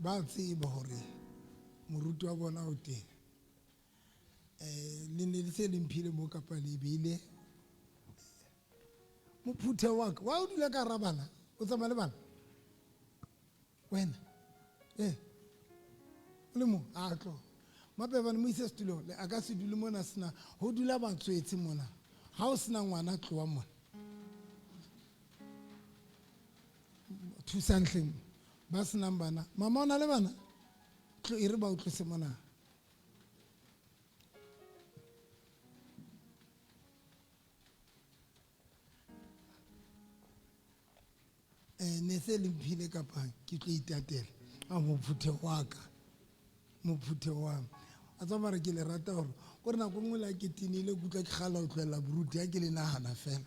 Ba tseba hore moruti wa bona o teng. Le ne le se le mphile mo kapa le beile mophuthe wa ka. Wa o dula ka hara bana? O tsamaya le bana? Wena? O le mo? A tlo. Mapebane mo ise setulong. Le a ka se dule mona sena. Ho dula batswetse mona. Ha o sena ngwana tloha mona. Thusang hleng ba senang bana. Mama o na le bana? Tlo e re ba o tlose mona. Ne se le mphile kapa ke tlo itatela. A mophuthe wa ka. Mophuthe wa. A tsa mara ke le rata hore ko re nako nngwe la ke tinile ke utlwa ke gala ho tlohella boruti ha ke le nahana fela.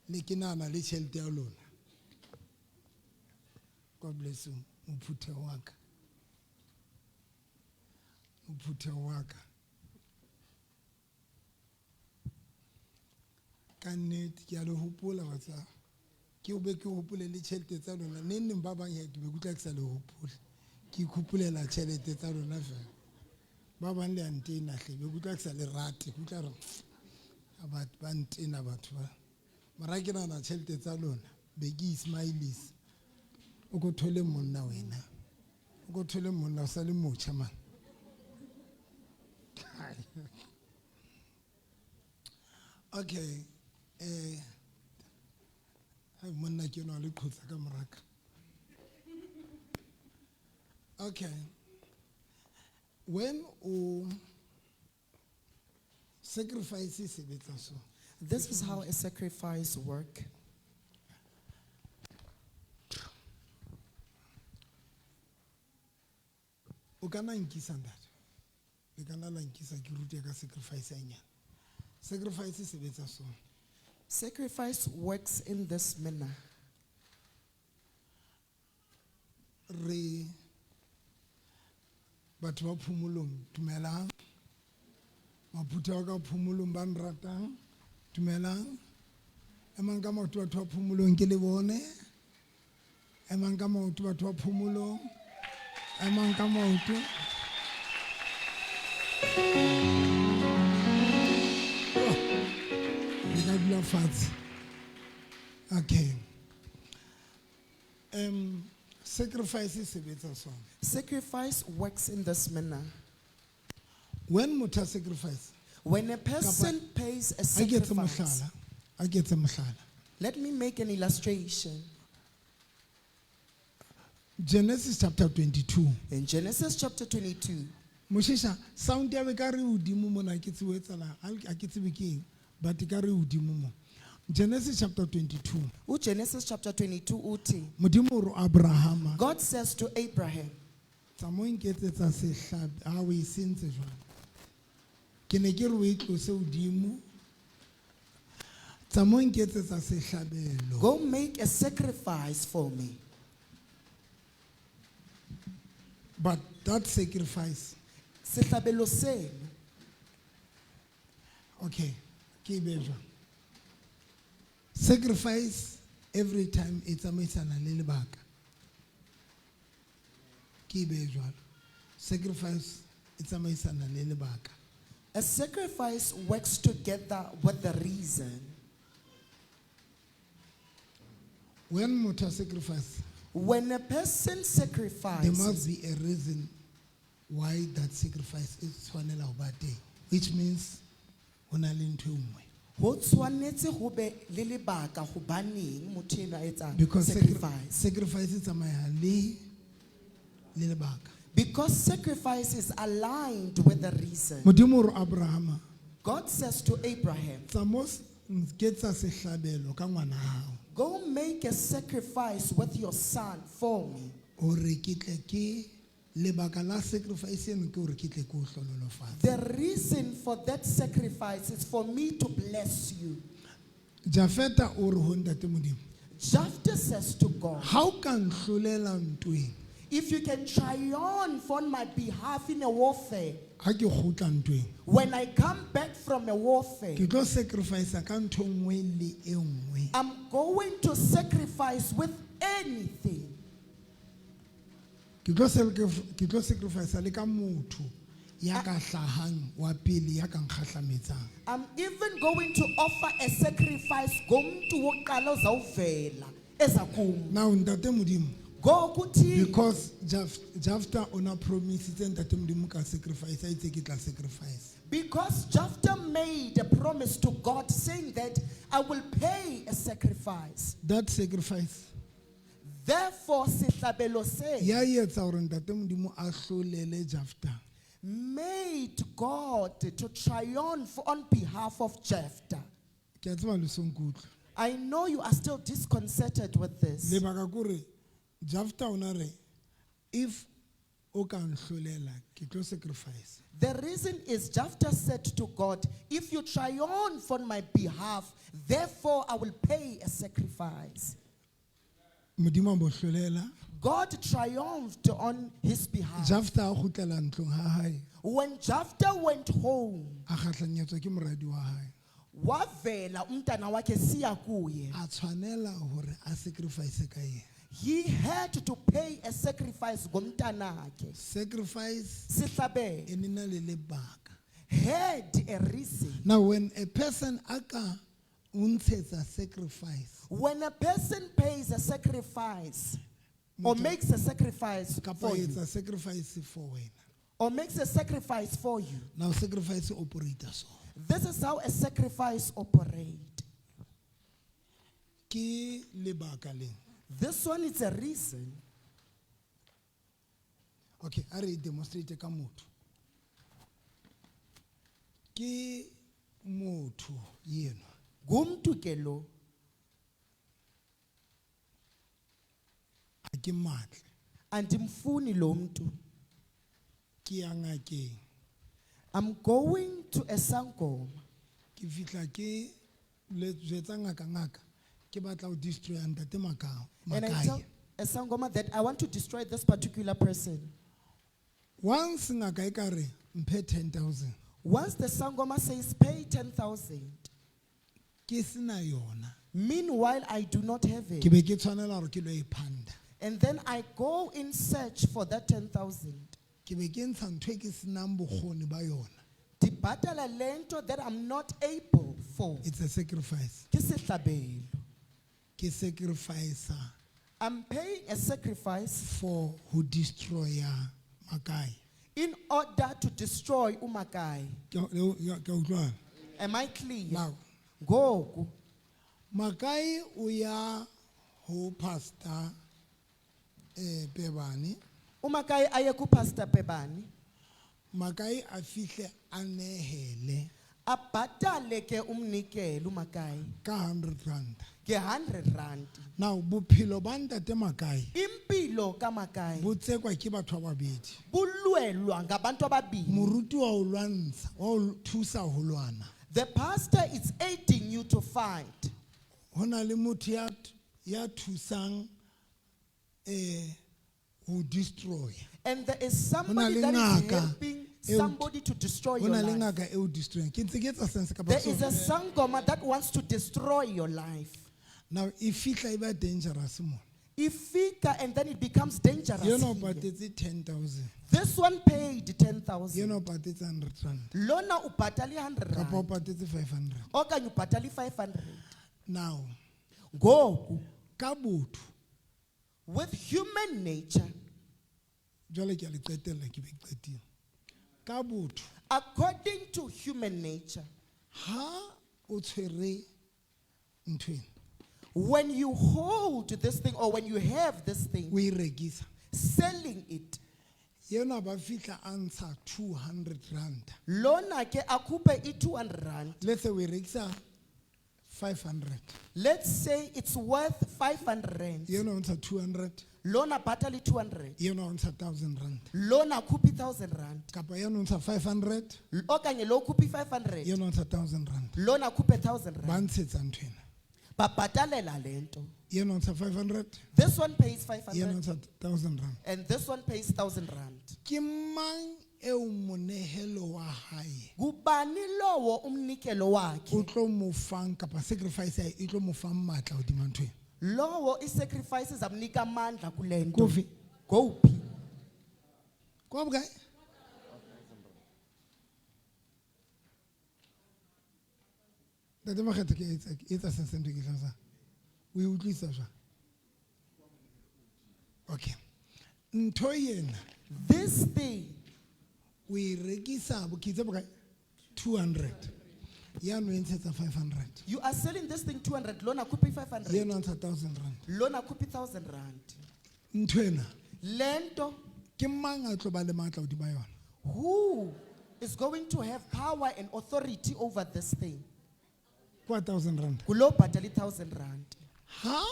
Ne ke nahana le tjhelete ya lona. God bless you, mophuthe wa ka. Mophuthe wa ka. Ka nnete ke a le hopola wa tseba. Ke o be ke hopole le tjhelete tsa lona. Neng neng ba bang he ke be ke utlwa ke sa le hopole. Ke ikhopolela tjhelete tsa lona fela. Ba bang le a ntena hle, be ke utlwa ke sa le rate. Ke utlwa re ba ntena batho ba. Mara ke nahana tjhelete tsa lona be ke ismailisa. O ko thole monna wena. O ko thole monna o sa le motjha man. Okay. Monna ke enwa le qhotsa ka moraka. Okay. When o sacrifice e sebetsa so. This is how a sacrifice work. O ka na nkisa ntate. Le ka na la nkisa ke rute ka sacrifice ya nyana. Sacrifice e sebetsa so. Sacrifice works in this manner. Re batho ba phomolong dumelang. Maphutha wa ka phomolong ba nratang dumelang. Emang ka maoto batho ba phomolong ke le bone. Emang ka maoto batho ba phomolong. Emang ka maoto. Oh, le ka dula fatshe. Okay. Sacrifice e sebetsa so. Sacrifice works in this manner. When motho a sacrifice, When a person Kapa, pays a a ke etse sacrifice, mohlala, a ke etse mohlala. Let me make an illustration. Genesis chapter 22. In Genesis chapter 22. Moshisha, sound ya be ka re hodimo mona ke tsebe etsahala, ha ke tsebe ke eng, but ka re hodimo mo. Genesis chapter 22. U Genesis chapter 22 uthi. Modimo o re Abrahama. God says to Abraham. Tsa mo nketsetsa sehlabi, ha o e sentse jwale. Ke ne ke re o e tlose hodimo. Tsa mo nketsetsa sehlabelo. Go make a sacrifice for me. But that sacrifice. Sehlabelo seno. Okay, ke be jwang? Sacrifice every time e tsamaisana le lebaka. Ke be jwalo. Sacrifice e tsamaisana le lebaka. A sacrifice works together with the reason. When motho sacrifice, When a person sacrifices, there must be a reason why that sacrifice is tshwanela ho ba teng, which means ho na le ntho e nngwe. Ho tshwanetse ho be le lebaka hobaneng motho enwa a etsa Because sacrifice. sacrifice e tsamaya le lebaka. Because sacrifice is aligned with the reason. Modimo o re Abrahama, God says to Abraham, Tsa mo nketsa sehlabelo ka ngwana hao. Go make a sacrifice with your son for me. Hore ke tle ke lebaka la sacrifice eno ke hore ke tle ke o hlohonolofatse. The reason for that sacrifice is for me to bless you. Jafeta o re ho ntate Modimo, Jephthah says to God, Ha o ka nhlolela ntweng, if you can triumph on my behalf in a warfare, ha ke kgutla ntweng, when I come back from a warfare, ke tlo sacrifice ka ntho e nngwe le e nngwe. I'm going to sacrifice with anything. Ke tlo sacrifice le ka motho ya ka hlahang wa pele ya ka nkgahlametsang. I'm even going to offer a sacrifice ngomntu wokuqala ozawuvela eza kum. Now ntate Modimo, Ngoku Thixo, because Jafta o na promisitse ntate Modimo ka sacrifice, a itse ke tla sacrifice. Because Jephthah made a promise to God saying that I will pay a sacrifice. That sacrifice Therefore, sehlabelo se ya etsa hore ntate Modimo a hlolele Jafta. Made God to triumph on behalf of Jephthah. Ke a tseba le so nkutlwe. I know you are still disconcerted with this. Lebaka kore Jafta o na re if o ka nhlolela ke tlo sacrifice. The reason is Jephthah said to God, "If you triumph on my behalf, therefore I will pay a sacrifice." Modimo a mo hlolela. God triumphed on his behalf. Jafta a kgutlela ntlong ha hae. When Jephthah went home, A kgahlanyetswa ke moradi wa hae. Wavela umntana wakhe siya kuye. A tshwanela hore a sacrifice ka yena. He had to pay a sacrifice ngomntanakhe. Sacrifice Sihlabelo e ne na le lebaka. Had a reason. Now when a person a ka o ntshetsa sacrifice, When a person pays a sacrifice or makes a sacrifice kapa for you, etsa sacrifice for wena. Or makes a sacrifice for you, Now sacrifice operate so. This is how a sacrifice operates. Ke lebaka leng. This one is a reason. Okay, a re demonstrate ka motho. Ke motho yena. Ngumntu ke lo. Ha ke matle. Andimfuni lo mntu. Ke ya ngakeng. I'm going to a sangoma. Ke fihla ke le jwetsa ngaka ngaka ke batla ho destroy ntate Makau. And I tell Makai. a sangoma that I want to destroy this particular person. Once ngaka e ka re mphe 10,000. Once the sangoma says pay 10,000, Ke sena yona. Meanwhile I do not have Ke it. be ke tshwanela hore ke lo e phanda. And then I go in search for that 10,000. Ke be ke ntsha ntho e ke senang bokgoni ba yona. Ndibhatala lento that I'm not able for. It's a sacrifice. Ke sehlabelo. Ke sacrifice I'm paying a sacrifice for ho destroy Makai. In order to destroy uMakai. Ke a utlwana? Am I clear? Now, Ngoku Makai o ya ho Pastor Pebane. uMakai aye kuPastor Pebani. Makai a fihle a nehele Abhatale ke umnikelo uMakai ka 100 rand. Nge 100 rand. Now bophelo ba ntate Makai Impilo kaMakai bo tsekwa ke batho ba babedi. Bulwelwa ngabantu ababili. Moruti wa o lwantsha, wa o thusa ho lwana. The pastor is aiding you to fight. Ho na le motho ya thusang ho destroy. And there is Ho na somebody le that is ngaka helping eo- somebody to destroy Ho your na le life. ngaka eo destroying. Ke ntse ke etsa sense kapa There so? is a sangoma that wants to destroy your life. Now e fihla e ba dangerous mona. Ifika and then it becomes dangerous. Yena o Here. patetse 10,000. This one paid 10,000. Yena o patetse 100 rand. Lona ubhatale 100 Kapa o rand. patetse 500. Okanye ubhatale 500. Now, Ngoku ka botho with human nature, jwale ke a le qetella ke be ke qetile. Ka botho according to human nature, ha o tshwere nthwena when you hold this thing or when you have this thing, o e rekisa, selling it, yena ba fihla a ntsha 200 rand. Lona ke akhuphe i-200 rand. Let's say we rekisa 500. Let's say it's worth 500 rand. Yena o ntsha 200, Lona bhatale 200. yena o ntsha 1000 rand. Lona akhuphe 1000 rand. Kapa yena o ntsha 500, Okanye lo ukhuphe 500. yena o ntsha 1000 rand. Lona akhuphe 1000 Ba rand. ntshetsa nthwena. Babhatalela lento. Yena o ntsha 500, This one pays yena o 500 ntsha 1000 rand. And this one pays 1000 rand. Ke mang eo monehelo wa hae Ngubani lowo umnikelo o wakhe? tlo mo fang kapa sacrifice ya hae e tlo mo fang matla hodima ntho ena? Lowo i-sacrifices amnika amandla kule nto. Kofi. Ngowuphi? Ke wa bokae? Ntate Makgetho ke etsa sense ntho e ke hlalosang. O e utlwisisa jwang? Okay. Ntho ena This thing, o e rekisa ke itse bokae? 200. Ya no e ntshetsa 500. You are selling this thing 200, lona kupi 500. Yena o ntsha 1000 rand. Lona kupi 1000 rand. Ntho ena Lento, ke mang a tlo ba le matla hodima yona? Who is going to have power and authority over this thing? Ke wa 1000 rand. Kulo bhatala 1000 rand. Ha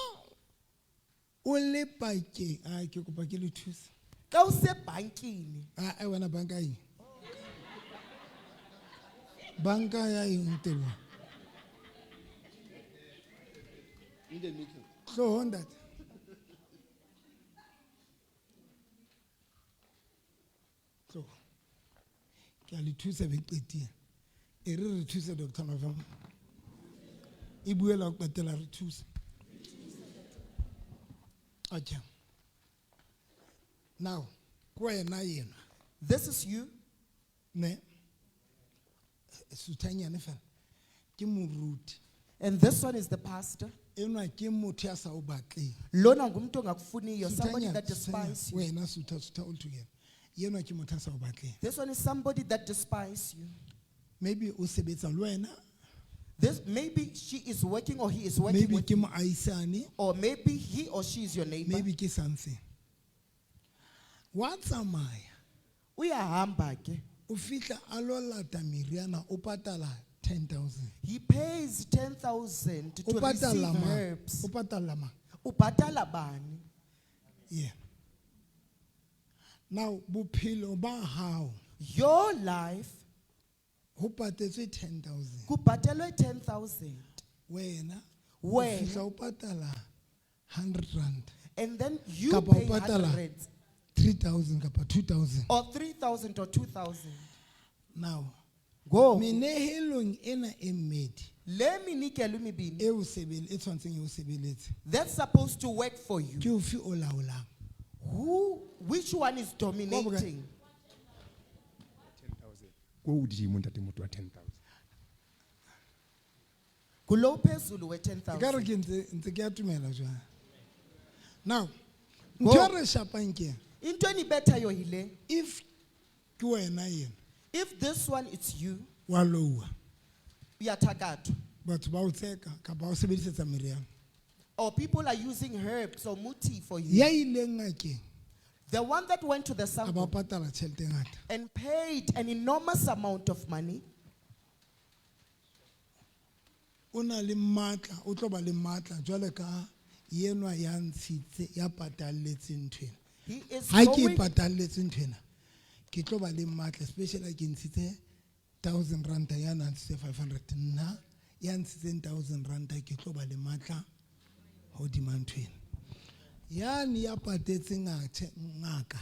o le pakeng, a ke kopa ke le thuse. Xa usebhankini, A ai wena banka eng? Banka ya eng tebo? In the middle. Tloho ntate. Tloho. Ke a le thusa be qetile. E re re thuse Dr. November. E buela ho qetela re thuse. Okay. Now, ke wena enwa. This is you. Ne. Suthanyane fela. Ke moruti. And this one is the pastor. Enwa ke motho ya sa o batleng. Lona ngumuntu ongakufuniyo, somebody Suthanyana, that suthanyana. despises you. Wena sutha sutha all together. Enwa ke motho a sa o batleng. This one is somebody that despises you. Maybe o sebetsa le wena, This maybe she is working or he is working maybe with ke moahisane, or maybe he or she is your neighbor. maybe ke something. Wa tsamaya, Uyahamba ke. o fihla a lo lata meriana, o patala 10,000. He pays 10,000 O to patala receive mang? herbs. O patala mang? Ubhatala bani? Yeah. Now bophelo ba hao Your life ho patetswe 10,000. kubhatelwe 10,000. Wena o Wena. fihla o patala 100 rand, And then you Kapa o pay patala hundreds 3,000 kapa 2,000. or 3,000 or 2,000. Now Go. menehelong ena e mmedi Le minikelo mibini e o sebele e tshwantseng e o sebeletse that's supposed to work for you. ke ofe o laolang? Who, which one is dominating? 10,000. Ko hodimo ntate motho wa 10,000. Kulo phezulu we Ekare 10,000. ke ntse ke atumela jwang. Now Go. ntho e re shapang ke ena. Into enibethayo yile, If ke wena ena if this one is you, wa lowa, uyathakathwa. batho ba o tseka kapa ba o sebedisetsa meriana, Or people are using herbs or muti for you. ya ileng ngakeng The one that went to the a ba sangoma patala tjhelete e ngata, and paid an enormous amount of money, o na le matla, o tlo ba le matla jwale ka enwa ya ntshitse ya patalletseng ntho ena. He is Ha ke e going, patalletse ntho ena, ke tlo ba le matla, especially ha ke ntshitse 1000 ranta ya na ntshitse 500, nna ya ntshitseng 1000 ranta ke tlo ba le matla hodima ntho ena. Yane ya patetseng ngaka,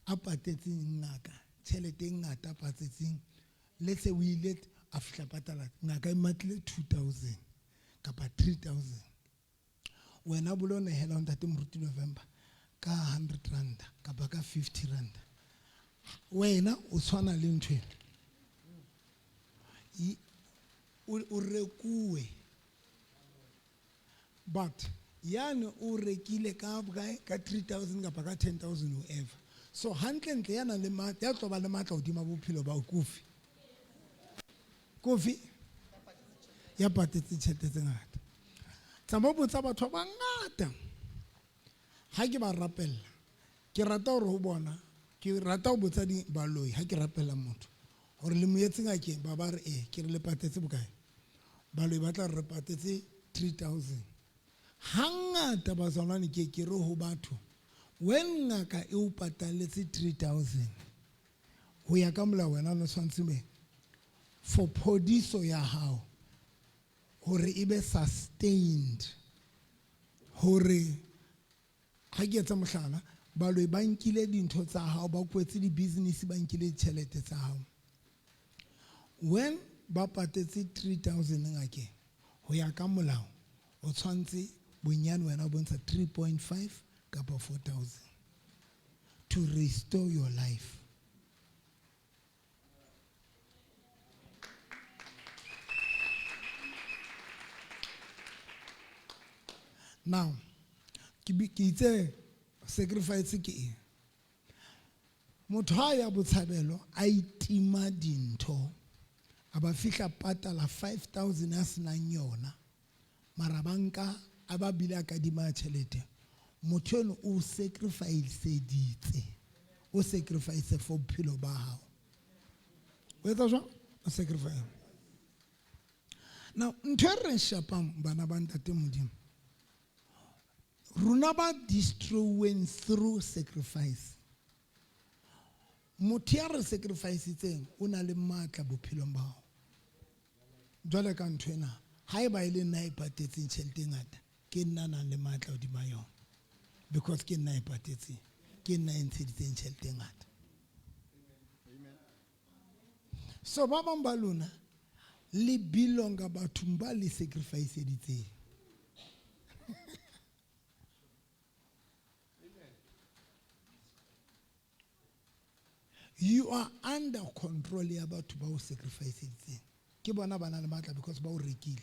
a patetseng ngaka tjhelete e ngata, a patetseng, let's say o ile a fihla patala ngaka e matlile 2000 kapa 3000, wena bolo nehela ho ntate Moruti November ka 100 rand kapa ka 50 rand, wena o tshwana le ntho ena. O rekuwe, but yane o rekile ka bokae, ka 3000 kapa ka 10,000 whoever. So hantlentle ya nang le matla, ya tlo ba le matla hodima bophelo ba kofi. Kofi ya patetse tjhelete tse ngata. Tsamaya botsa batho ba bangata. Ha ke ba rapella, ke rata hore ho bona, ke rata ho botsa di baloi ha ke rapella motho hore le mo etse ngakeng, ba ba re ke re le patetse bokae. Baloi ba tla re patetse 3000. Hangata bazalwane ke ke re ho batho, when ngaka e o patalletse 3000 ho ya ka molao wena o tshwanetse be for phodiso ya hao hore e be sustained, hore ha ke etsa mohlala, baloi ba nkile dintho tsa hao, ba kwetse di-business, ba nkile ditjhelete tsa hao. When ba patetse 3000 ngakeng, ho ya ka molao o tshwanetse bonyane wena o bontsha 3.5 kapa 4000 to restore your life. Now, ke itse sacrifice ke eng? Motho ha ya botshabelo a itima dintho, a ba fihla patala 5000 a senang yona, mara banka a ba bile a kadima tjhelete. Motho eno o sacrifice-editse, o sacrifice for bophelo ba hao. O etsa jwang? O sacrifice. Now, ntho e re shapang bana ba ntate Modimo, rona ba destroying through sacrifice. Motho ya re sacrificetseng o na le matla bophelong ba hao. Jwale ka ntho ena, haeba e le nna e patetseng tjhelete e ngata, ke nna nang le matla hodima yona. Because ke nna e patetseng, ke nna e ntsheditseng tjhelete e ngata. So ba bang ba lona le belonga bathong ba le sacrificeditseng. You are under control ya batho ba o sacrificeditseng. Ke bona ba na le matla because ba o rekile.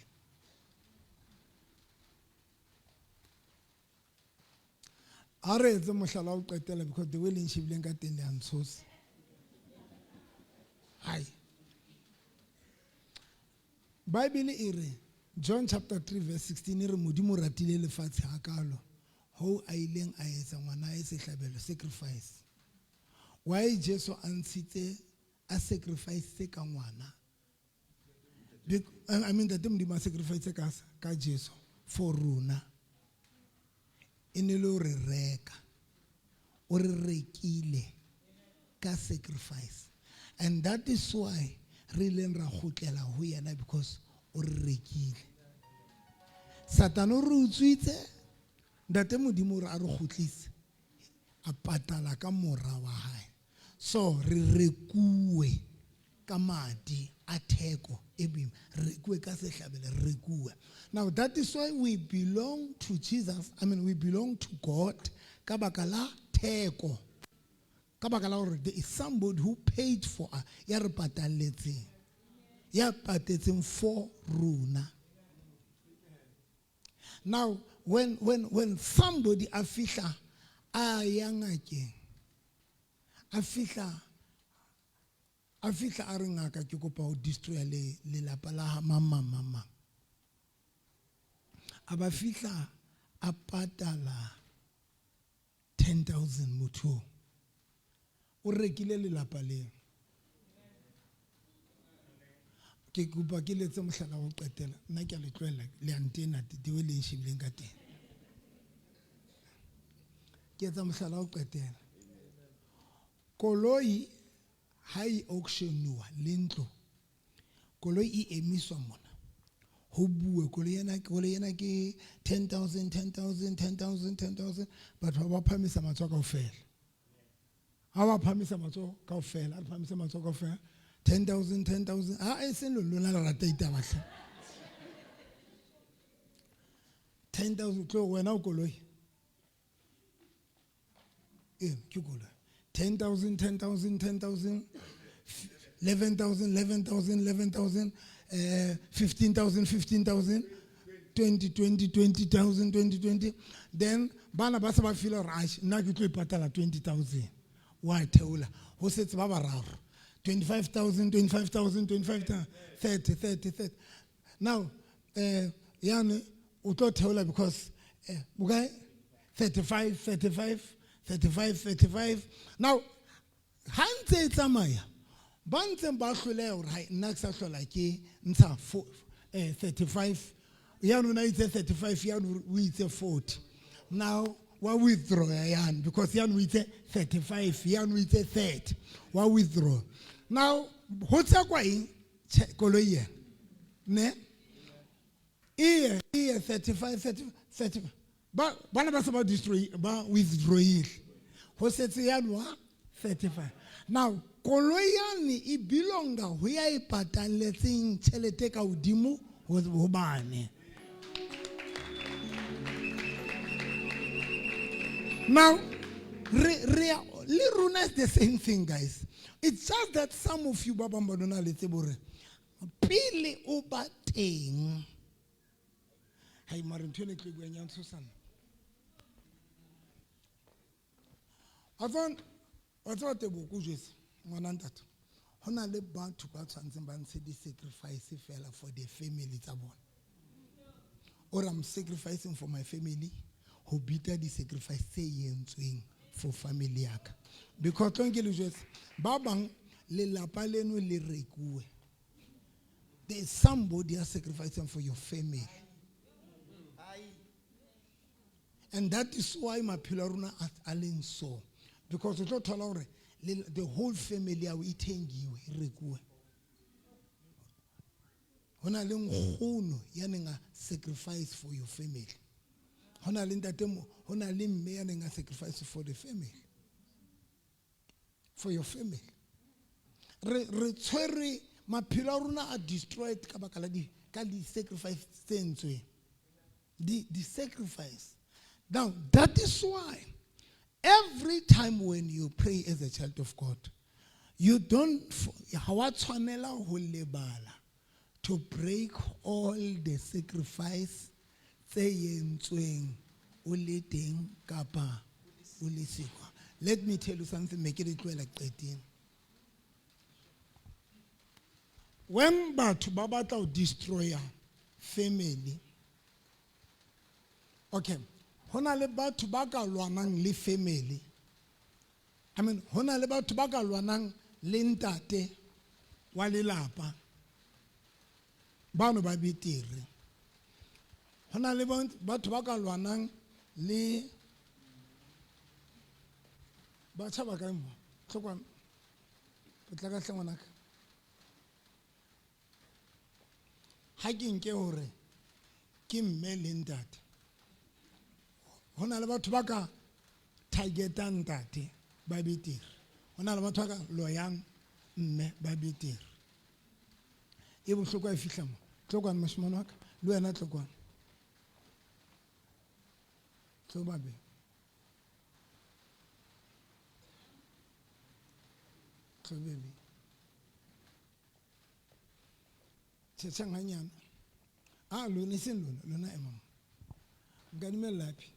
A re etse mohlala wa ho qetela because the way le nshebileng ka teng le a ntshosa. Hai. Bible e re John chapter 3 verse 16 e re Modimo o ratile lefatshe hakalo hoo a ileng a etsa ngwana hae sehlabelo, sacrifice. Why Jesu a ntshitse a sacrifice ka ngwana? I mean ntate Modimo a sacrifice ka Jesu for rona. E ne le ho re reka. O re rekile ka sacrifice. And that is why re ileng ra kgutlela ho yena because o re rekile. Satane o re utswitse, ntate Modimo o re a re kgutlise, a patala ka mora wa hae. So re rekuwe ka madi a theko e boima, re rekuwe ka sehlabelo, re rekuwe. Now that is why we belong to Jesus, I mean we belong to God ka baka la theko. Ka baka la hore there is somebody who paid for us, ya re patalletseng, ya patetseng for rona. Now when somebody a fihla a ya ngakeng, a fihla a re ngaka ke kopa ho destroy le lelapa la ha mang mang mang mang. A ba fihla a patala 10,000 motho. O rekile lelapa leo. Ke kopa ke letse mohlala wa ho qetela. Nna ke a le tlohella, le a ntena the way le nshebileng ka teng. Ke etsa mohlala wa ho qetela. Koloi ha e auctionuwa le ntlo, koloi e emiswa mona. Ho bue koloi ena ke 10,000, 10,000, 10,000, 10,000. Batho ba phamisa matsoho kaofela. Ha ba phamisa matsoho kaofela, a phamisa matsoho kaofela. 10,000, 10,000. Ha e seng lona le rata ditaba hle. 10,000 tlo wena o koloi. Ke koloi. 10,000, 10,000, 10,000, 11,000, 11,000, 11,000, 15,000, 15,000, 20, 20, 20,000, 20, 20. Then bana ba se ba feel hore atjhe nna ke tlo ipatala 20,000. Wa theola. Ho setse ba bararo. 25,000, 25,000, 25,000, 30, 30, 30. Now, yane o tlo theola because bokae? 35, 35, 35, 35. Now, ha ntse e tsamaya, ba ntseng ba hloleha hore hai nna ke sa hlola ke ntsha 35. Yane o na itse 35, yane o itse 40. Now, wa withdraw yane because yane o itse 35, yane o itse 30. Wa withdraw. Now, ho tsekwa eng? Koloi ena. Ne? Iye, iye 35, 35, 35. Ba bana ba se ba destroy, ba withdrawile. Ho setse yane wa 35. Now, koloi yane e belonga ho ya e patalletseng tjhelete ka hodimo ho bane. Now, Re re le rona is the same thing guys. It's just that some of you ba bang ba lona le tsebe hore pele o ba teng. Hai mare ntho ena e tlo e buang ya ntshosana. Wa tseba Teboho ke o jwetse ngwana ntate. Ho na le batho ba tshwantseng ba ntshe di-sacrifice fela for the family tsa bona. Or I'm sacrificing for my family ho bita di-sacrifice tse entsweng for family ya ka. Because tlong ke le jwetse ba bang lelapa leno le rekuwe. There is somebody ya sacrificing for your family. And that is why maphelo a rona a leng so. Because o tlo thola hore the whole family ya o e thengiwe, e rekuwe. Ho na le nkgono ya neng a sacrifice for your family. Ho na le ntate mo, ho na le mme ya neng a sacrifice for the family. For your family. Re re tshwere maphelo a rona a destroyed ka baka la di ka di sacrifice tse entsweng. The sacrifice. Now that is why every time when you pray as a child of God, you don't ha wa tshwanela ho lebala to break all the sacrifice tse entsweng o le teng kapa o le siko. Let me tell you something, me ke le tlohela qeteng. When batho ba batla ho destroy family, okay, ho na le batho ba ka lwanang le family. I mean, ho na le batho ba ka lwanang le ntate wa lelapa. Bano ba betere. Ho na le batho ba ka lwanang le batjha ba kae mo? Tlokwana. Potlaka hle ngwanaka. Ha ke nke hore ke mme le ntate. Ho na le batho ba ka targetang ntate ba betere. Ho na le batho ba ka loyang mme ba betere. E bohloko e fihla mo. Tlokwana moshemane wa ka, le wena tlokwana. Tlo babe. Tlo baby. Tjhetjhang hanyane. Ah, lona e seng lona, lona emang. Nka dumella phi.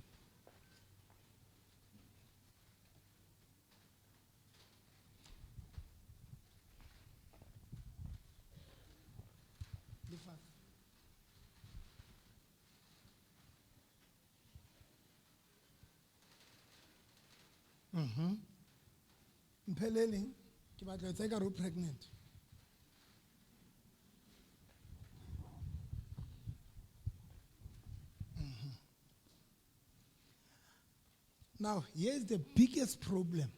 Mphe le leng ke batla etsa ekare o pregnant. Now, here's the biggest problem.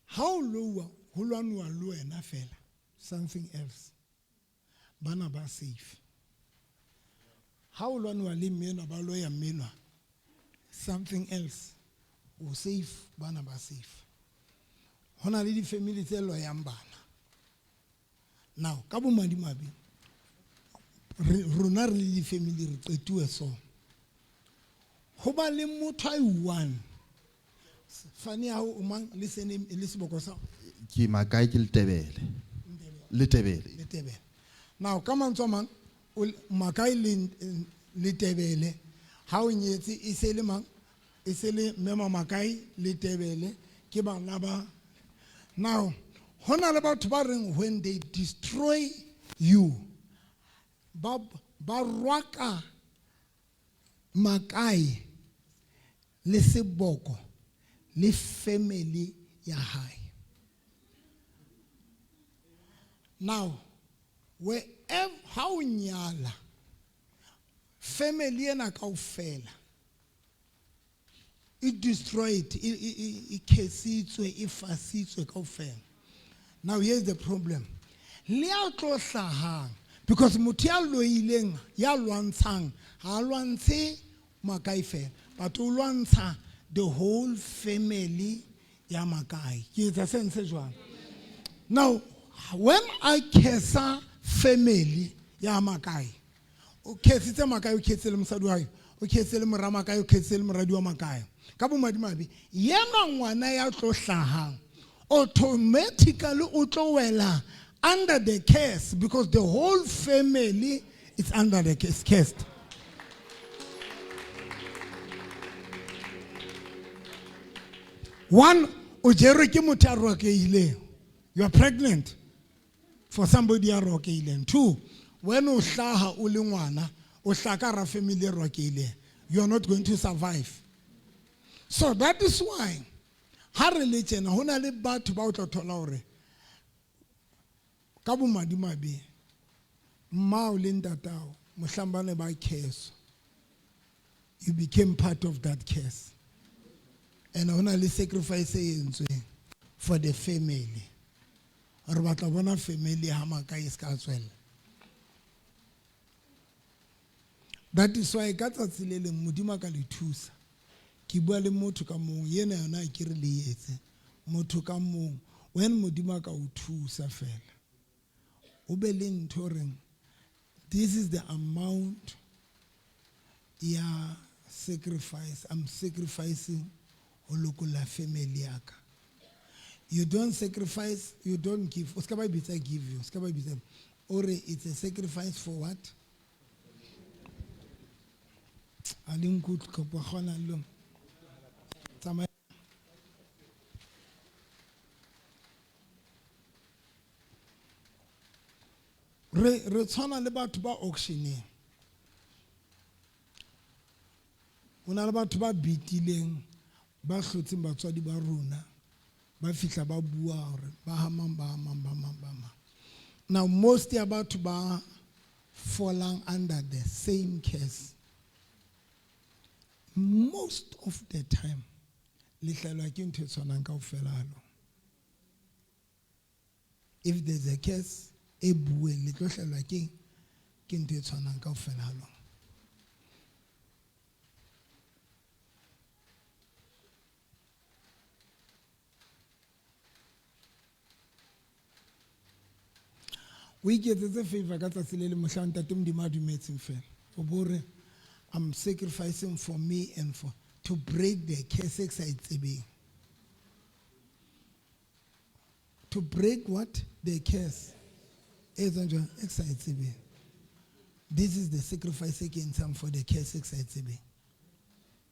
How low ho lwanuwa le wena fela, something else. Bana ba safe. Ha o lwanuwa le mme enwa, ba loya mme enwa, something else. O safe, bana ba safe. Ho na le di-family tse loyang bana. Now, ka bomadimabe, rona re le di-family re qetuwe so. Ho ba le motho a i-one. Fane ya hao o mang le surname le seboko sa? Ke Makae ke Letebele. Letebele. Letebele. Now, ka mantswe a mang, o Makae le Letebele, ha o nyetse e se le mang? E se le Mema Makae Letebele ke bana ba. Now, ho na le batho ba reng when they destroy you, ba rwaka Makae le seboko le family ya hae. Now, wherever ha o nyala family ena kaofela e destroyed, e khesitswe, e fasitswe kaofela. Now here's the problem. Le a tlo hlahang because motho ya loileng ya lwantshang ha lwantshe Makae fela, but o lwantsha the whole family ya Makae. Ke etsa sense jwang? Now when I kesa family ya Makae, o khesitse Makae, o khesitse le mosadi wa hae, o khesitse le mora Makae, o khesitse le moradi wa Makae. Ka bomadimabe yena ngwana ya tlo hlahang automatically o tlo wela under the curse because the whole family is under the curse cursed. One, o jerwe ke motho a rokeileng. You are pregnant for somebody ya rokeileng. Two, when o hlaha o le ngwana, o hlaha ka hara family e rokeileng. You are not going to survive. So that is why ha re le tjena ho na le batho ba o tla thola hore ka bomadimabe mmao le ntatao mohlang ba ne ba kheswa, you became part of that curse. And ho na le sacrifice e entsweng for the family. Re batla bona family ha maka e ska tswella. That is why ka tsatsi le leng Modimo a ka le thusa. Ke bua le motho ka mong, yena yona ke re le etse. Motho ka mong, when Modimo a ka o thusa fela. O be le ntho reng, this is the amount ya sacrifice. I'm sacrificing ho lokolla family ya ka. You don't sacrifice, you don't give. O ska ba bitsa give you, o ska ba bitsa. O re it's a sacrifice for what? A le nkutlwe kapa kgona le lona? Tsamaya. Re tshwana le batho ba auctioneng. Ho na le batho ba bitileng, ba hlotseng batswadi ba rona, ba fihla ba bua hore ba hamang, ba hamang, ba hamang, ba hamang. Now most ya batho ba falling under the same curse. Most of the time, le hlaelwa ke ntho e tshwanang kaofela ha lona. If there's a curse, e bueng, le tlo hlaelwa ke ntho e tshwanang kaofela ha lona. O iketsetse favor ka tsatsi le le mohlang Ntate Modimo a dumetseng fela. O bo re, I'm sacrificing for me and for to break the curse e ke sa e tsebeng. To break what? The curse. E etsang jwang? E ke sa e tsebeng. This is the sacrifice e ke ntshang for the curse e ke sa e tsebeng.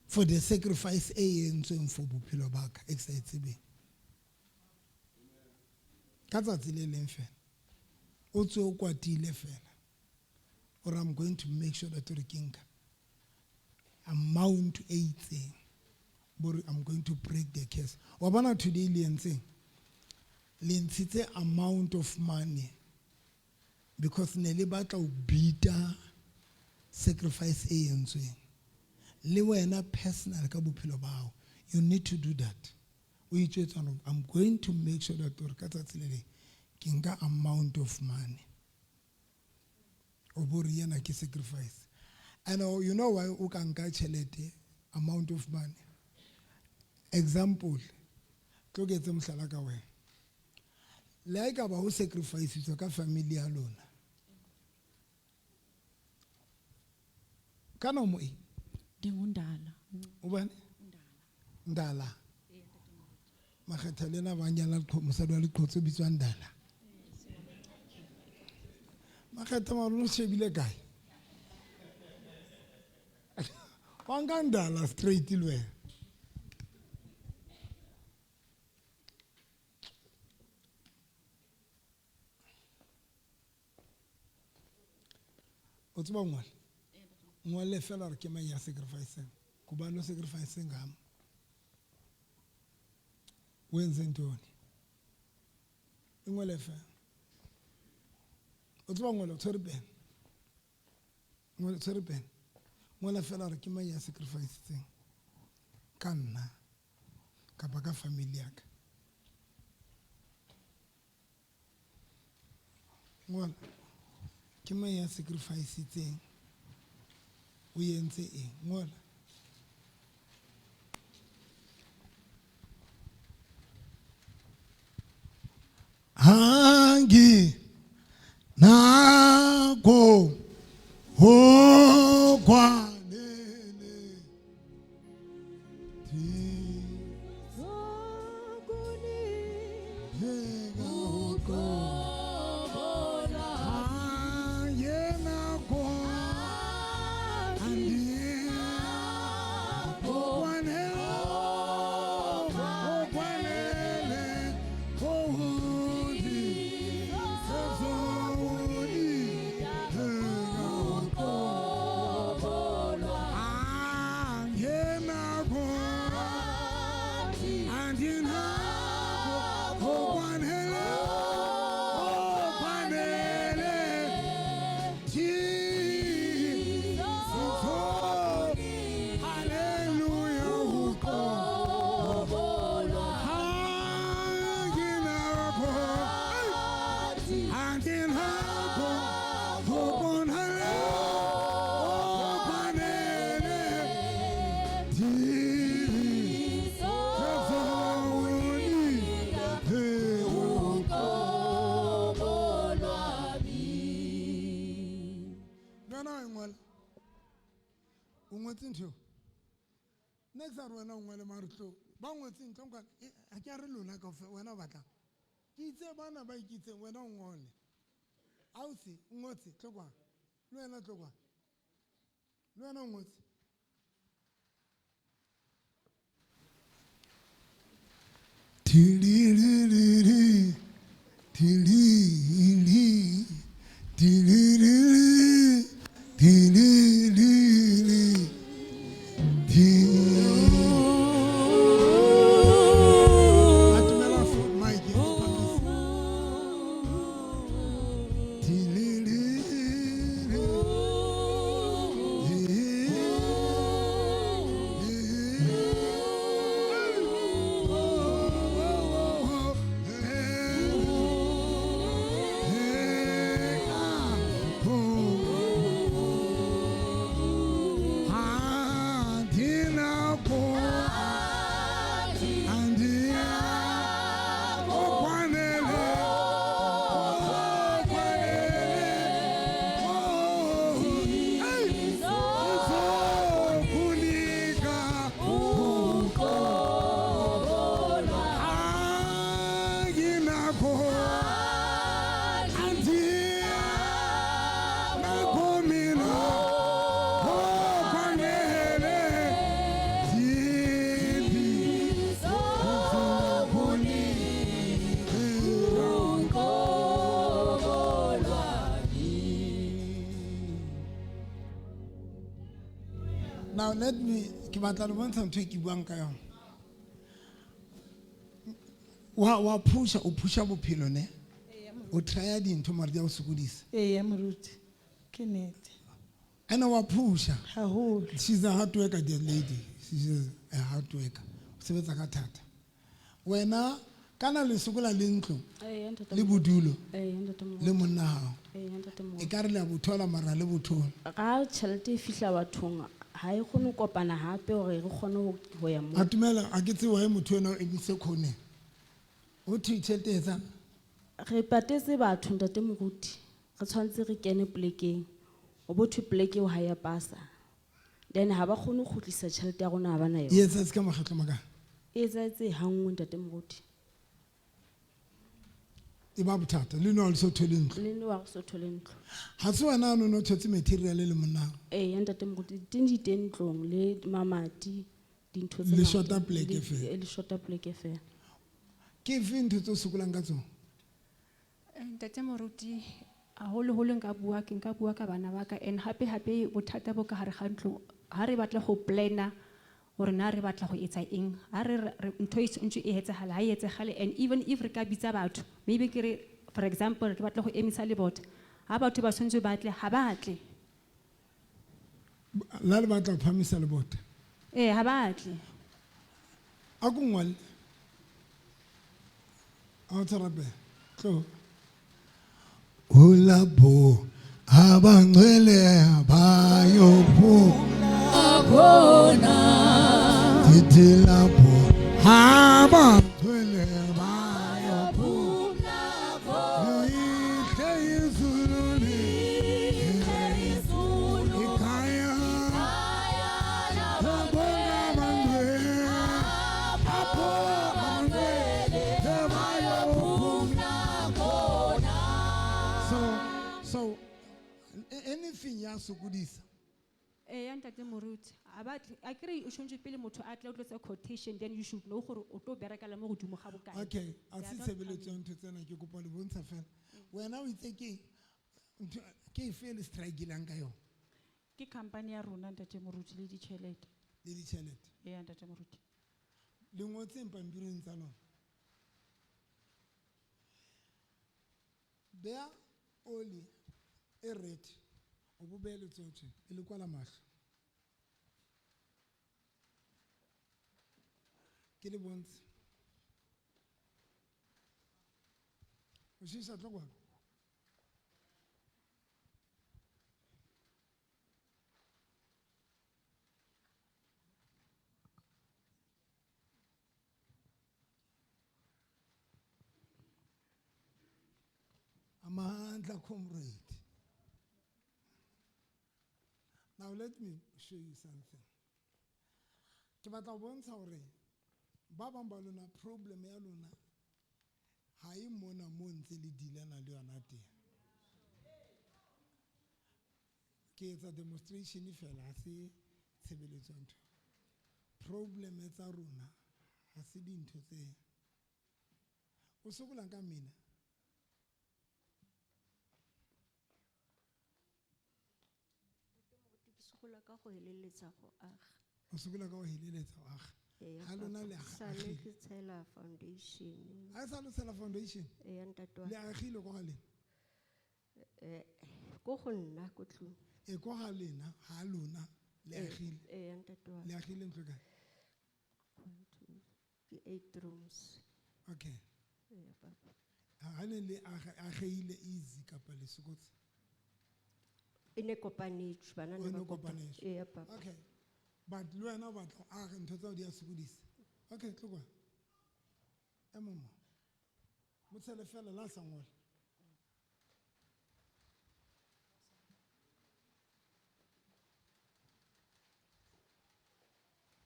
For the sacrifice e entsweng for bophelo ba ka e ke sa e tsebeng. Ka tsatsi le leng fela. O tswe o kwatile fela. Or I'm going to make sure that re ke nka amount e itseng. Bore I'm going to break the curse. Wa bona today le entseng? Le ntshitse amount of money because ne le batla ho beata sacrifice e entsweng. Le wena personal ka bophelo ba hao, you need to do that. O itjwetsa hore I'm going to make sure that hore ka tsatsi le leng ke nka amount of money. O bo re yena ke sacrifice. And you know why o ka nka tjhelete amount of money? Example, tlo ke etse mohlala ka wena. Le ha ekaba ho sacrifice ka family ya lona. Kana mo e? Ndingundala. O bane? Ndala. Makgetha le ena ba nyala mosadi wa leqhotso o bitswang Ndala. Makgetha mara o shebile kae? Wa nka Ndala straight le wena. O tseba ho ngola? Ngole fela hore ke mang ya sacrificeng. Ngubani o sacrifice ngam? Wenze ntoni? Ingole fela. O tseba ho ngola, o tshwere pen. Ngola, tshwere pen. Ngola fela hore ke mang ya sacrificetseng ka nna kapa ka family ya ka. Ngola. Ke mang ya sacrificetseng? O entse eng? Ngola. Hangi nako ho kwanele. O ngwetse ntho eo? Nna ke sa re wena o ngwale mare tlo ba ngwetse ntho nka ha ke a re lona kaofela, wena o batlang ke itse bana ba ikitseng, wena o ngole ausi o ngotse tlo kwa le wena tlo kwa le wena o ngotse. Tililili, tilili, tililili, tililili, tilili. Atumela fo mic e phakisa. Tililili, Now let me ke batla le bontsha ntho e ke buang ka yona. Wa phusha, o phusha bophelo ne? O try dintho mare di a o sokodisa. Eya moruti, ke nnete. Ene wa phusha. Haholo. She's a hard worker, the lady. She's a hard worker. O sebetsa ka thata. Wena kana le sokola le ntlo Eya, ntate le Moruti. bodulo Eya, ntate Moruti. le monna hao. Eya, ntate Moruti. E ka re le a bothola mara le bothola. Ga tšhelete e fihla bathong ha e kgone ho kopana hape hore re kgone ho ya moo. Atumela a ke tsebe why motho ena o emise khone. O thwe tjhelete e etsang? Re patetse batho ntate Moruti. Re tshwanetse re kene polekeng. O bo thwe poleke eo ha ya pasa. Then ha ba kgone ho kgutlisa tjhelete ya rona ha ba na yona. E etsahetse ka makgetlo a makae? E etsahetse ha nngwe ntate Moruti. E ba bothata le no ha le so thole ntlo. Le no ha re so thole ntlo. Ha se wena no no thotse material le monna. Eya ntate Moruti, teng di teng ntlong le mamati, dintho tse Le ngata. shota pleke Le fela. le shota pleke fela. Ke efe ntho tse o sokolang ka tsona? Ntate Moruti, haholoholo nka bua, ke nka bua ka bana ba ka and hape hape bothata bo ka hare ga ntlo, ha re batla go planner hore na re batla go etsa eng, ha re ntho e ntse e etsahala, ha e etsagale, and even if re ka bitsa batho, maybe ke re for example re batla go emisa lebota, ha batho ba tshwanetse ba tle, ha ba tle. La le batla ho phahamisa lebota? Ee, ha ba tle. A ko ngwalle. A o tshwara Tlo. Ulapho abangcwele bayophuma khona. Ndithi lapho abangcwele bayophuma khona. Lihle izulu, lihle izulu, ikhaya labo abangcwele, apho abangcwele bayophuma. sokodisa. Eya ntate moruti, a batle akere o tshwanetse pele motho a tle o tlo etsa quotation, then you should know gore o tlo bereka le mo godimo ga bokae. Okay, a They se are not tshebeletso ya coming. ntho tsena ke kopa le bontsha fela. Wena o itse ke ntho ke efe e le strikelang ka yona? Ke company ya rona ntate moruti le ditjhelete. Le ditjhelete. Eya ntate moruti. Le ngotseng pampiring tsa lona. Beha oli e red o bo behe letsoho tje e le kwala mahlo. Ke le bontshe. O shisa tlo kwano. Amandla comrade. Now let me show you something. Ke batla ho bontsha hore ba bang ba lona problem ya lona ha e mona mo ntse le dealana le yona teng. Ke etsa demonstration fela, ha se tshebeletso ya ntho. Problem tsa rona ha se dintho tse o sokolang ka mina. Ke sokola ka go heleletsa go aga. O sokola ka go heleletsa go aga. Eya, Ha lona le papa, aga- sale agile. ke tshela foundation. Ha e sa le tshela foundation? Eya, ntate wa Le agile ko ga lena? Ko go nna ko tlung. E ko ga lena, ha lona le agile. Eya, ntate wa Le agile ntlo kae? 1, 2, ke 8 rooms. Okay. Eya, papa. Ha ne le ageile easy kapa le sokotse? E ne kopanetswe, bana ne O ne ba kopa- kopanetswe. Eya, papa. Okay. But le wena o batla go aga ntho tsa di a sokodisa. Okay, tlo kwa. Ema mo. Mo tshele fela la sa ngola.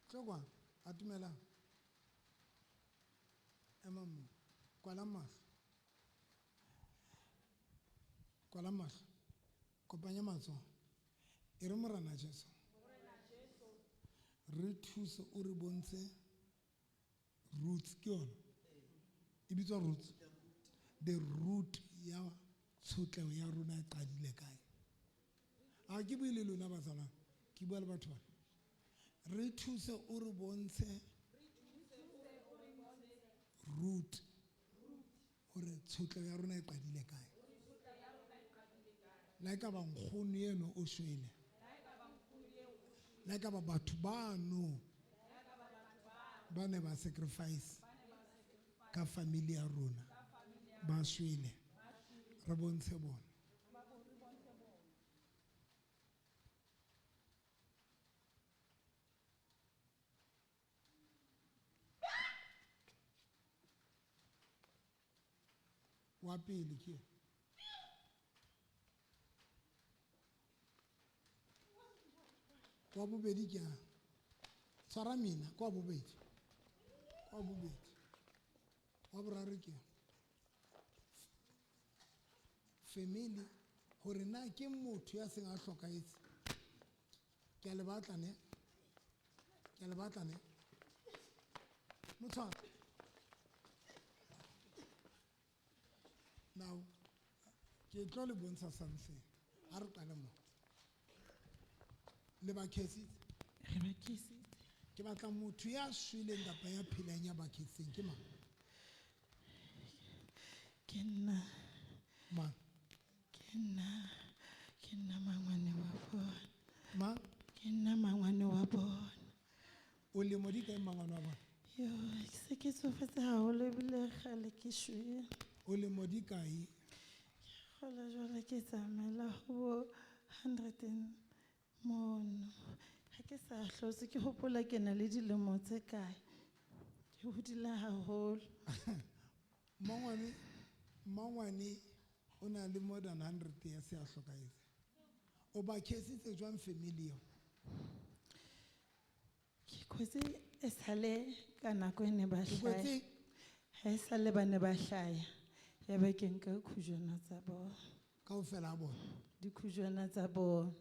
Tlo kwa, atumelang. Ema mo. Kwala mahlo. Kwala mahlo. Kopanya matsoho. E re Morena Jesu. Re thuse o re bontshe roots ke yona. E bitswa roots. The root ya tshotleho ya rona e qadile kae? Ha ke bue le lona bazalwane, ke bua le batho bana. Re thuse o re bontshe root hore tshotleho ya rona e qadile kae. La e ka ba nkgono eno o shwele. La e ka ba batho bano ba ne ba sacrifice ka family ya rona ba shwele, re bontshe bona. Wa pele ke wa bobedi ke a tshwara mina kwa bobedi, kwa bobedi. Wa boraro ke family, hore na ke motho ya seng a hlokahetse. Ke a le batla ne, ke a le batla ne. Motshwara. Now ke tlo le bontsha something. Ha re qale mo. Le ba khesitse? Re ba khesitse. Ke batla motho ya shweleng kapa ya phelang ya ba khesitseng ke mang? Ke nna. Mang? Ke nna. Ke nna mangwane wa bona. Mang? Ke nna mangwane wa bona. O lemo di kae mangwane wa bona? Yo, ke se ke tsofetse haholo ebile kgale ke shwele. O lemo di kae? Kgola jwale ke tsamaela ho bo 100 and mono. Ha ke sa hlotse ke hopola ke na le dilemo tse kae. Ke hodile haholo. Mangwane, mangwane o na le more than 100 years ya hlokahetse. O ba khesitse jwang family eo? Ke kwetse e sale ka nako e ne ba O hlaya. kwetse? Ha e sale ba ne ba hlaya. Ya ba ke nka khujwana tsa bona. Kaofela ha bona? Dikhujwana tsa bona.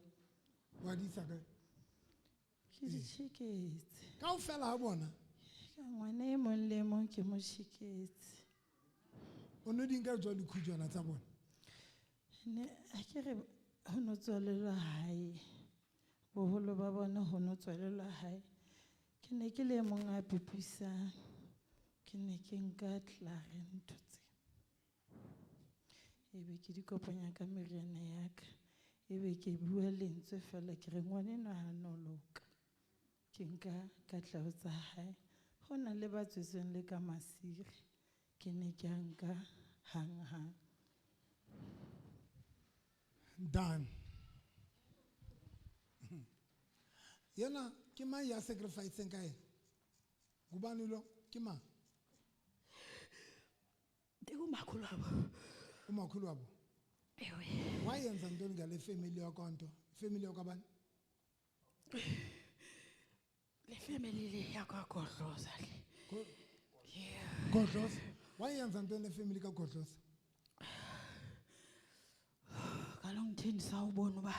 Wa di isa kae? Ke di tjheketse. Kaofela ha bona? Ka ngwana e mong le e mong ke mo tjheketse. O no di nka jwang dikhujwana tsa bona? Ne ha ke re ho no tswalelwa hae. Boholo ba bona ho no tswalelwa hae. Ke ne ke le e mong a pepisang. Ke ne ke nka tlare ntho tse. Ebe ke di kopanya ka meriana ya ka. Ebe ke bua lentswe fela ke re ngwanenwa ha no loka. Ke nka katleho tsa hae. Ho na le ba tswetsweng le ka masiri. Ke ne ke a nka hang-hang. Done. Yena ke mang ya sacrificeng ka yena? Ngubani lo? Ke mang? Ndingumakhulu wabo. Umakhulu wabo? Ewe. Wayenza ntoni ngale family yakwanto? Family yakwabani? Le family le yakwaGodloza le. Yeah. Godloza? Wayenza ntoni le family kaGodloza? Kaloku ndithini sawubona uba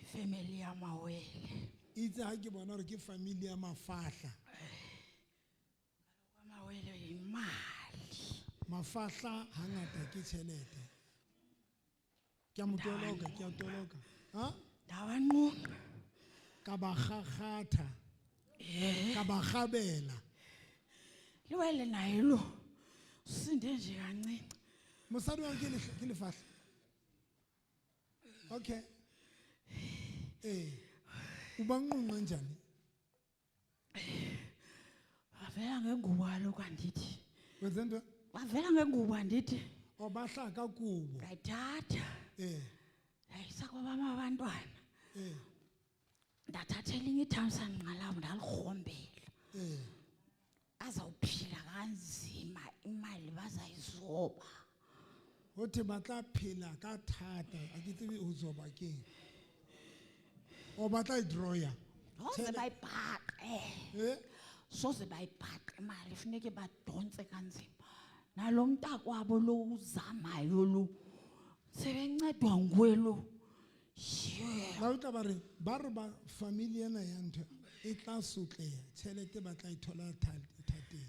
ifamily yamawele. Itse ha ke bona hore ke family ya mafahla. Kaloku amawele yimali. Mafahla hangata ke tjhelete. Ke a mo toloka, ke a toloka. Ha? Ndawanqunqa. Ka ba kgakgatha. Eh. Ka ba kgabela. Liwele naye lo. Usinde nje kancinci. Mosadi wa ke ke lefahla. Okay. Eh. Ubanqunqe njani? Bavela ngengubo kaloku andithi. Wenze nto? Bavela ngengubo andithi. O bahla ka kubo. Ndayithatha. Eh. Ndayisa kwabam abantwana. Eh. Ndathatha elinye ithamsanqa lam ndalirhombela. Eh. Azawuphila kanzima imali bazayizoba. Ho thwe ba tla phela ka thata, ha ke tsebe ho zoba keng. O ba tla e draw-ya. Soze bayibhaqe. Eh? Soze bayibhaqe imali, funeke badontse kanzima. Nalo mntakwabo lo uzamayo lo, sebencedwa nguwe lo. Yeah. La utlwa ba re, ba re ba family ena ya ntho e tla sotleha, tjhelete ba tla e thola thateng.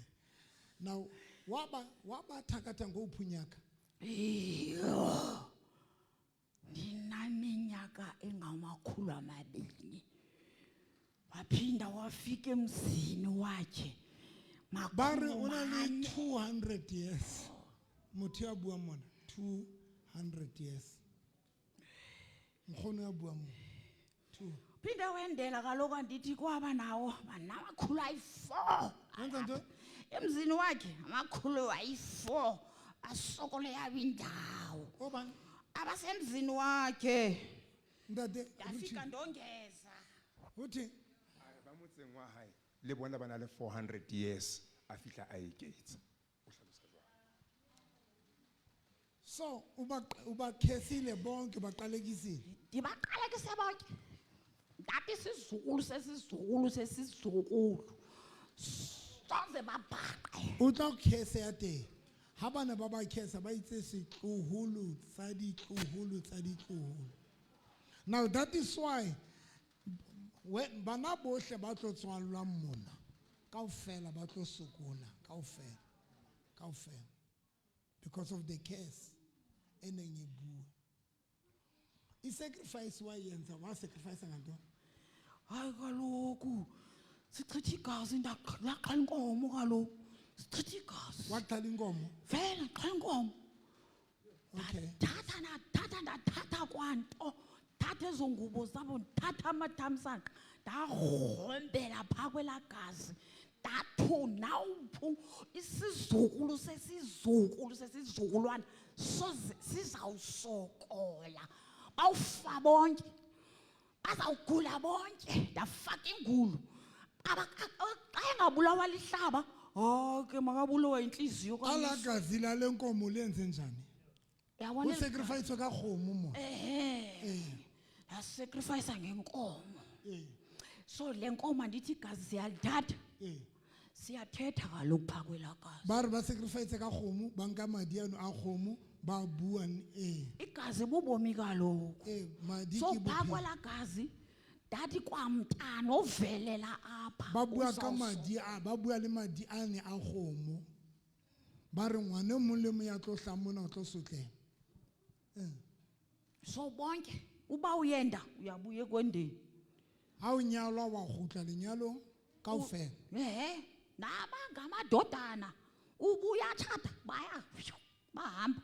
Now, wa ba thakatha ngophunyaka? Iyo. Ndinaminyaka engamakhulu amabini. Waphinda wafika emzini wakhe. Ba re o na le Makhulu mane. 200 years. Motho ya buang mona, 200 years. Nkgono ya buang mona. 2. Phinde wendela kaloku andithi kwaba nawo banamakhulu ayi-4. Wenza ntoni? Emzini wakhe amakhulu ayi-4 asokole yaba indawo. Obani? Abasemzini wakhe. Ntate, Ndafika uthi? ndongeza. Uthi? Ba motseng wa hae le bona ba na le 400 years a fihla a eketsa. O hlalosa jwalo. So ubakhesile bonke baqalekisile. Ndibaqalekise bonke. Ndathi isizukulu sesizukulu sesizukulu. Soze babhaqe. O tla khese ya teng. Ha bana ba ba khesa ba itse setloholo tsa ditloholo tsa ditloholo. Now that is why when bana bohle ba tlo tswallwang mona kaofela ba tlo sokola kaofela kaofela because of the curse e neng e bua. I sacrifice wa yenza wa sacrifice ngantoni? Hayi kaloku sichitha igazi ndaqala inkomo kaloku. Sichitha igazi. Waqala inkomo? Vele ndaqala inkomo. Okay. Ndathatha ndathatha ndathatha kwanto. Thatha ezo ngubo zabo, ndithatha amathamsanqa, ndarhombela phaa kwelaa gazi. Ndathu nawuphu isizukulu sesizukulu sesizukulwana soze sizawusokola. Bawufa bonke. Bazawugula bonke. Ndafaka ingulu. Xa engabulawa lihlaba, hayi ke makabulawe yintliziyo kaYesu. Alaa gazi lale nkomo lenze njani? Uyabona O sacrifice ka kgomo mo. Ehe. Eh. Ndasacrifice ngenkomo. Eh. So le nkomo andithi igazi siyalithatha. Eh. Siyathetha kaloku phaa kwelaa gazi. Ba re ba sacrifice ka kgomo, ba nka madi ano a kgomo, ba bua ee. Igazi bubomi kaloku. Ee, madi So ke phaa bophelo. kwelaa gazi ndathi kwamntana ovelela apha Ba bua ka uzawuso- madi a, ba bua le madi a ne a kgomo. Ba re ngwana e mong le mong ya tlo hlahang mona o tlo sotleha. So bonke uba uyenda uyabuya ekwendeni. Ha o nyalwa wa kgutla lenyalong kaofela. Ehe, nabangamadodana ubuya tshata baya bahamba.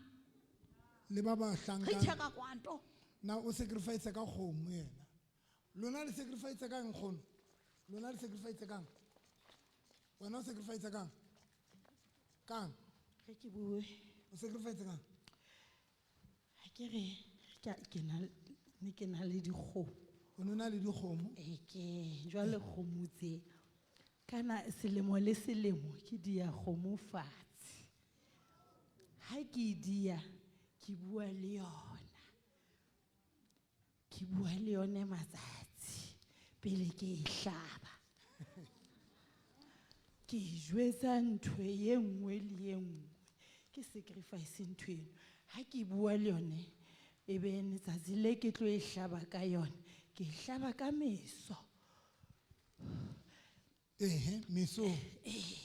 Le ba ba hlankana. Chitheka kwanto. Na o sacrifice ka kgomo yena. Lona le sacrifice ka nkgono? Lona le sacrifice kang? Wena o sacrifice kang? Kang? Ge ke bue. O sacrifice kang? Ha ke re, ke na le, ne ke na le dikgomo. O ne o na le dikgomo? Ee, ke jwale kgomo tse. Kana selemo le selemo ke dia kgomo fatshe. Ha ke dia, ke bua le yona. Ke bua le yone matsatsi pele ke e hlaba. Ke e jwetsa ntho e nngwe le e nngwe. Ke sacrifice ntho eno. Ha ke bua le yone, e be letsatsi le ke tlo e hlaba ka yone, ke e hlaba ka meso. Ehe, meso. Ee,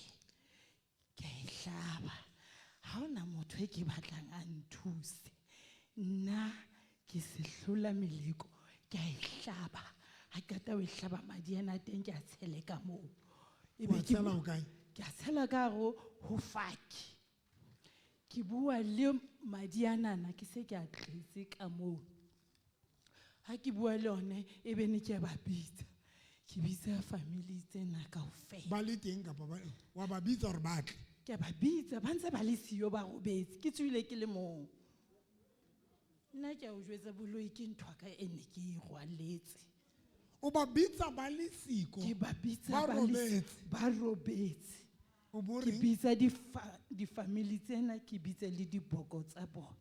ke a e hlaba. Ha hona motho e ke batlang a nthuse. Nna ke sehlola meleko, ke a e hlaba. Ha ke qeta ho e hlaba madi ana a teng ke a tshele ka moo. Ebe Wa ke tshela bu- ho kae? Ke a tshela ka hare ho faki. Ke bua le madi anana ke se ke a tletse ka moo. Ha ke bua le one e be ne ke a ba bitsa. Ke bitsa family tsena kaofela. Ba le teng kapa ba, wa ba bitsa hore ba tle? Ke a ba bitsa, ba ntse ba le siyo ba robetse. Ke tswile ke le mong. Nna ke a o jwetsa boloi ke ntho ya ka e ne ke e rwaletse. O ba bitsa ba le siko? Ke ba bitsa Ba ba le robetse. ba robetse. O bo Ke reng? bitsa di-family tsena, ke bitse le diboko tsa bona.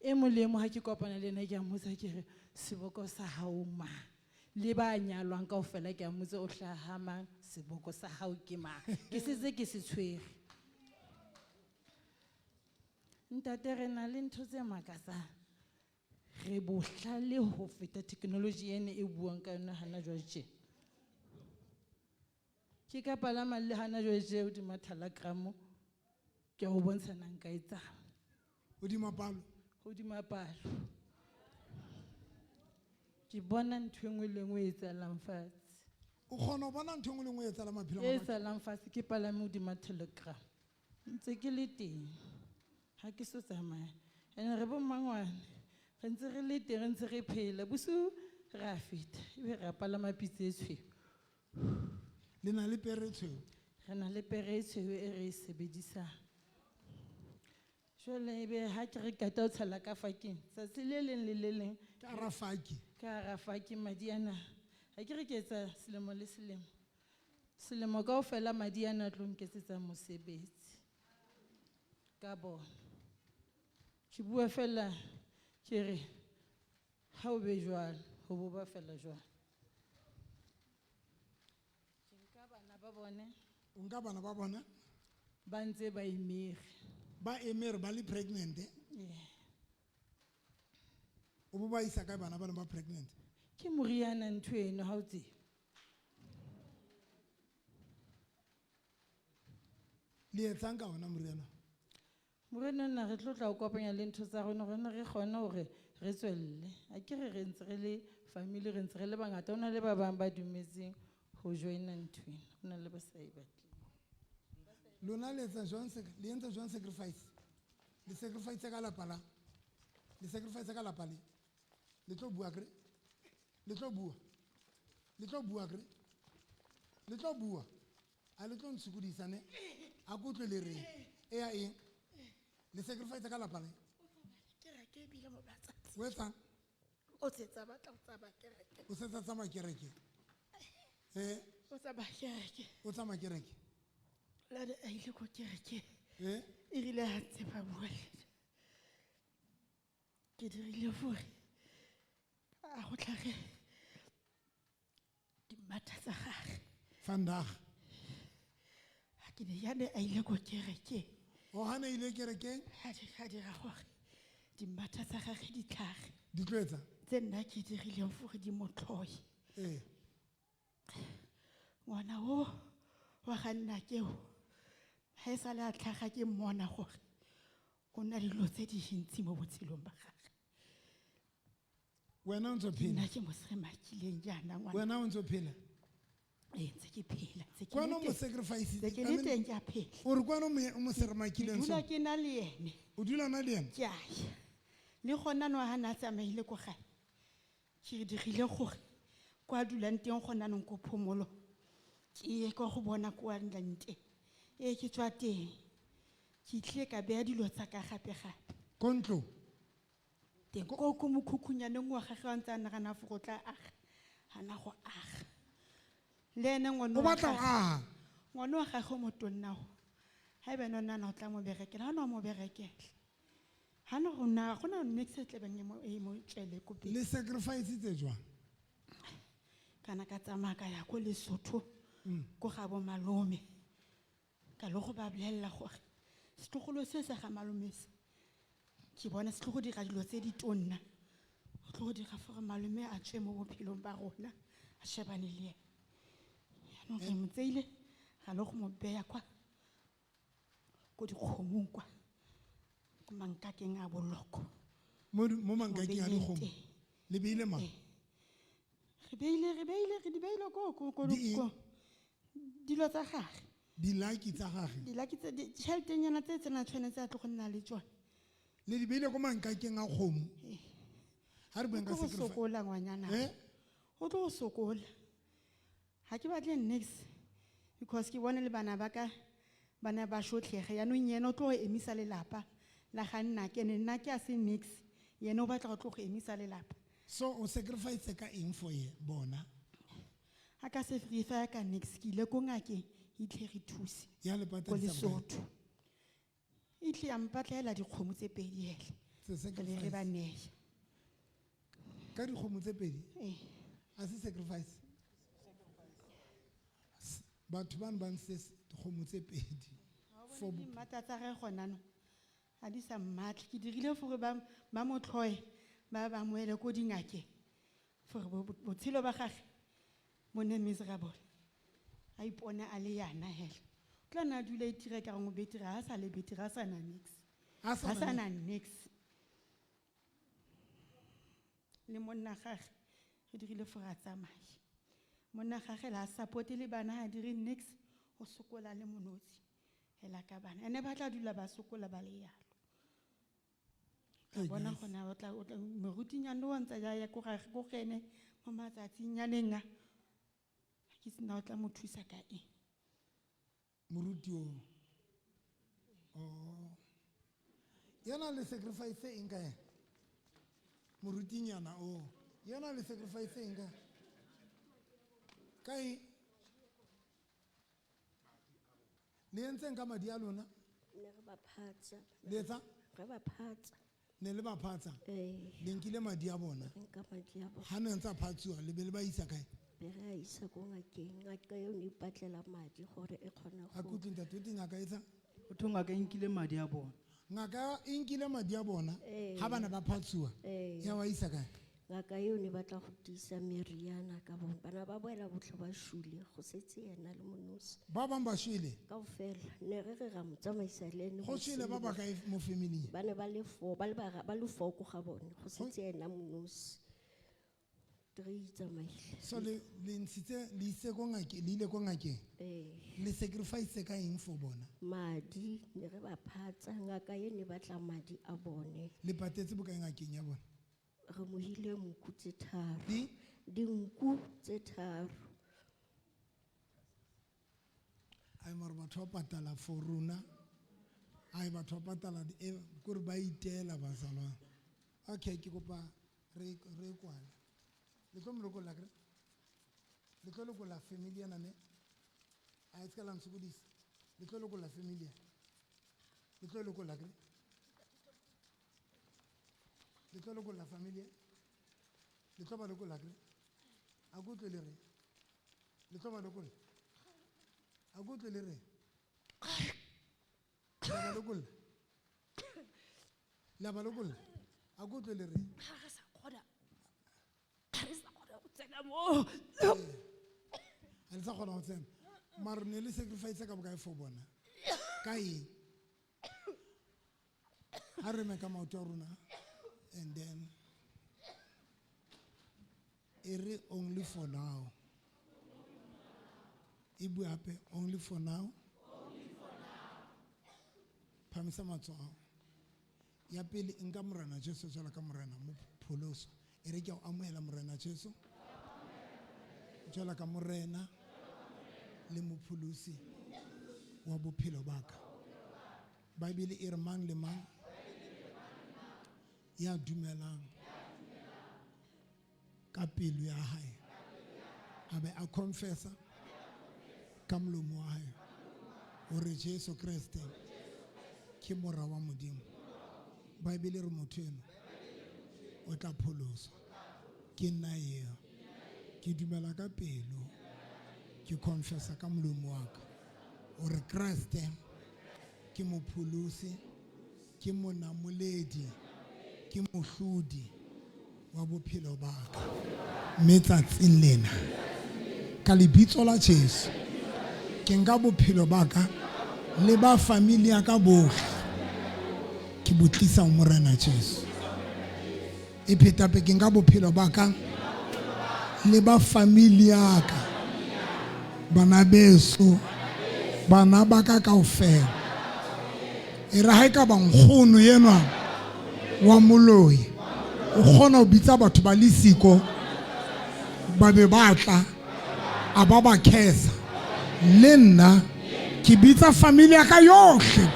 E mong le e mong ha ke kopana le ena ke a mmotsa ke re, seboko sa hao mang? Le ba nyalwang kaofela ke a mmotsa o hlaha mang, seboko sa hao ke mang? Ke setse ke se tshwere. Ntate, re na le ntho tse makatsang. Re bohlale ho feta technology ena e buang ka yona hana jwale tje. Ke ka palama le hana jwale tje hodima Telegram, ke a o bontsha na nka etsang. Hodima palo? Hodima palo. Ke bona ntho e nngwe le e nngwe e etsahalang fatshe. O kgona ho bona ntho e nngwe le e nngwe e etsahalang maphelong E a batho? etsahalang fatshe, ke palame hodima Telegram. Ntse ke le teng. Ha ke so tsamaye. Ene re bo mmangwane. Re ntse re le teng, re ntse re phela. Bosiu re a feta, ebe re a palama pitse e tshweu. Le na le pere e tshweu? Re na le pere e tshweu e re e sebedisang. Jwale ebe ha ke re qeta ho tshela ka fakeng, tsatsi le leng le le leng. Ka hara faki? Ka hara faki madi ana. Ha ke re ke etsa selemo le selemo. Selemo kaofela madi ana a tlo nketsetsa mosebetsi. Ka bona. Ke bua fela ke re ha o be jwalo, ho bo ba fela jwalo. Ke nka bana ba bone. O nka bana ba bona? Ba ntse ba emere. Ba emere, ba le pregnant, eh? Ee. O bo ba isa kae bana ba ne ba pregnant? Ke moriana ntho eno ha o tsebe. Le etsang ka ona moriana? Moriana ona re tlo tla o kopanya le ntho tsa rona hore re kgone hore re tswelle. Ha ke re re ntse re le family, re ntse re le bangata, ho na le ba bang ba dumetseng ho joina ntho ena, ho na le ba sa e batleng. Lona le etsa jwang le entse jwang sacrifice? Le sacrifice ka lapa la? Le sacrifice ka lapa le? Le tlo bua kre? Le tlo bua? Le tlo bua kre? Le tlo bua? A le tlo ntshokodisa ne? A ke utlwe le reng? E ya eng? Le sacrifice ka lapa le? Kereke ebile mo matsatsi. O etsang? O tsetsa batla ho tsamaya kereke. O setsa tsamaya kereke? Eh? O tsamaya kereke. O tsamaya kereke? Lane a ile ko kereke. Eh? E rile ha ntse ba bua le nna. Ke dirile hore a go tlhage dimmata tsa gagwe. Vandag. Ke ne ya ne a ile ko kerekeng. O hana ile kerekeng? A dira gore dimmata tsa gage di tlhage. Di tlo etsa? Tse nna ke dirileng gore di mo tlhoye. Ee. Ngwana o wa ga nna keo ga e sale a tlhaga ke mmona gore o na le dilo tse dintsi mo botshelong ba gage. Wena o ntse o phela? Nna ke mo semakileng jaana ngwana. Wena o ntse o phela? Ee, ntse ke phela, ntse ke Kwana le o mo teng. sacrifice Ntse ke le teng ke a phela. O re kwana o mo seremakileng Ke dula so? ke na le ene. O dula na le ene? Ke a ya. Le gona no ha na tsamaile ko gae. Ke dirile gore kwa dulang teng gona nong ko phomolo. Ke ye kwa go bona kwa dulang teng. Ee, ke tswa teng. Ke tlile ka beya dilo tsa ka gape gape. Ko ntlong? Teng ko ko mokhukhunyaneng wa gagwe a ntse a nagana fo go tla aga. Hana go aga. Le ene ngwana O wa batla go gagwe- aga? Ngwana wa gagwe o motonna o. Haeba ene o nahana o tla mo berekela, ha o na mo berekela. Ha no go na, go na niks e tlabeng e mo tswele ko pele. Le sacrifice tse jwang? Kana ka tsamaya ka ya ko Lesotho, ko ga bo malome. Ka lo go ba bolella gore setlogolo se sa ga malome se, ke bona se tlo go dira dilo tse di tonna. Go tlo go dira gore malome a tswe mo bophelong ba rona, a shebane le ena. Jaanong re mo tseile, ra lo go mo beya kwa, ko dikgomong kwa, ko mankakeng a boloko. Mo mankakeng a Mo beileng dikgomo? teng. Le beile mang? Ee. Re beile, re beile, re di beile ko, ko, ko, Di eng? ko. Dilo tsa gagwe. Dilaki tsa gagwe? Dilaki tse, di, tšheletenyana tse tsena tshwanetse a tlo go nna le tsone. Le di beile ko mankakeng a kgomo? Ee. Ha re bueng ka O tlo go sacrifice. sokola ngwanyana. Eh? O tlo go sokola. Ha ke batle niks because ke bone le bana ba ka bana ba shotlhege. Jaanong yena o tlo go emisa lelapa la ga nna ke ene, nna ke a se niks. Yena o batla go tlo go emisa lelapa. So o sacrifice ka eng for ye bona? Ha ka sacrifice ka niks, ke ile ko ngakeng e tle re thuse. Ya le patedisa Ko bokae? Lesotho. E tle ya mpatlela dikgomo tse pedi hele. Tse Re be re ba sacrifice. neya. Ka dikgomo tse pedi? Ee. A se sacrifice? Batho bano ba ntse dikgomo tse pedi. Ha o For bone dimmata tsa gagwe gona no, ha di sa mmatle. Ke dirile gore ba mo tlhoe, ba mo ele ko dingakeng. Gore botshelo ba gagwe bo nne miserable. A ipone a le yana hela. O tla nna a dula a itira ka gongwe beteri, ha a sa le beteri, ha a sa na niks. Ha sa Ha sa na na niks. Le monna gagwe, re dirile gore a tsamaye. Monna gagwe le a support-e le bana, ha a dire niks, o sokola le monotsi hela ka bana. Ene ba tla dula ba sokola ba le yalo. Ka Hey, bona guys. gona o tla, o tla, morutinyane o ntse ya ya ko ga, ko go ene mo matsatsinyaneng a. Ha ke sena o tla mo thusa ka eng. Moruti o. Oh. Yena le sacrifice eng ka ena? Morutinyana o. Yena le sacrifice eng ka? Ka eng? Le entseng ka madi a lona? Ne re ba phatsa. Le etsa? Re ba phatsa. Ne le ba phatsa? Ee. Le nkile madi a bona? Re nka madi a bona. Ha ne ntse a phatsuwa, le be le ba isa kae? Be re a isa ko ngakeng. Ngaka eo ne ipatlela madi gore e kgone Ha go ke utlwe ntate, o teng ngaka e etsang? Ho thwe ngaka e nkile madi a bona. Ngaka e nkile madi a bona, Ee. ha bana ba phatsuwa, Ee. ya wa isa kae? Ngaka eo ne batla go tiisa meriana ka bona. Bana ba boela botlhe ba shwele, go setse yena le monosi. Ba bang ba shwele? Kaofela. Ne re re ra mo tsamaisa le ene Go shwele ba bosiu. ba kae mo family-ing? Ba ne ba le four, ba le bara, ba le four ko ga bone. Go setse yena monosi. 3 tsamaile. So le ntshitse, le isitse ko ngakeng, le ile ko ngakeng? Ee. Le sacrifice ka eng for bona? Madi, ne re ba phatsa, ngaka e ne batla madi a bone. Le patetse bokae ngakeng ya bona? Re mohile nku tse tharo. Di? Dinku tse tharo. Ai mara batho ba patala for rona. Ai batho ba patala di, kore ba itela bazalwane. Okay, ke kopa re kwale. Le tlo mo lokolla akere? Le tlo lokolla family ena ne? A e se ka la ntshokodisa. Le tlo lokolla family ena. Le tlo lokolla akere? Le tlo lokolla family ena. Le tlo ba lokolla akere? A ke utlwe le reng? Le tlo ba lokolla? A ke utlwe le reng? Le a ba lokolla? Le a ba lokolla? A ko utlwe le reng? Ha re sa kgona, ha re sa kgona ho tsena moo. Ha le sa kgona ho tsena. Mara ne le sacrifice ka bokae for bona? Ka eng? Ha re eme ka maoto a rona, and then e re only for now. E bue hape, only for now. Phamisa matsoho. Ya pele, nka Morena Jesu jwalo ka Morena mopholoso. E re ke a o amohela Morena Jesu jwalo ka Morena le mopholosi wa bophelo ba ka. Bible e re mang le mang ya dumelang ka pelo ya hae a be a confessa ka molomo wa hae hore Jesu Kreste ke mora wa Modimo. Bible e re motho eno o tla pholoswa. Ke nna eo. Ke dumela ka pelo, ke confessa ka molomo wa ka hore Kreste ke mopholosi, ke monamoledi, ke mohlodi wa bophelo ba ka. Mme tsatsing lena ka lebitso la Jesu ke nka bophelo ba ka le ba family ya ka bohle, ke bo tlisa ho Morena Jesu. E phetape, ke nka bophelo ba ka le ba family ya ka, bana beso, bana ba ka kaofela. E re ha e ka ba nkgono enwa wa moloi o kgona ho bitsa batho ba le siko ba be ba tla a ba ba khesa, le nna ke bitsa family ya ka yohle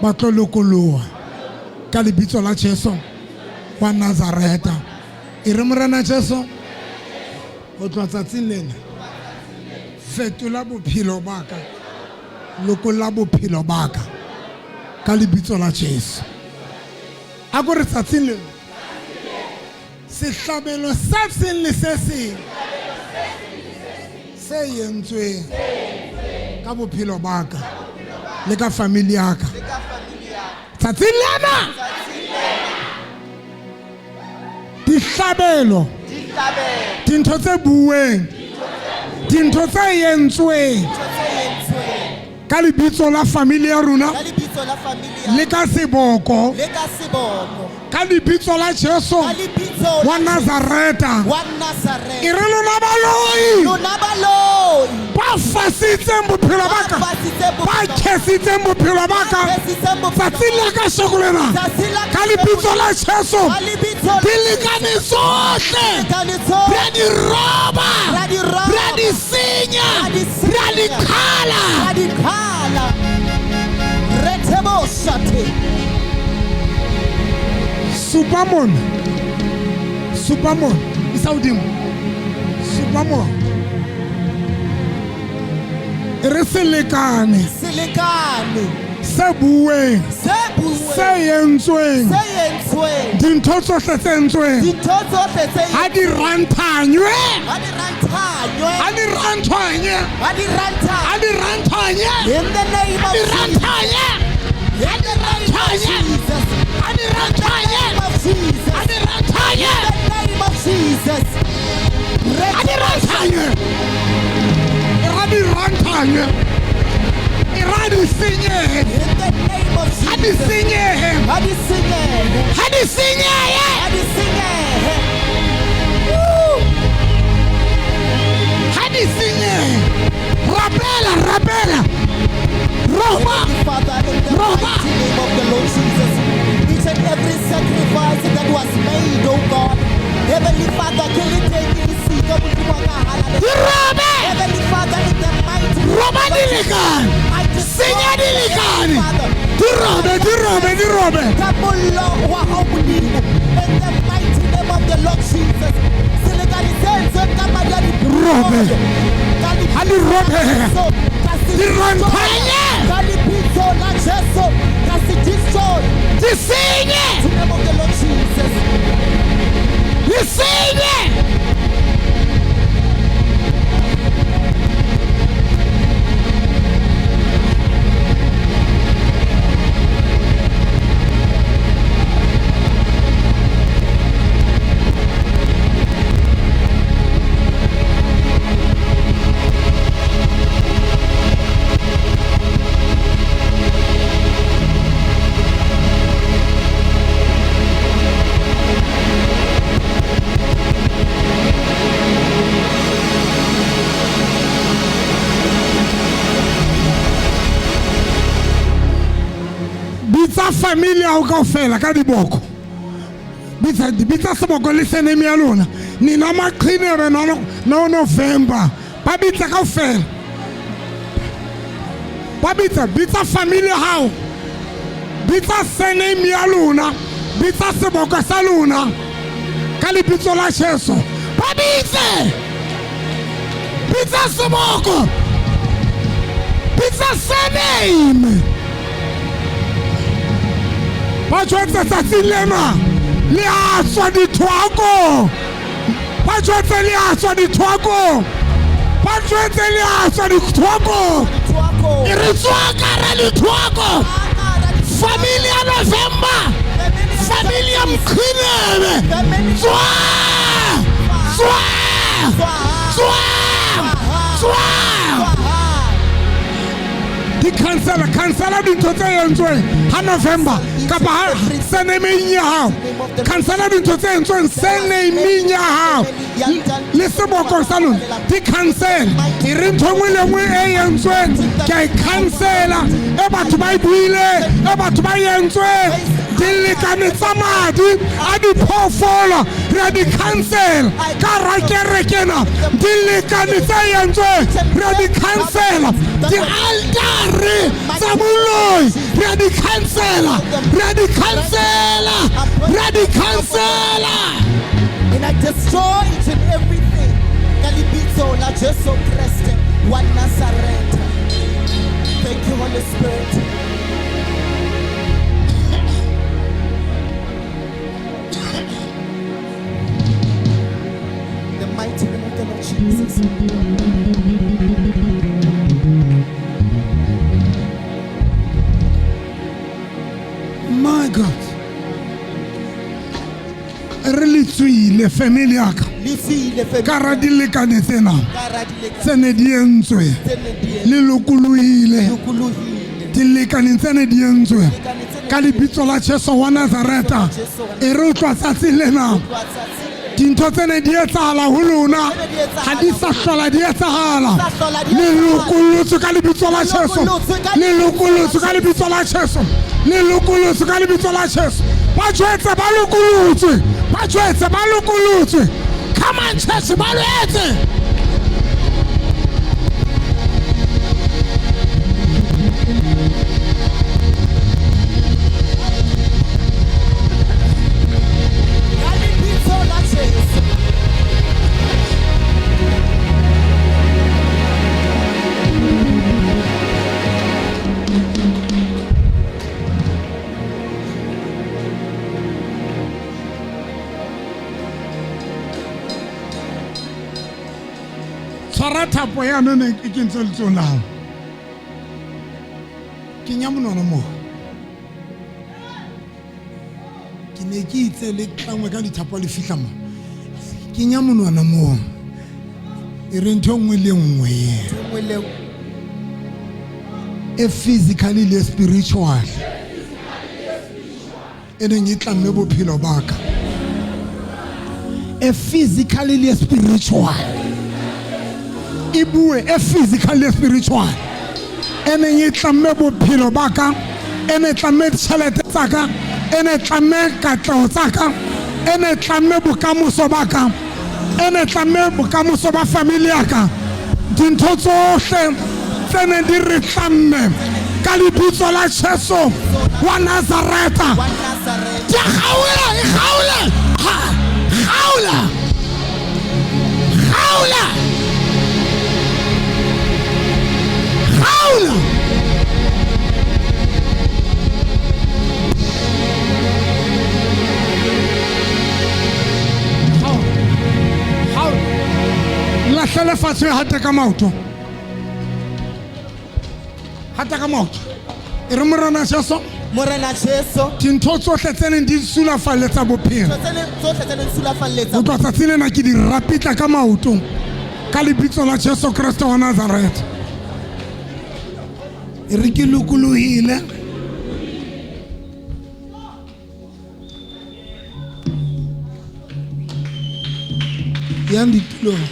ba tlo lokoloha ka lebitso la Jesu wa Nazareta. E re Morena Jesu, ho tloha tsatsing lena fetola bophelo ba ka, lokolla bophelo ba ka ka lebitso la Jesu. A ko re tsatsing lena sehlabelo se seng le se seng se entsweng ka bophelo ba ka le ka family ya ka tsatsing lena, dihlabelo, dintho tse bueng, dintho tse entsweng ka lebitso la family ya rona le ka seboko, ka lebitso la Jesu wa Nazareta, e re lona baloi ba fasitseng bophelo ba ka, ba khesitseng bophelo ba ka tsatsing la kasheko lena, ka lebitso la Jesu dilekane tsohle ra di roba, ra di senya, ra di qhala. Supa mona, supa mona, isa hodimo, supa mona. E re selekane se bueng, se entsweng, dintho tsohle tse entsweng ha di ranthanywe, ha di ranthanywe, ha di ranthanywe, ha di ranthanywe, ha di ranthanywe, ha di ranthanywe, ha di ranthanywe, ha di ranthanywe, ha di ranthanywe, ha di senyehe, ha di senyehe, ha di senyehe, ha di senyehe, ha di senyehe, ha di senyehe. Rapela, rapela, roba, roba. Name of the Lord Jesus, each and every sacrifice that was made, oh God, Heavenly Father, Heavenly Father, in the mighty roba dilekane, senya dilekane, di robe, di robe, di robe. In the mighty name of the Lord Jesus, robe, ha di robe, di ranthanye, di senye, di senye. Bitsa family ya hao kaofela ka diboko. Bitsa seboko le surname ya lona. Nina Maqhinebe no November. Ba bitsa kaofela. Ba bitsa, bitsa family ya hao. Bitsa surname ya lona. Bitsa seboko sa lona. Ka lebitso la Jesu. Ba bitse. Bitsa seboko. Bitsa surname. Ba jwetse tsatsing lena le a tswa dithwako. Ba jwetse le a tswa dithwako. Ba jwetse le a tswa dithwako. E re tswa ka hara dithwako. Familia November. Familia Mqhinebe. Tswa. Tswa. Tswa. Tswa. Di cancela dintho tse entsweng ha November kapa ha surname ya hao. Cancela dintho tse entsweng surname ya hao le seboko sa lona. Di cancel. E re ntho nngwe le nngwe e entsweng ke a e cancela. E batho ba e buile, e batho ba e entsweng. Dilekane tsa madi a diphoofolo re a di cancela. Ka hara kereke ena dilekane tse entsweng re a di cancela. Di-altare tsa moloi re a di cancela, re a di cancela, re a di cancela. And I destroy each and everything. Ka lebitso la Jesu Kreste wa Nazareth. Thank you, Holy Spirit. In the mighty name of the Lord Jesus. My God. Re le tswile family ya ka. Ka ra dilekane tsena tse ne di entswe. Le lokolohile. Dilekane tse ne di entswe. Ka lebitso la Jesu wa Nazareta. E re utlwa tsatsi lena. Dintho tse ne di etsahala ho lona ha di sa hlola di etsahala. Le lokolotswe ka lebitso la Jesu. Le lokolotswe ka lebitso la Jesu. Le lokolotswe ka lebitso la Jesu. Ba jwetse ba lokolotswe. Ba jwetse ba lokolotswe. Come on church, ba lo etse. Tshwara thapo ya none e kentse letsohong la hao. Kenya monwana moo. Ke ne ke itse le tlangwe ka dithapo le fihla mo. Kenya monwana moo. E re ntho e nngwe le nngwe. E physically le spiritual. E neng e tlamme bophelo ba ka. E physically le spiritual. E bue e physical le spiritual. E neng e tlamme bophelo ba ka, e ne tlamme ditjhelete tsa ka, e ne tlamme katleho tsa ka, e ne tlamme bokamoso ba ka, e ne tlamme bokamoso ba family ya ka. Dintho tsohle tse neng di re tlamme ka lebitso la Jesu wa Nazareta. Di a kgaola, e kgaola. Ha, kgaola. Kgaola. Kgaola. Kgaola. Lahlele fatshe hata ka maoto. Hata ka maoto. E re Morena Jesu. Morena Jesu. Dintho tsohle tse neng di sulafalletsa bophelo. Tsohle tse neng sulafalletsa. Ho tloha tsatsing lena ke di rapitla ka maoto. Ka lebitso la Jesu Kreste wa Nazareth. E re ke lokolohile. Yang ditulong.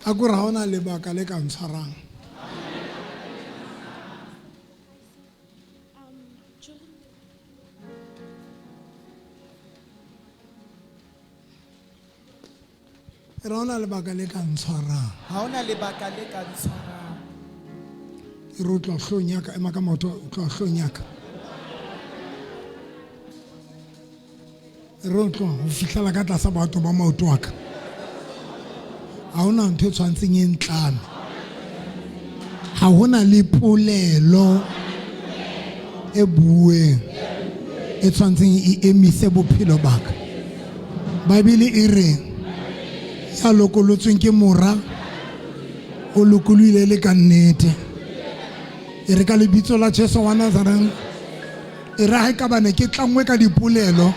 A ko re ha hona lebaka le ka ntshwarang. E re ha hona lebaka le ka ntshwarang. Ha hona lebaka le ka ntshwarang. E re o tloha hloohong ya ka, ema ka maoto, o tloha hloohong ya ka. E re o tloha ho fihlela ka tlasa bohato ba maoto a ka. Ha hona ntho e tshwantseng e ntlame. Ha hona le polelo e bueng e tshwantseng e emise bophelo ba ka. Bibele e re ya lokolotsweng ke mora o lokolohile le ka nnete. E re ka lebitso la Jesu wa Nazareth e re ha e ka ba ne ke tlangwe ka dipolelo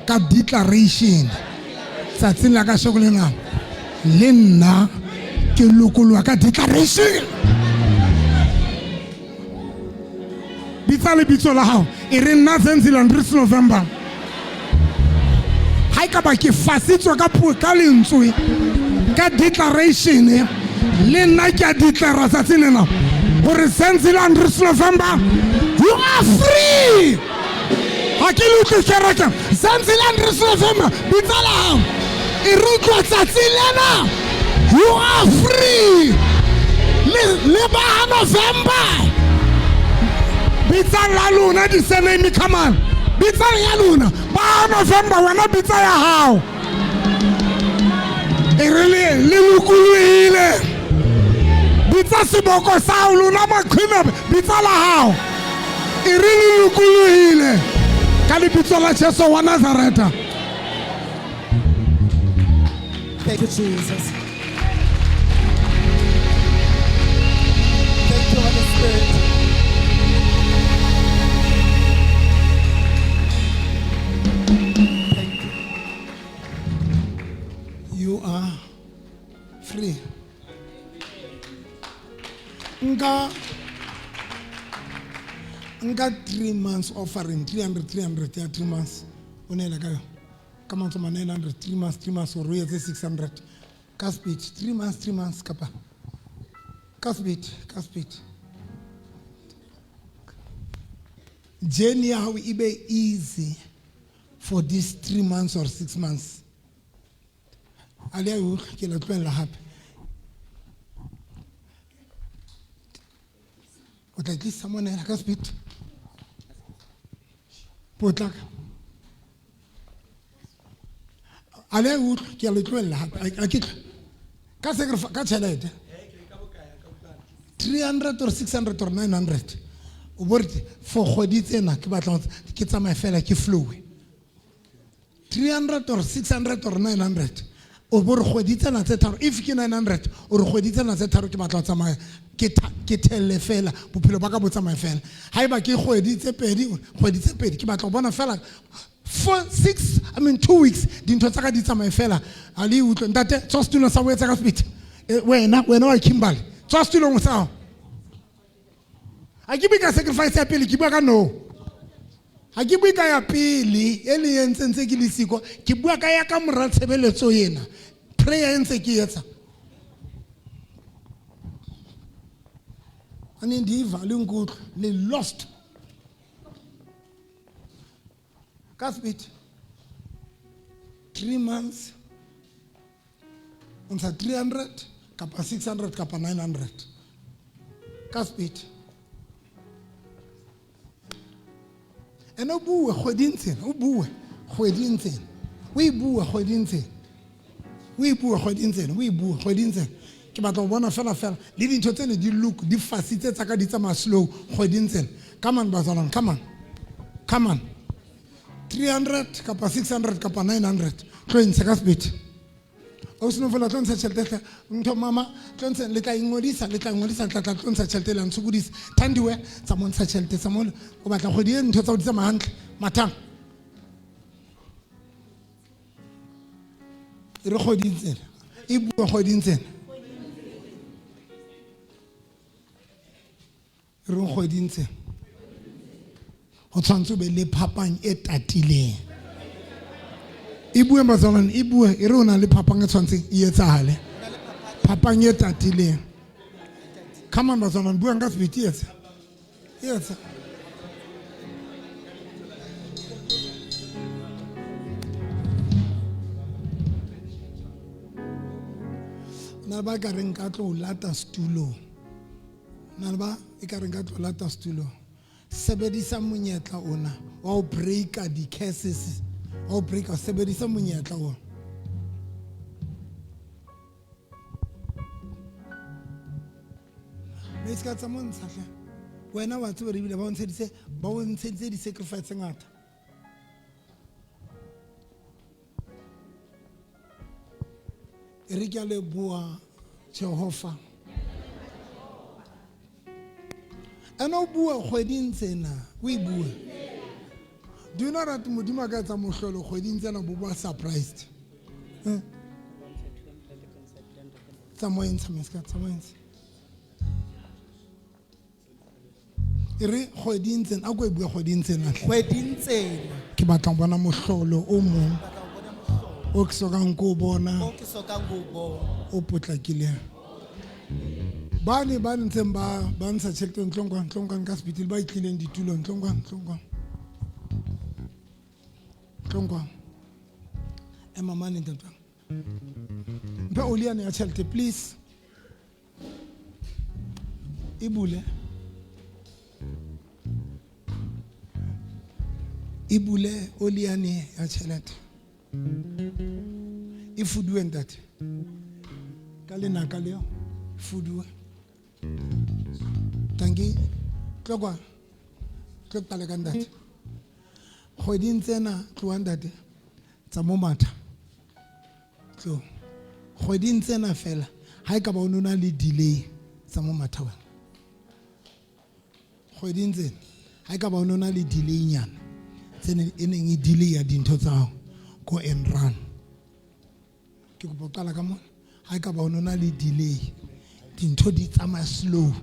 ka declaration tsatsing la kasheko lena le nna ke lokoloha ka declaration. Bitsa lebitso la hao e re nna Zenzile Andries November ha e ka ba ke fasitswe ka puo ka lentswe ka declaration le nna ke a declara tsatsing lena gore Zenzile Andries November you are free. Ha ke le utlwe kereke. Zenzile Andries November bitsa la hao e re utlwa tsatsing lena you are free. Le ba ha November bitsang la lona di-surname, come on, bitsang ya lona ba November, wena bitsa ya hao e re le lokolohile. Bitsa seboko sa hao lona maqhina, bitsa la hao e re le lokolohile ka lebitso la Jesu wa Nazareta. Thank you, Jesus. Thank you, Holy Spirit. Thank you. You are free. Nka 3 months offering 300 300 ya 3 months o neela ka yona ka mantswe ma 900 3 months 3 months o etse 600 ka speed 3 months 3 months kapa ka speed ka speed. Journey ya hao e be easy for this 3 months or 6 months. A le a e utlwa ke la tlohella hape. O tla tlisa mona ka speed. Potlaka. A le a e utlwa ke a le tlohella hape a ke tla ka sacrifice ka tjhelete 300 or 600 or 900 o bo re for kgwedi tsena ke batla ke tsamaye fela ke flowe 300 or 600 or 900 o bo re kgwedi tsena tse tharo if ke 900 o re kgwedi tsena tse tharo ke batla ho tsamaya ke thelle fela bophelo ba ka bo tsamaye fela. Haeba ke kgwedi tse pedi kgwedi tse pedi ke batla ho bona fela 4 6 I mean 2 weeks dintho tsa ka di tsamaye fela. A le utlwe ntate tswa setulong sa boetsa ka speed. Wena wa Kimberley tswa setulong sa hao. Ha ke bue ka sacrifice ya pele ke bua ka no. Ha ke bue ka ya pele e le entseng tse ke le siko ke bua ka ya ka mora tshebeletso ena prayer e ntse ke etsa. Ani ndiva le nkutlwe le lost ka speed 3 months o ntsha 300 kapa 600 kapa 900 ka speed. Ene o bue kgweding tsena o bue kgweding tsena o e bue kgweding tsena o e bue kgweding tsena o e bue kgweding tsena ke batla ho bona fela fela le dintho tsene di look di fasitse tsa ka di tsamaya slow kgweding tsena. Come on bazalwane, come on, come on. 300 kapa 600 kapa 900 tlo e ntsha ka speed. O seno fela tlo ntsha tjhelete hle ntho mama tlo ntsha le tla ingodisa le tla ingodisa le tla tla tlo ntsha tjhelete le ntshokodisa. Thandiwe tsa mo ntsha tjhelete tsa mo o batla kgwedi e ntho tsa o di tsamaya hantle mathang. E re kgweding tsena e bua kgweding tsena e re kgweding tsena ho tshwanetse o be le phapang e tatileng. E bue bazalwane e bue e re o na le phapang e tshwanetseng e etsahale. Phapang e tatileng. Come on, bazalwane, buang ka sebete, etsa. Etsa. Na ba ka reng ka tlo o lata setulong. Na le ba e ka reng ka tlo lata setulong. Sebedisa monyetla ona wa ho breaka di-curses. Wa ho breaka, sebedisa monyetla ona. Mme se ka tsa mo ntsha hle. Wena wa tseba ebile ba o ntsheditse, ba o ntsheditse di-sacrifice tse ngata. E re ke a leboha Jehova. Ene o bua kgweding tsena, o e bua. Do you know that Modimo a ka etsa mohlolo kgweding tsena bo ba surprised? Eh? Tsamaya ntsha meska, tsamaya ntsha. E re kgweding tsena, a ko e bue kgweding tsena hle. Kgweding tsena. Ke batla ho bona mohlolo o mong o ke sokang ko o bona. O ke sokang ko o bona. O potlakileng. Ba ne ba ntseng ba ba ntsha tjhelete ntlong kwa, ntlong kwa ka sepetlele, ba itlileng ditulong, ntlong kwa, ntlong kwa. Ntlong kwa. Ema mane ntate. Mphe oli yane ya tjhelete please. E bule. E bule oli yane ya tjhelete. E fuduwe ntate. Ka lenaka leo fuduwe. Tanki tlo kwa. Tlo qale ka ntate. Kgweding tsena tloha ntate. Tsa mo matha. Tlo. Kgweding tsena fela ha e ka ba o no na le delay tsa mo matha wena. Kgweding tsena ha e ka ba o no na le delay nyana tsene e neng e delay ya dintho tsa hao, go and run. Ke kopa ho qala ka mona. Ha e ka ba o no na le delay, dintho di tsamaya slow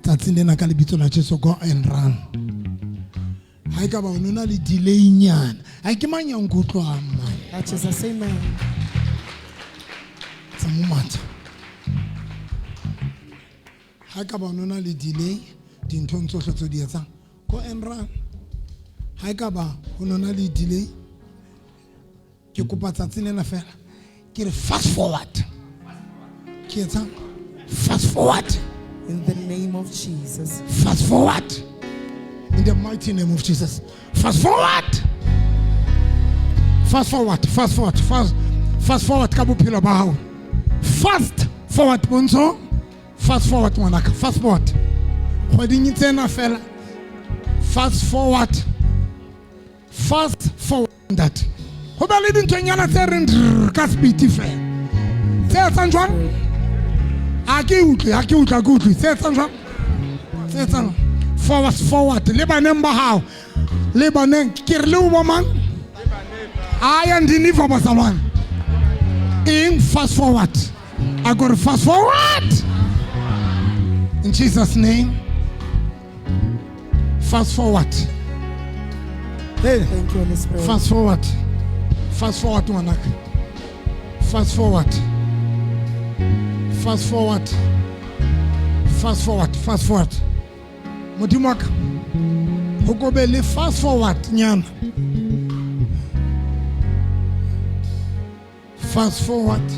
tsatsing lena ka lebitso la Jesu, go and run. Ha e ka ba o no na le delay nyana, ha ke mang ya nkutlwang man. Ka Jesus, amen. Tsa mo matha. Ha ka ba o no na le delay dinthong tsohle tse di etsang, go and run. Ha e ka ba o no na le delay, ke kopa tsatsi lena fela ke re fast forward. Ke etsang fast forward. In the name of Jesus. Fast forward. In the mighty name of Jesus. Fast forward. Fast forward, fast forward, fast, fast forward ka bophelo ba hao. Fast forward bontsho. Fast forward ngwanaka, fast forward. Kgweding tsena fela. Fast forward. Fast forward that. Ho ba le dinthonyana tse reng drrr ka speed fela. Tse etsang jwang? Ha ke utlwe, ha ke utlwe, ha ke utlwe. Tse etsang jwang? Tse etsang forward, forward. Le baneng ba hao. Le baneng, ke re le o bo mang? Aya ndiniva bazalwane. Eng fast forward. I got fast forward. In Jesus name. Fast forward. Hey. Thank you, Holy Spirit. Fast forward. Fast forward ngwanaka. Fast forward. Fast forward. Fast forward, fast forward. Modimo wa ka. Ho ko be le fast forward nyana. Fast forward.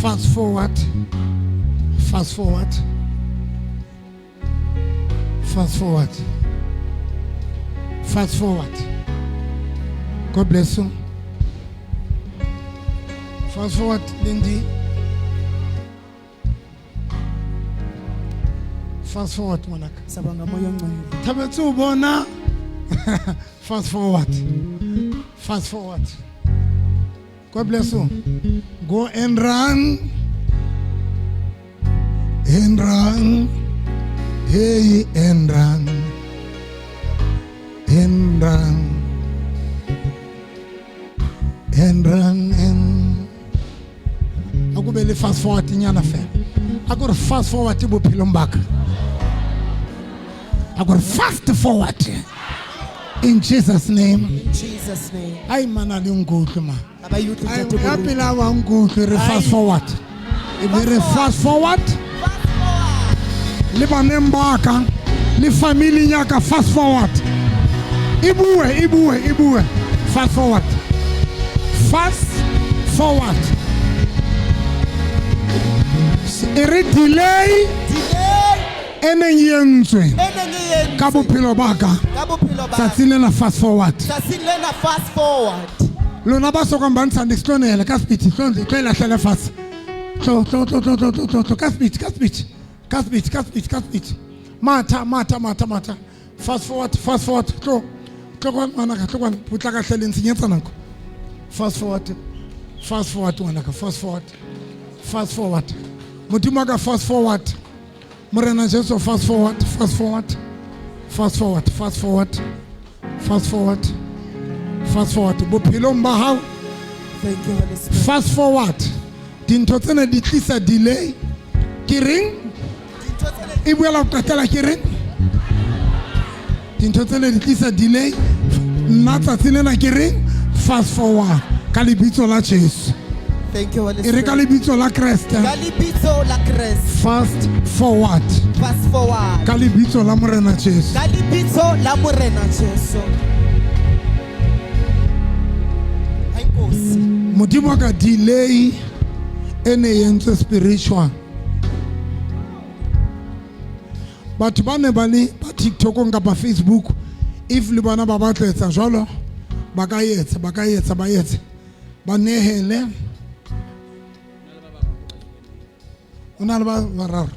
Fast forward. Fast forward. Fast forward. Fast forward. God bless you. Fast forward, Lindy. Fast forward, ngwanaka. Siyabonga moya ongcwele. Thabetse ho bona. Fast forward. Fast forward. God bless you. Go and run. And run. Hey, and run. And run. And run. And a ko be le fast forward nyana fela. A ko re fast forward bophelong ba ka. A ko re fast forward. In Jesus name. In Jesus name. Ai mana le nkutlwe ma. Ha ba e utlwe, Ai, Ntate ya Moruti. pele a wa nkutlwe re fast forward. E be re fast forward. Le baneng ba ka le family ya ka fast forward. E bue, e bue, e bue. Fast forward. Fast forward. E re delay e neng e entswe E neng e entswe. ka bophelo ba ka. Ka bophelo ba ka. Tsatsing lena fast forward. Tsatsing lena fast forward. Lona ba sokang ba ntsha niks, tlo nehela ka speed, tlo tlo e lahlele fatshe. Tlo, tlo, tlo, tlo, tlo, tlo, tlo, tlo, ka speed, ka speed, ka speed, ka speed, ka speed. Matha, matha, matha, matha. Fast forward, fast forward, tlo. Tlo kwa ngwanaka, tlo kwa, potlaka hle le ntshenyetsa nako. Fast forward, fast forward ngwanaka, fast forward. Fast forward. Modimo wa ka, fast forward. Morena Jesu, fast forward, fast forward. Fast forward, fast forward. Fast forward. Fast forward. Bophelong ba hao. Thank you, Holy Spirit. Fast forward. Dintho tsena di tlisa delay. Ke reng? E buela ho qetela ke reng? Dintho tsena di tlisa delay. Nna tsatsi lena ke reng? Fast forward. Ka lebitso la Jesu. Thank you, Holy E re ka Spirit. lebitso la Kreste. Ka lebitso la Kreste. Fast forward. Fast forward. Ka lebitso la Morena Jesu. Ka lebitso la Morena Jesu. Hai Nkosi. Modimo wa ka delay e ne e entswe spiritual. Batho ba ne ba le ba TikTokong kapa Facebook, if le bona ba batla etsa jwalo, ba ka etsa, ba ka etsa, ba etse. Ba nehele. O na le ba bararo